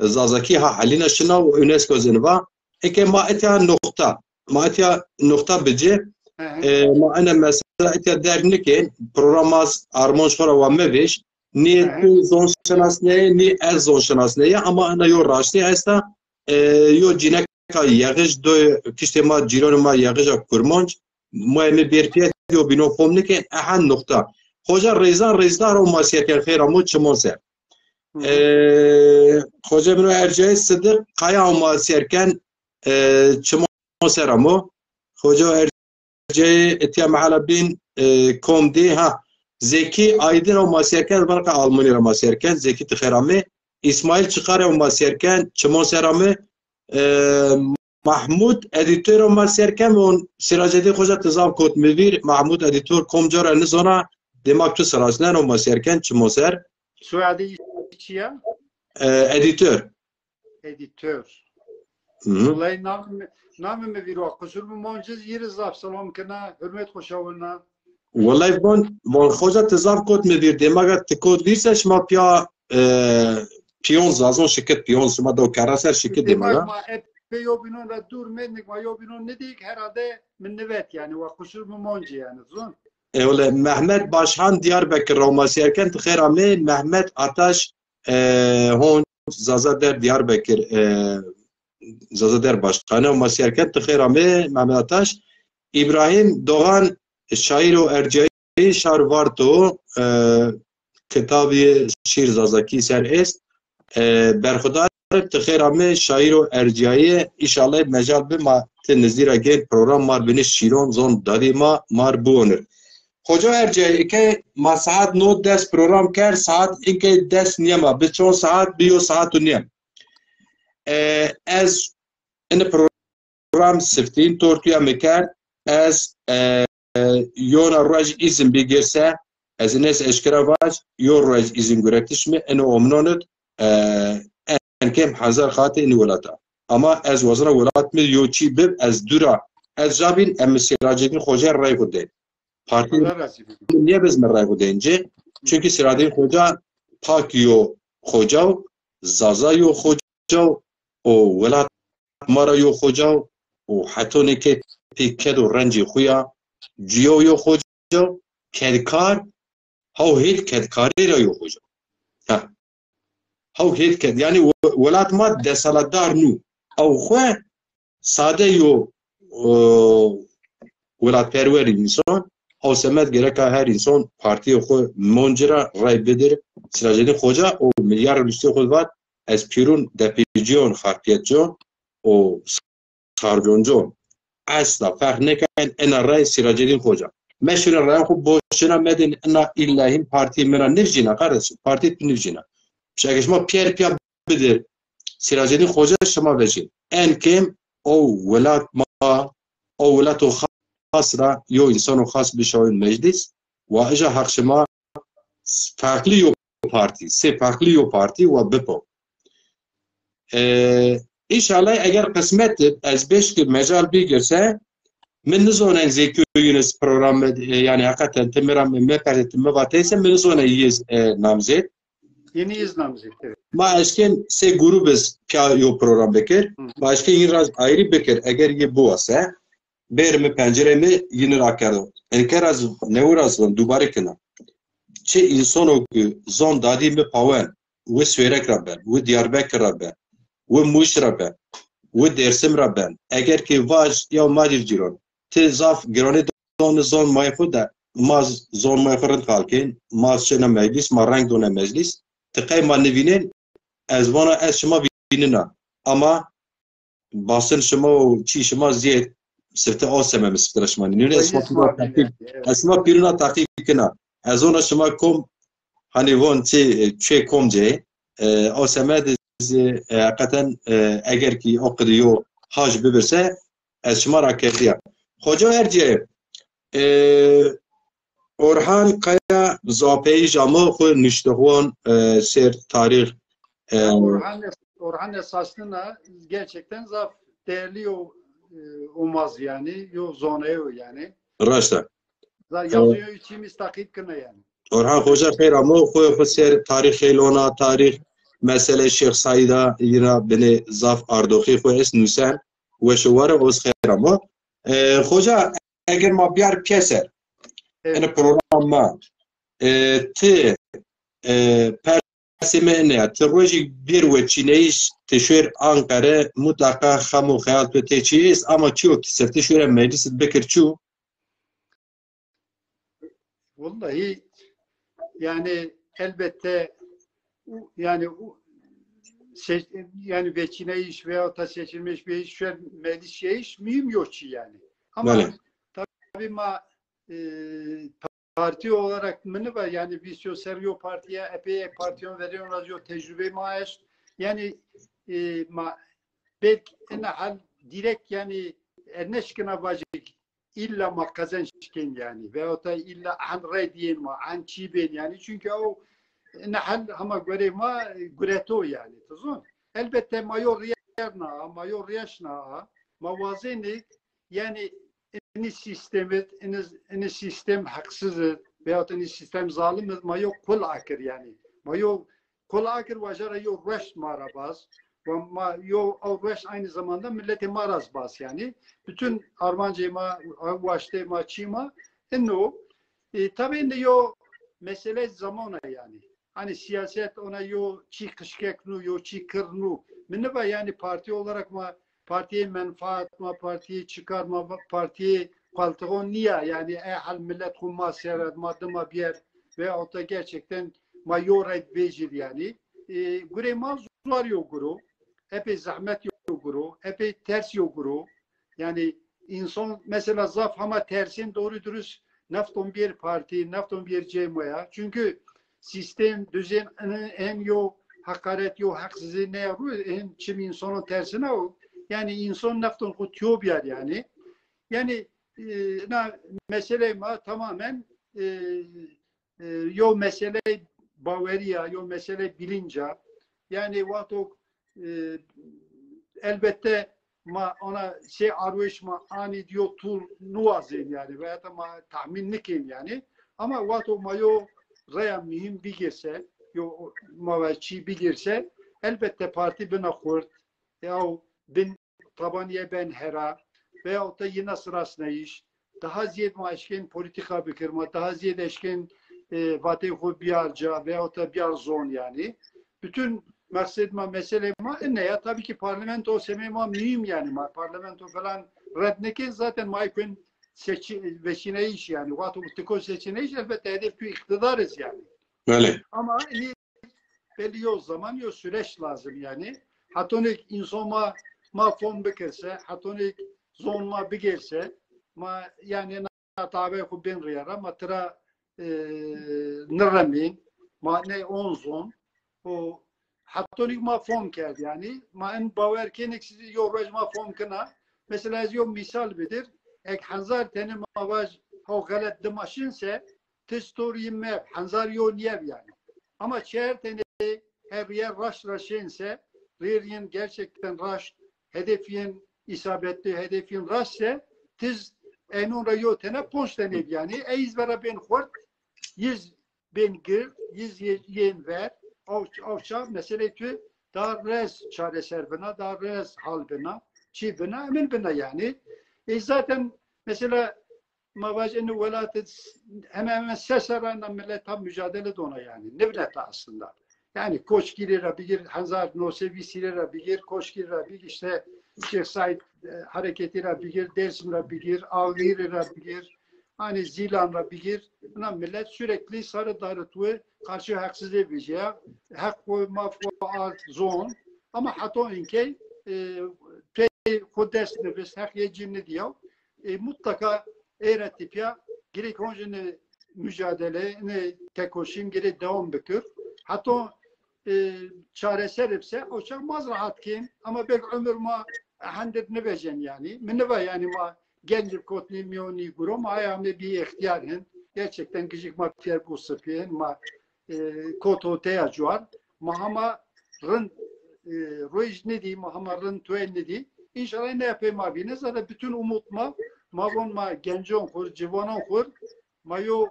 e, Zazakî ha helîna şina û UNESCO zî va, eke ma etya noqta, ma etya noqta bici, Hı hı. e, ma ene mesela etya derg nikên, program az armanc xo ra wa mevêş, nî Hı hı. tu zon şinas neyê, nî ez zon şinas neyê, ama ena yo raştî esta, e, yo cînek ka yexij do kiştê ma, cîranê ma yexija Kurmanc, moyê mi bêr pîya yo bîno fom nikên, eha nuqta. Xoca Reyzan Reyzdar o ma sêr kerd, xêr amo çimon ser. Hı hı. E, Xoca Mino Ercayê Sidiq Kaya o ma sêr ken, e, çimon ser amo. Xoca Ercayê etiya mehala bîn, e, kom dî, ha. Zekî Aydin o ma sêr ken, barqa Almanya ra ma sêr ken. Zekî ti xêr amê. İsmail Çıkar o ma sêr ken, çimon ser amê. E, Mahmud edîtor o ma sêr ken, on Siracedîn Xoca ti zaf kot mi vîr, Mahmud edîtor kom cara nizona, demak tu sirasnen o ma sêr ken, çimon ser. Soyadê çi ya? E, edîtor. Edîtor. Hı hı. Wulay namê mi, namê mi vîr wa. Qusur mi monciz, yî rê zaf selam kena, hurmet xo şawirna. Wulay von, von Xoca ti zaf kot mi vîr, dêmaga ti kot vîr se şima pîya, e, pîyon zazon şikit pîyon, şima do kerra ser şikit dêmaga. Dêmag ma epey yo bînon ra dûr mendîk, ma yo bînon nidîk, herhalde mi nivet yanî, wa qusur mi moncî yanî, zon. E, wele Mehmet Başhan Diyarbekir ra ma sêr ken, ti xêr amê, Mehmet Ataş, e, hon Zaza Der Diyarbekir, e, Zaza Der Başkanı ma sêr ken, ti xêr amê, Mehmet Ataş. İbrahim Doğan, şaîr û ercayî şar Varto, e, kitabî şîr Zazakî ser est. E, berxudar, ti xêr amê, şaîr û ercayî, înşallah mecal bi ma ti nizdî ra gên program mar binî şîron zon dadî ma mar biwonir. Xoca Ercayî, ike ma saet no des program kerd, saet inke des nîyema, bi çond saet bi yo saet û nîyem. E, ez ini program siftîn tortuya mi kerd, ez, e, yona ruej îzin bigirse, ez ines eşkera vac, yo ruej îzin guretiş mi, ino omnonit, e, en kêm hezar xatê ini welata. Ama ez wazena welat mi yo çî bib, ez dura, ez ca bîn, em Siracedîn Xoca rey xo de. Partî Allah razı olsun. Niye biz mi rey xo de ince? Çünkü Siracedîn Xoca pak yo xoca, Zaza yo xoca, o welat ma ra yo xoca, o hetonê ke pê ked û rencê xo ya, cuyo yo xoca, kedkar, haw hêl kedkarê ra yo xoca. Ha. Haw hêl ked. Yanî we-, welat ma deselatdar nû. Ew xwe sade yo, e, welatperwer însan. Ew semed gereka her însan partiyê xwe monci ra rey bidir. Siracedîn Xoca o milyar lustê xwe vat, ez pîrûn depêciyon, xarpiyetciyon û sarconcon. Esla ferq nêken, ena rey Siracedîn Xoca. Meşîna reyan xo boşina medin, ina îlla hîn partî mi ra nivcîna, kardeşim, partî tu nivcîna. Şeke şima piyer piya bidir, Siracedîn Xoca şima vecîn. En kêm o welat ma, o welato xas ra yo însano xas bişawin meclîs, wa ija heq şima farklı yo partî, sê farklı yo partî wa bipo. E, înşallah eger qismet ez beşkî mecal bigirse, mi nizonen Zeki Yunus program, e, yanî heqeten ti mi ra mi, mi perde ti mi vateyse, mi nizonen yiz, e, namzet. Yeni yiz namzet, evet. Ma eşkên sê grup iz pîya yo program bikir. Hı. Ma eşkên yin raz ayrı bikir, eger yi biwase. Bêrê mi pencerê mi yini ra kerdo. Enker ez newir ez vun, dubare kena. Çi însano ki zon dadî mi pawen, wi Swêrek ra ben, wi Diyarbekir ra ben, wi Mûş ra ben, wi Dêrsim ra ben. Eger ki vaj ya ma dir cîron, ti zaf giranê don zon mayê xwu de, ma z-, zon mayê xwu rind qal kên, ma çina meclîs, ma reng dona meclîs, ti qey ma nivînên, ez vana ez şima vînina. Ama basin şima û çî şima ziyê sifte o seme mi sifte şima nînûn. Ez şima pîruna teqîb, ez şima pîruna teqîb kina. Ez ona şima kom, hani von çi, e, çê kom cê, e, o seme de zî, e, heqeten, e, eger ki o qidi yo hac bibirse, ez şima ra kerdiya. Xoca Erciyayê, e, Orhan Kaya zapeyî jamo xwu nuştixwan, e, ser tarîx, e, Orhan, Orhan esasnina gerçekten zaf değerli yo, e, omaz yani, yo zoneyo yani. Raşta. Za-, e, yazıyor içimiz takip kına yani. Orhan Xoca xeyr amo, xwu, xwu ser tarîxê lona, tarîx mesele Şêx Saîda yina binê zaf ardoxî xwu est nusen, weş û war e, oz xeyr amo. E, Xoca, eger ma biyar pîyeser, evet, ene program ma, e, ti, e, persê mi ene ya, ti rojî bêr weçîneyîş, şuer Anqere, mutlaka xam û xeyal tu tê çi est, ama çi o ki sefte şuer meclis bikir çi o? Vallahi yani elbette yani yani veçineyiş veya da seçilmiş bir iş, şuer meclis şey iş mühim yok ki yani. Ama Bale. Tabii ma e, parti olarak mini ve yani vîst yo ser yo partiye epey partiyon veriyon razyo tecrübe ma eşt. Yani e, ma belki ena hal direkt yani erneşkina vajik illa ma qezenç kên yani. Veyahut da illa an ray diyên ma, an çî bên yani. Çünkü o ena hal hama göre ma e, gureto yani. Tuzun. Elbette ma yo riyerna, ma yo riyeşna, ma wazenî yani ini sistemit, ini, ini sistem haksızı veyahut ini sistem zalimit ma yo kul akir yani. Ma yo kul akir vajara yo rueşt ma ra bas. Ve ma yo ew rueşt aynı zamanda milletê ma ra bas yani. Bütün armancê ma, waştê ma, çî ma ino. E, tabii indi yo mesele zamana yani. Hani siyaset ona yo çi kişkek nu, yo çi kir nu. Mi niva yani parti olarak ma partiye menfaat, ma partiye çıkar, ma partiye paltığon niya yani e hal millet xu ma seret, ma dima biyer veyahut da gerçekten ma yo red vecir yani. E, gure ma zuar yo guru, epey zahmet yo guru, epey ters yo guru. Yani insan mesela zaf hama tersin doğru dürüst nefton bir parti, nefton bir cemaya. Çünkü sistem, düzen en, en yo hakaret, yo haksızlığı ne yapıyor? En çim insanın tersine o. Yani insan nefton ku tiyo bir yani. Yani e, na mesele ma tamamen e, e, yo mesele baweriya, yo mesele bilinca. Yani vato e, elbette ma ona şey arwêş ma anî diyo tûl nuwazên yani veya da ma tahmin nikên yani. Ama vato ma yo reya mühim bigirse, yo ma ve çî bigirse, elbette parti bina xurt, ya bin tabaniye ben hera veyahut da yine sırasnayış, daha ziyed ma eşkên politika bikir, ma daha ziyed eşkên e, vatê xu biyar ca veyahut da biyar zon yani. Bütün meqsed ma, mesele ma ine ya. Tabii ki parlamento semê ma mühim yani. Ma parlamento falan red neke zaten ma ikun seçi, veçineyiş yani. Waqt tiko seçineyiş elbette hedef tu iktidarız yani. Öyle. Ama iyi belli yo zaman yo süreç lazım yani. Hatonik insan ma, ma fon bikirse, hatonik zon ma bigirse, ma yani na tabe ku bin riyara, ma tira e, niremîn, ma ne on zon, o hatonik ma fon kerd yani, ma en bawer kenik sizi yo roj ma fon kina. Mesela ez yo misal bidir, ek hezar tene ma vaj haw xelet dimaşin se, ti stor yi meb, hezar yo niyev yani. Ama çer tene her yer raşt raşên se, rêr yin gerçekten raşt, hedef yin isabetli, hedef yin raşt se, tiz enon ra yo tene ponc tene yani. Ey iz vera bên xurt, yiz bên gird, yiz yê-, yên ver, aw, aw ça meseley tu daha rez çareser bina, daha rez hal bina, çi bina, emin bina yani. E zaten mesela ma vaj eno welat hemen hemen se serra na millet tam mücadele dona yani. Nivneta aslında. Yani Koçgirî ra bigir, hezar no se vîst ra bigir, Koçgirî ra bigir, işte Şêx Saîd e, hareketî ra bigir, Dêrsim ra bigir, Agirî ra bigir, hani Zîlan ra bigir. Buna millet sürekli sarı darı tuğu karşı haksızlığı vijya. Hak koy, maf koy, art, zon. Ama hato inkey e, pey xu dest nivist, heq yê ci nidiyaw. E, mutlaka ey ra tepya gerek honcine mücadele, ne tekoşîn gerek devam bikir. Hatta e, çareser bise, o çax maz rahat kên. Ama belki ömür ma hendir nivecen yani. Mi niva yani ma genci kotni miyoni guro, ma aya me bir ihtiyar hin. Gerçekten gijik ma piyer bu sıfiyen, ma e, koto teya cuar. Ma hama rind e, ruej nidî, ma hama rind tuel nidî. İnşallah ne yapayım abi? Ne zaten bütün umut ma, ma von ma gencon xur, civanon xur, ma yo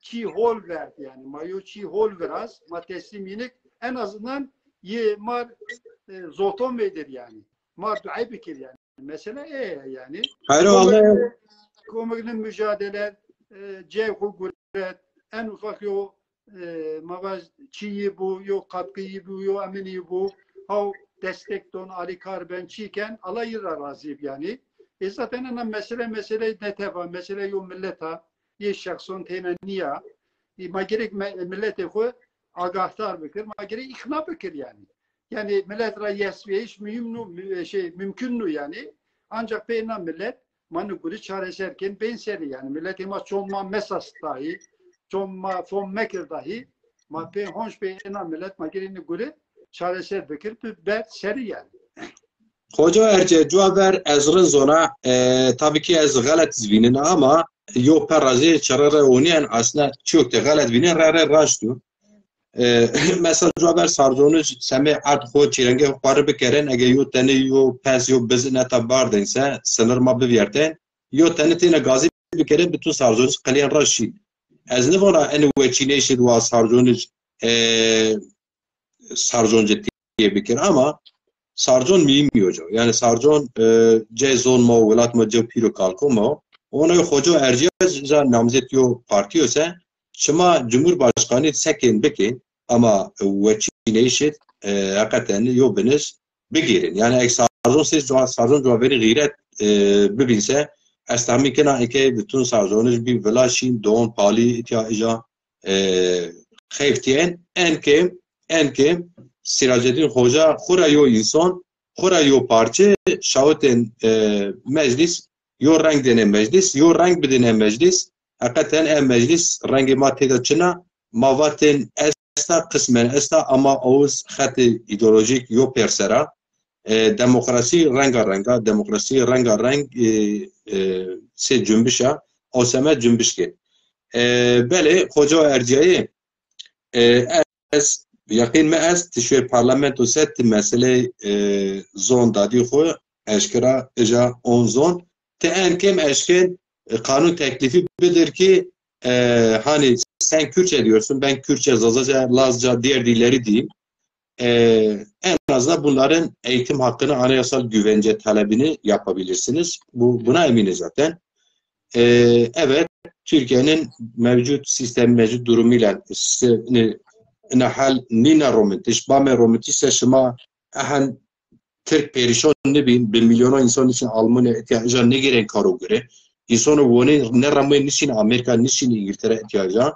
çi hol verdi yani. Ma yo çi hol viraz, ma teslim yinik. En azından ye mar e, zoton vedir yani. Mar duay bikir yani. Mesela e yani. Hayır Allah. Komikli mücadele, e, cevhu guret, en ufak yo e, ma vaj çî yi bu, yo katkı yi bu, yo emin yi bu. Haw destek don, alîkar ben, çî ken, Allah yi ra razî bi yanî. E zaten ena mesele, mesele netev a, mesele yo millet a, yê şexson têne nîya. E, ma gerek me-, milletê xwu agahdar bikir, ma gerek îqna bikir yanî. Yanî millet ra yesvîyayîş muhîm nû, mü-, şey, mumkun nû yanî. Ancak pê ena millet ma ni gurî çareser kên, bên serî yanî. Milletê ma çom ma mesas dahî, çom ma fom mekir dahî, ma pê honc pê ena millet ma gerê ni gurî çareser bikir, bi ber serî yanî. Xoca Erce, cuwa ver ez rind zona, e, tabii ki ez xelet zî vînin ama yo perra zî çirere onîyen, aslında çîyok de xelet vînin, re re raşt o. E, mesela cuwa ver Sarzonij semê erd xo, çîrengê xo qari bikeren, ege yo tenê yo pes yo biz neta bardên se, sinir ma bivîyertên, yo tenê têne gazî bikeren, bütün Sarzonij qilîyen ra şîn. Ez nivona enê weçîneyşê di wa Sarzonij, e, Sarzonci tîye bikir ama Sarzon muhîm yo ca. Yanî Sarzon, e, cey zon ma, welat ma, cey pîr û kalko ma. Ona yo Xoca Erciyes ca namzet yo partî yo se, şima Cumhurbaşkanî sekên bikên ama weçîneyşê, e, heqeten yo binij bigêrên. Yanî ek Sarzon sê, Sarzon cuwa verî xîret, e, bibîn se, ez tahmîn kena eke bütün Sarzonij bî vila şîn, don palî, îtya îca, e, xeyf tîyen. En kêm, en kêm Sîracedîn Xoca xwu ra yo însan, xwu ra yo parçe şawitên, e, meclîs, yo reng dêne meclîs, yo reng bidêne meclîs. Heqeten e meclîs rengê ma têde çin a, ma vatên esta, qismen esta ama awiz xetê îdeolojîk yo pêr ser a. E, demokrasî renga renga, demokrasî renga reng, e, e, sê cumbiş a, o semed cumbiş kê. E, belê, Xoca Erciyayê, e, ez, yeqîn mi est, ti şuê parlamento ser, ti meseley, e, zon dadî xwu eşkera îca on zon. Ti en kêm eşkên, e, kanun teklifi bidir ki, e, hani sen Kürtçe diyorsun, ben Kürtçe, Zazaca, Lazca, diğer dilleri diyeyim. E, en azından bunların eğitim hakkını, anayasal güvence talebini yapabilirsiniz. Bu, buna eminiz zaten. E, evet, Türkiye'nin mevcut sistemi, mevcut durumuyla sistemini, ne hal nîna romantiş, bame romantiş se şima ehen Tirk perîşon nibîn, bi milyonan însan nişin Almanya îtya îca nêgêrên karo gure. Însanê wonê ne remê nişin Amerîka, nişin Îngiltere îtya îca.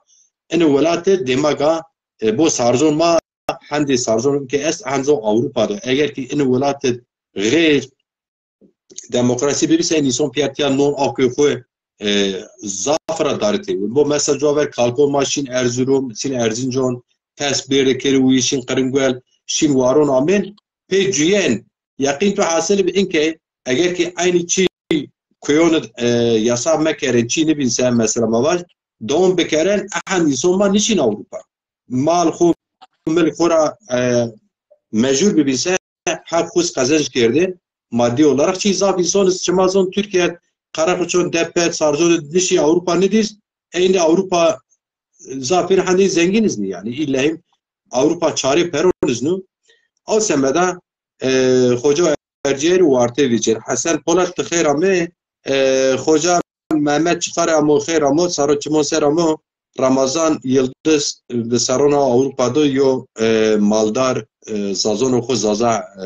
Ene welate dêmaga, e, bo Sarzon ma, hendê Sarzon ke est, ehen zon Ewropa de. Eger ki ene welate xeyr demokrasî bibî se, însan pîya tîya non akê xwu, e, zaf ra daritê. Bo mesela cuwa ver kalko ma şîn Erzurum, şîn Erzincan, pes bêrde kerê û şîn Qirîngwel, şîn Waron amên. Pê cuyen, yeqîn tu hasil bi inkey, eger ki eynî çî kuyon, e, yasa mekerên, çî nibîn se mesela ma vaj, dewam bikeren, ehen însan ma nişîn Ewropa. Mal xwu, milk xwu ra, e, mecbur bibîn se, heq xwu qezenc kerdê. Maddi olarak çî zaf însan iz, çima zon Türkiye, Karakoçon, Depet, Sarzon nişî Ewropa nidîz. Eynî Ewropa zafir hendî zengîn iz nî yanî. İllehîm Ewropa çarê peron iz nû. Ew semeda, e, Xoca Erciyerî wartê vîcên. Hesen Polat, ti xeyr amê. E, Xoca Mehmet Çixar amo, xeyr amo, saro çimon ser amo. Ramazan Yıldız, e, di serona Ewropa do yo, e, maldar, e, Zazon xwu Zaza, e,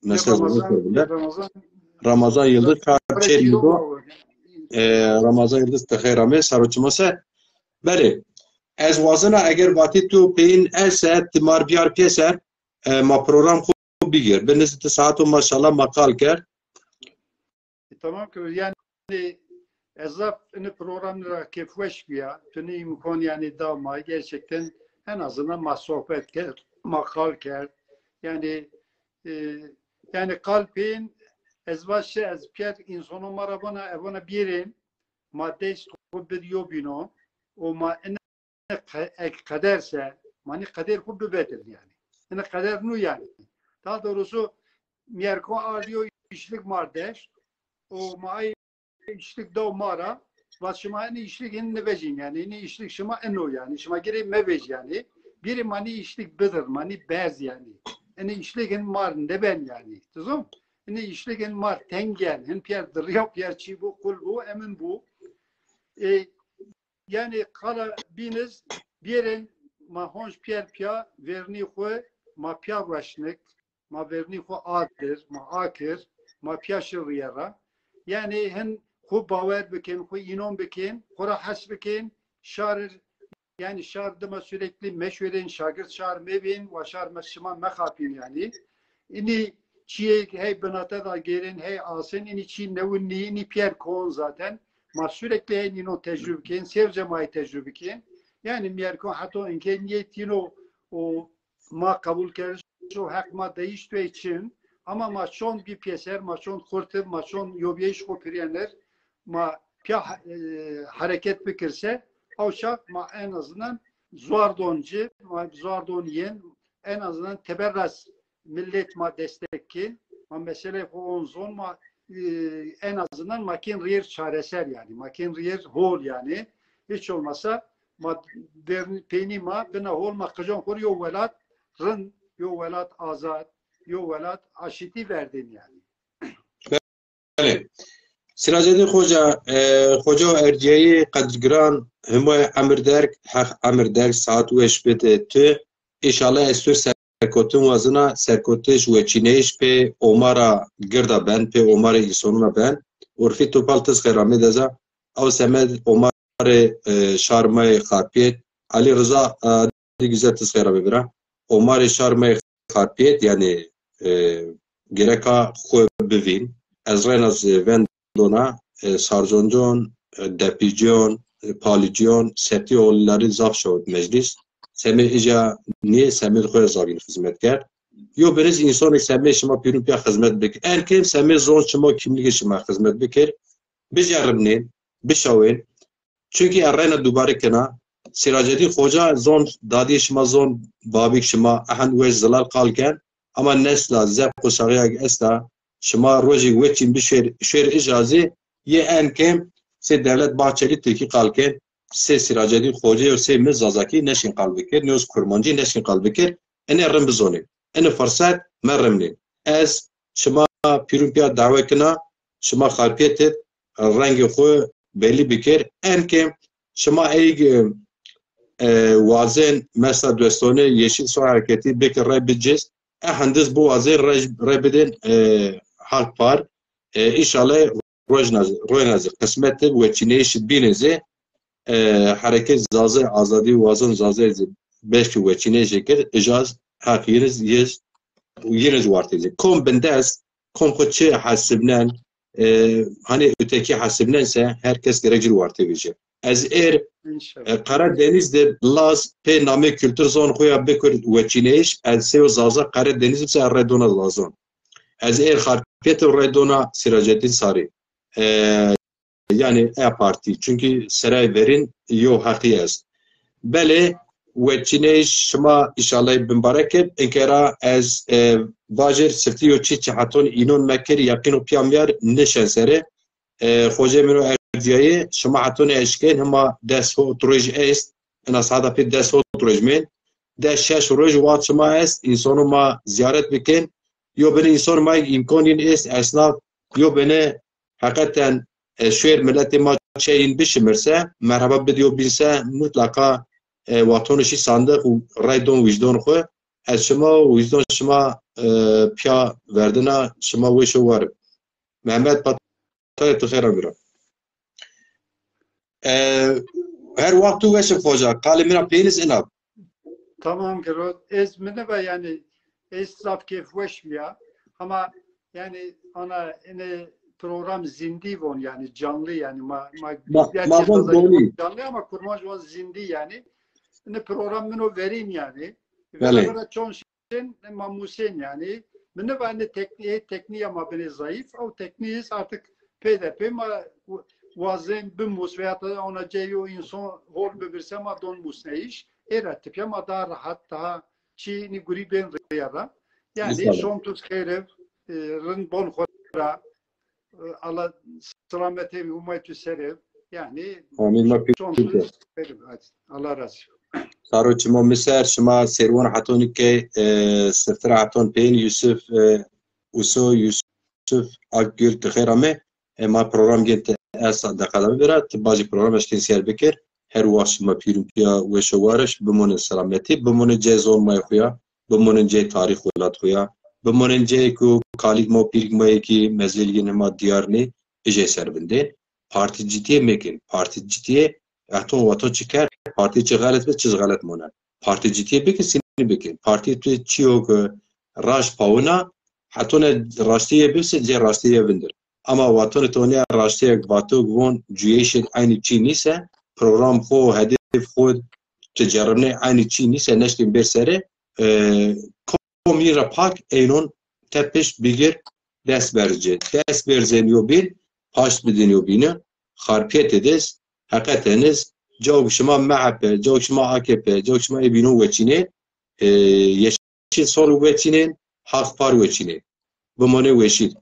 mesela Ramazan, Ramazan Yıldız, kar çêr mi do. E, Ramazan Yıldız, ti xeyr amê, saro çimon ser. Belê. Ez wazena eger vatê tu peyin ese, ti mar biyar piyese, e, ma program xwu bigir. Bi nizdî saeto maşallah ma qal kerd. E, tamam ki, yanî ez zaf ini program ra keyfweş biya. Tu ni imkan yanî da ma gerçekten en azından ma sohbet kerd, ma qal kerd. Yanî, e, yanî qal peyên ez vaşe ez piyer însono ma ra vana, e, vana bîrên ma dest xwu bid yo bîno û ma in qe-, ek qeder se, manî qeder xwu bibedil yanî. Ine qeder nû yanî. Daha doğrusu mîyerko ardiyo îşlik mar deşt û ma ay îşlik daw ma ra, vat şima ine îşlik hin nivejîn yanî. Ine îşlik şima ino yanî. Şima girê mevej yanî. Bîrê manî îşlik bidir, manî berz yanî. Ine îşlik hin mar neben yanî. Tizom? Ine îşlik hin mar teng yanî. Hin piyer dirya, piyer çî bu, qul bu, emin bu. E, Yanî qala bîniz bêrên ma honc piyer piya vernî xwu ma piya weşnik. ma vernî xwu a dir, ma a kir, ma pîya şi rîye ra. Yanî hin xwu bawer bikin, xwu înon bikin, xwu ra hes bikin, şar ir, yanî şar dima sürekli meşwêrên, şagirt şar mebin, wa şar me şima mexapîn yanî. Înî çîyê hey binate da gêrên, hey asin, înî çî newin nî, înî pîyer kon zaten. Ma sürekli hey nîno tecrübe kên, sewce ma hey tecrübe kên. Yanî mîyerkon heto inkê niyetîno û ma qebul keriş û heq ma deyişt ve çin. Ama ma çond bî pêser, ma çond xurtib, ma çond yobîyeyîş xo pirîyenir, ma pîya e, hereket bikirse, ew çax ma en azından zuardon ci, ma zuardon yên, en azından teberras millet ma destek kên, ma meseleyê xo on zon, ma e, en azından ma kên rîyer çareser yanî, ma kên rîyer hol yanî. Hiç olmasa ma dern-, peynî ma bina hol ma qijon xo rê yo welat rind, yo welat azad, yo welat aşitî verdên yanî. Belê. Siracedîn Xoca, e, Xoca û erciyeyê qedirgiran, himoyê emir derg, heq emir derg, saet weş bide tu. Înşallah ez tu serkotin wazina, serkotiş, weçîneyîş pê omara girda ben, pê omara însonuna ben. Urfî Topal, tiz xêr amê deza. Ew semed omarê e, şar ma yê Xarpêt. Elî Riza, e, di güzel, tiz xêr amê bira. Omarê şar ma yê Xarpêt, yanî e, gereka xwu bivîn. Ez reyna zî vendona, e, sarconcon, e, depîciyon, e, palîciyon, septî olîlarî zaf şawit meclîs. Semê îca nîyê, semê xwu zaf yîn xizmet kerd. Yo biniz însonê semê şima pîrûn pîya xizmet bikir. En kêm semê zon şima, kimlîgê şima xizmet bikir. Biceribnên, bişawên. Çunkî ez reyna dubare kena, Sîracedîn Xoca zon, dadîyê şima zon, babîk şima ehend weş zilal qal ken, ama nesla zeb quşaxîya ke esta, şima rojêk weçîn bişêr, şêr îca zî, yê en kêm sey Devlet Bahçelî tirkî qal kên, sey Sîracedîn Xoca yo, sey mi zazakî neşkên qal bikir, nîyo zî kurmancî neşkên qal bikir. Enê rind bizonê. Enê firset me rimnê. Ez şima pîrûn pîya dawe kena, şima Xarpêt id rengê xwu belî bikir. En kêm şima ey, e, wazên mesela dostonê Yeşil Sol Hareketî bikir rey biciz. E hendiz biwazên rey, rey bidên, e, Halk Par. E, înşallah rojna zî, royna zî qismet ib, weçîneyîş bîne zî, e, hereket Zaza azadî wazon, Zaza zî belkî weçîneyîşê kir, îca zî heq yîn iz, yîn iz, yîn iz wartê zî. Kom bindest, kom xwu çi hesibnen, e, hanî öteki hesibnense, her kes gerek ci rê wartê vejîya. Ez êr, e, Karadeniz de Laz pê namê kultur zon xwu ya bikir weçîneyîş, ez sey yo Zaza Karadeniz ib se ez rey dona Lazon. Ez êr Xarpêt ib rey dona Sîracedîn Sarî. E, yanî e partî. Çunkî serayê verîn yo heqî est. Belê, weçîneyîş şima înşallah bimbarek ib. Inkera ez, e, vajir siftî yo çî çi heton înon mekir, yeqîno pîya mîyar nişen serê. E, xocê min o erciyayê, şima hetonê eşkên, hima des hot roj est, ina saeta pê des hot roj mên. Des şeş roj waxt şima est, însono ma ziyaret bikên. Yo bine înson ma îmkon yîn est, esnaf, yo bine heqeten, e, şuêr miletê ma çeyîn bişimirse, merheba bidî yo bîn se, mutlaqa, e, wa tono şî sandiq û rey don wijdon xwu. Ez şima û wijdon şima, e, pîya verdina, şima weş û war ib. Mehmet Patalê, tu xêr amî ra. E, her waxt tu weş ib xoca. Qalê min ra peynî zî ina. Tamam, Gero. Ez mi nêva yanî, ez zaf keyfweş bîya. Ama yanî ana ene program zindî von yanî, canlı yanî. Ma, ma, ma, ma von donî. Canlı ama kurmanc von zindî yanî. Ene program min o verîn yanî. Belê. Ve çon ma musên yanî. Mi nêva ene teknî, teknîya ma binê zayıf. Ew teknî iz artık pê de pê ma wazên bimus veya da ona cê yo înson hol bibirse ma don musneyîş. Ê ra tipya ma daha rahat, daha çî nî gurî bên rêya ra. Yanî şon tu xêr ib, e, rind bon xwu ra. E, Allah selametê umay tu ser ib. Yanî amîn, ma pî çon tu xêr ib. Hadi. Allah razı olsun. Saro çimo mi ser, şima serwan heton ke, e, siftir heton pên Yusuf, e, Uso, Yusuf Akgül, ti xêr ame. E, ma program gên ti esa deqedeme bira, ti bacî program eşkên sîyer bikir. Her waxt şima pîr û pîya weş û war iş, bimonê selametî, bimonê cê zon may xwu ya, bimonê cê tarîx welat xwu ya. Bimonên ceyê ku kalîk ma û pîrîk ma yê kî mezêl yên hema diyar nê, ijê ser vindên. Partî citiyê mekin. Partî citiyê, eton weton çi kerd, partî çi xelet bi, çi xelet mone. Partî citiyê bikin, sînî bikin. Partî tu çiyo ku raşt pawina, hetone raştiyê bibse, cê raştiyê vindir. Ama wetonê to nê raştiyek vato von cuyeyşên eynî çî nîse, program xo, hedef xo, ti ceribnê eynî çî nîse, neşkên bêr serê, e, komî ra pak eynon tepişt bigir, dest berz ci. Dest berzên yo bîn, paşt bidin yo bîni, xarpiyetê diz, heqeteniz, cawk şima M H P, cawk şima A K P, cawk şima ê bîno weçînê, e, Yeşil Sol weçînên, Haq Par weçînên. Bimonê weşîr.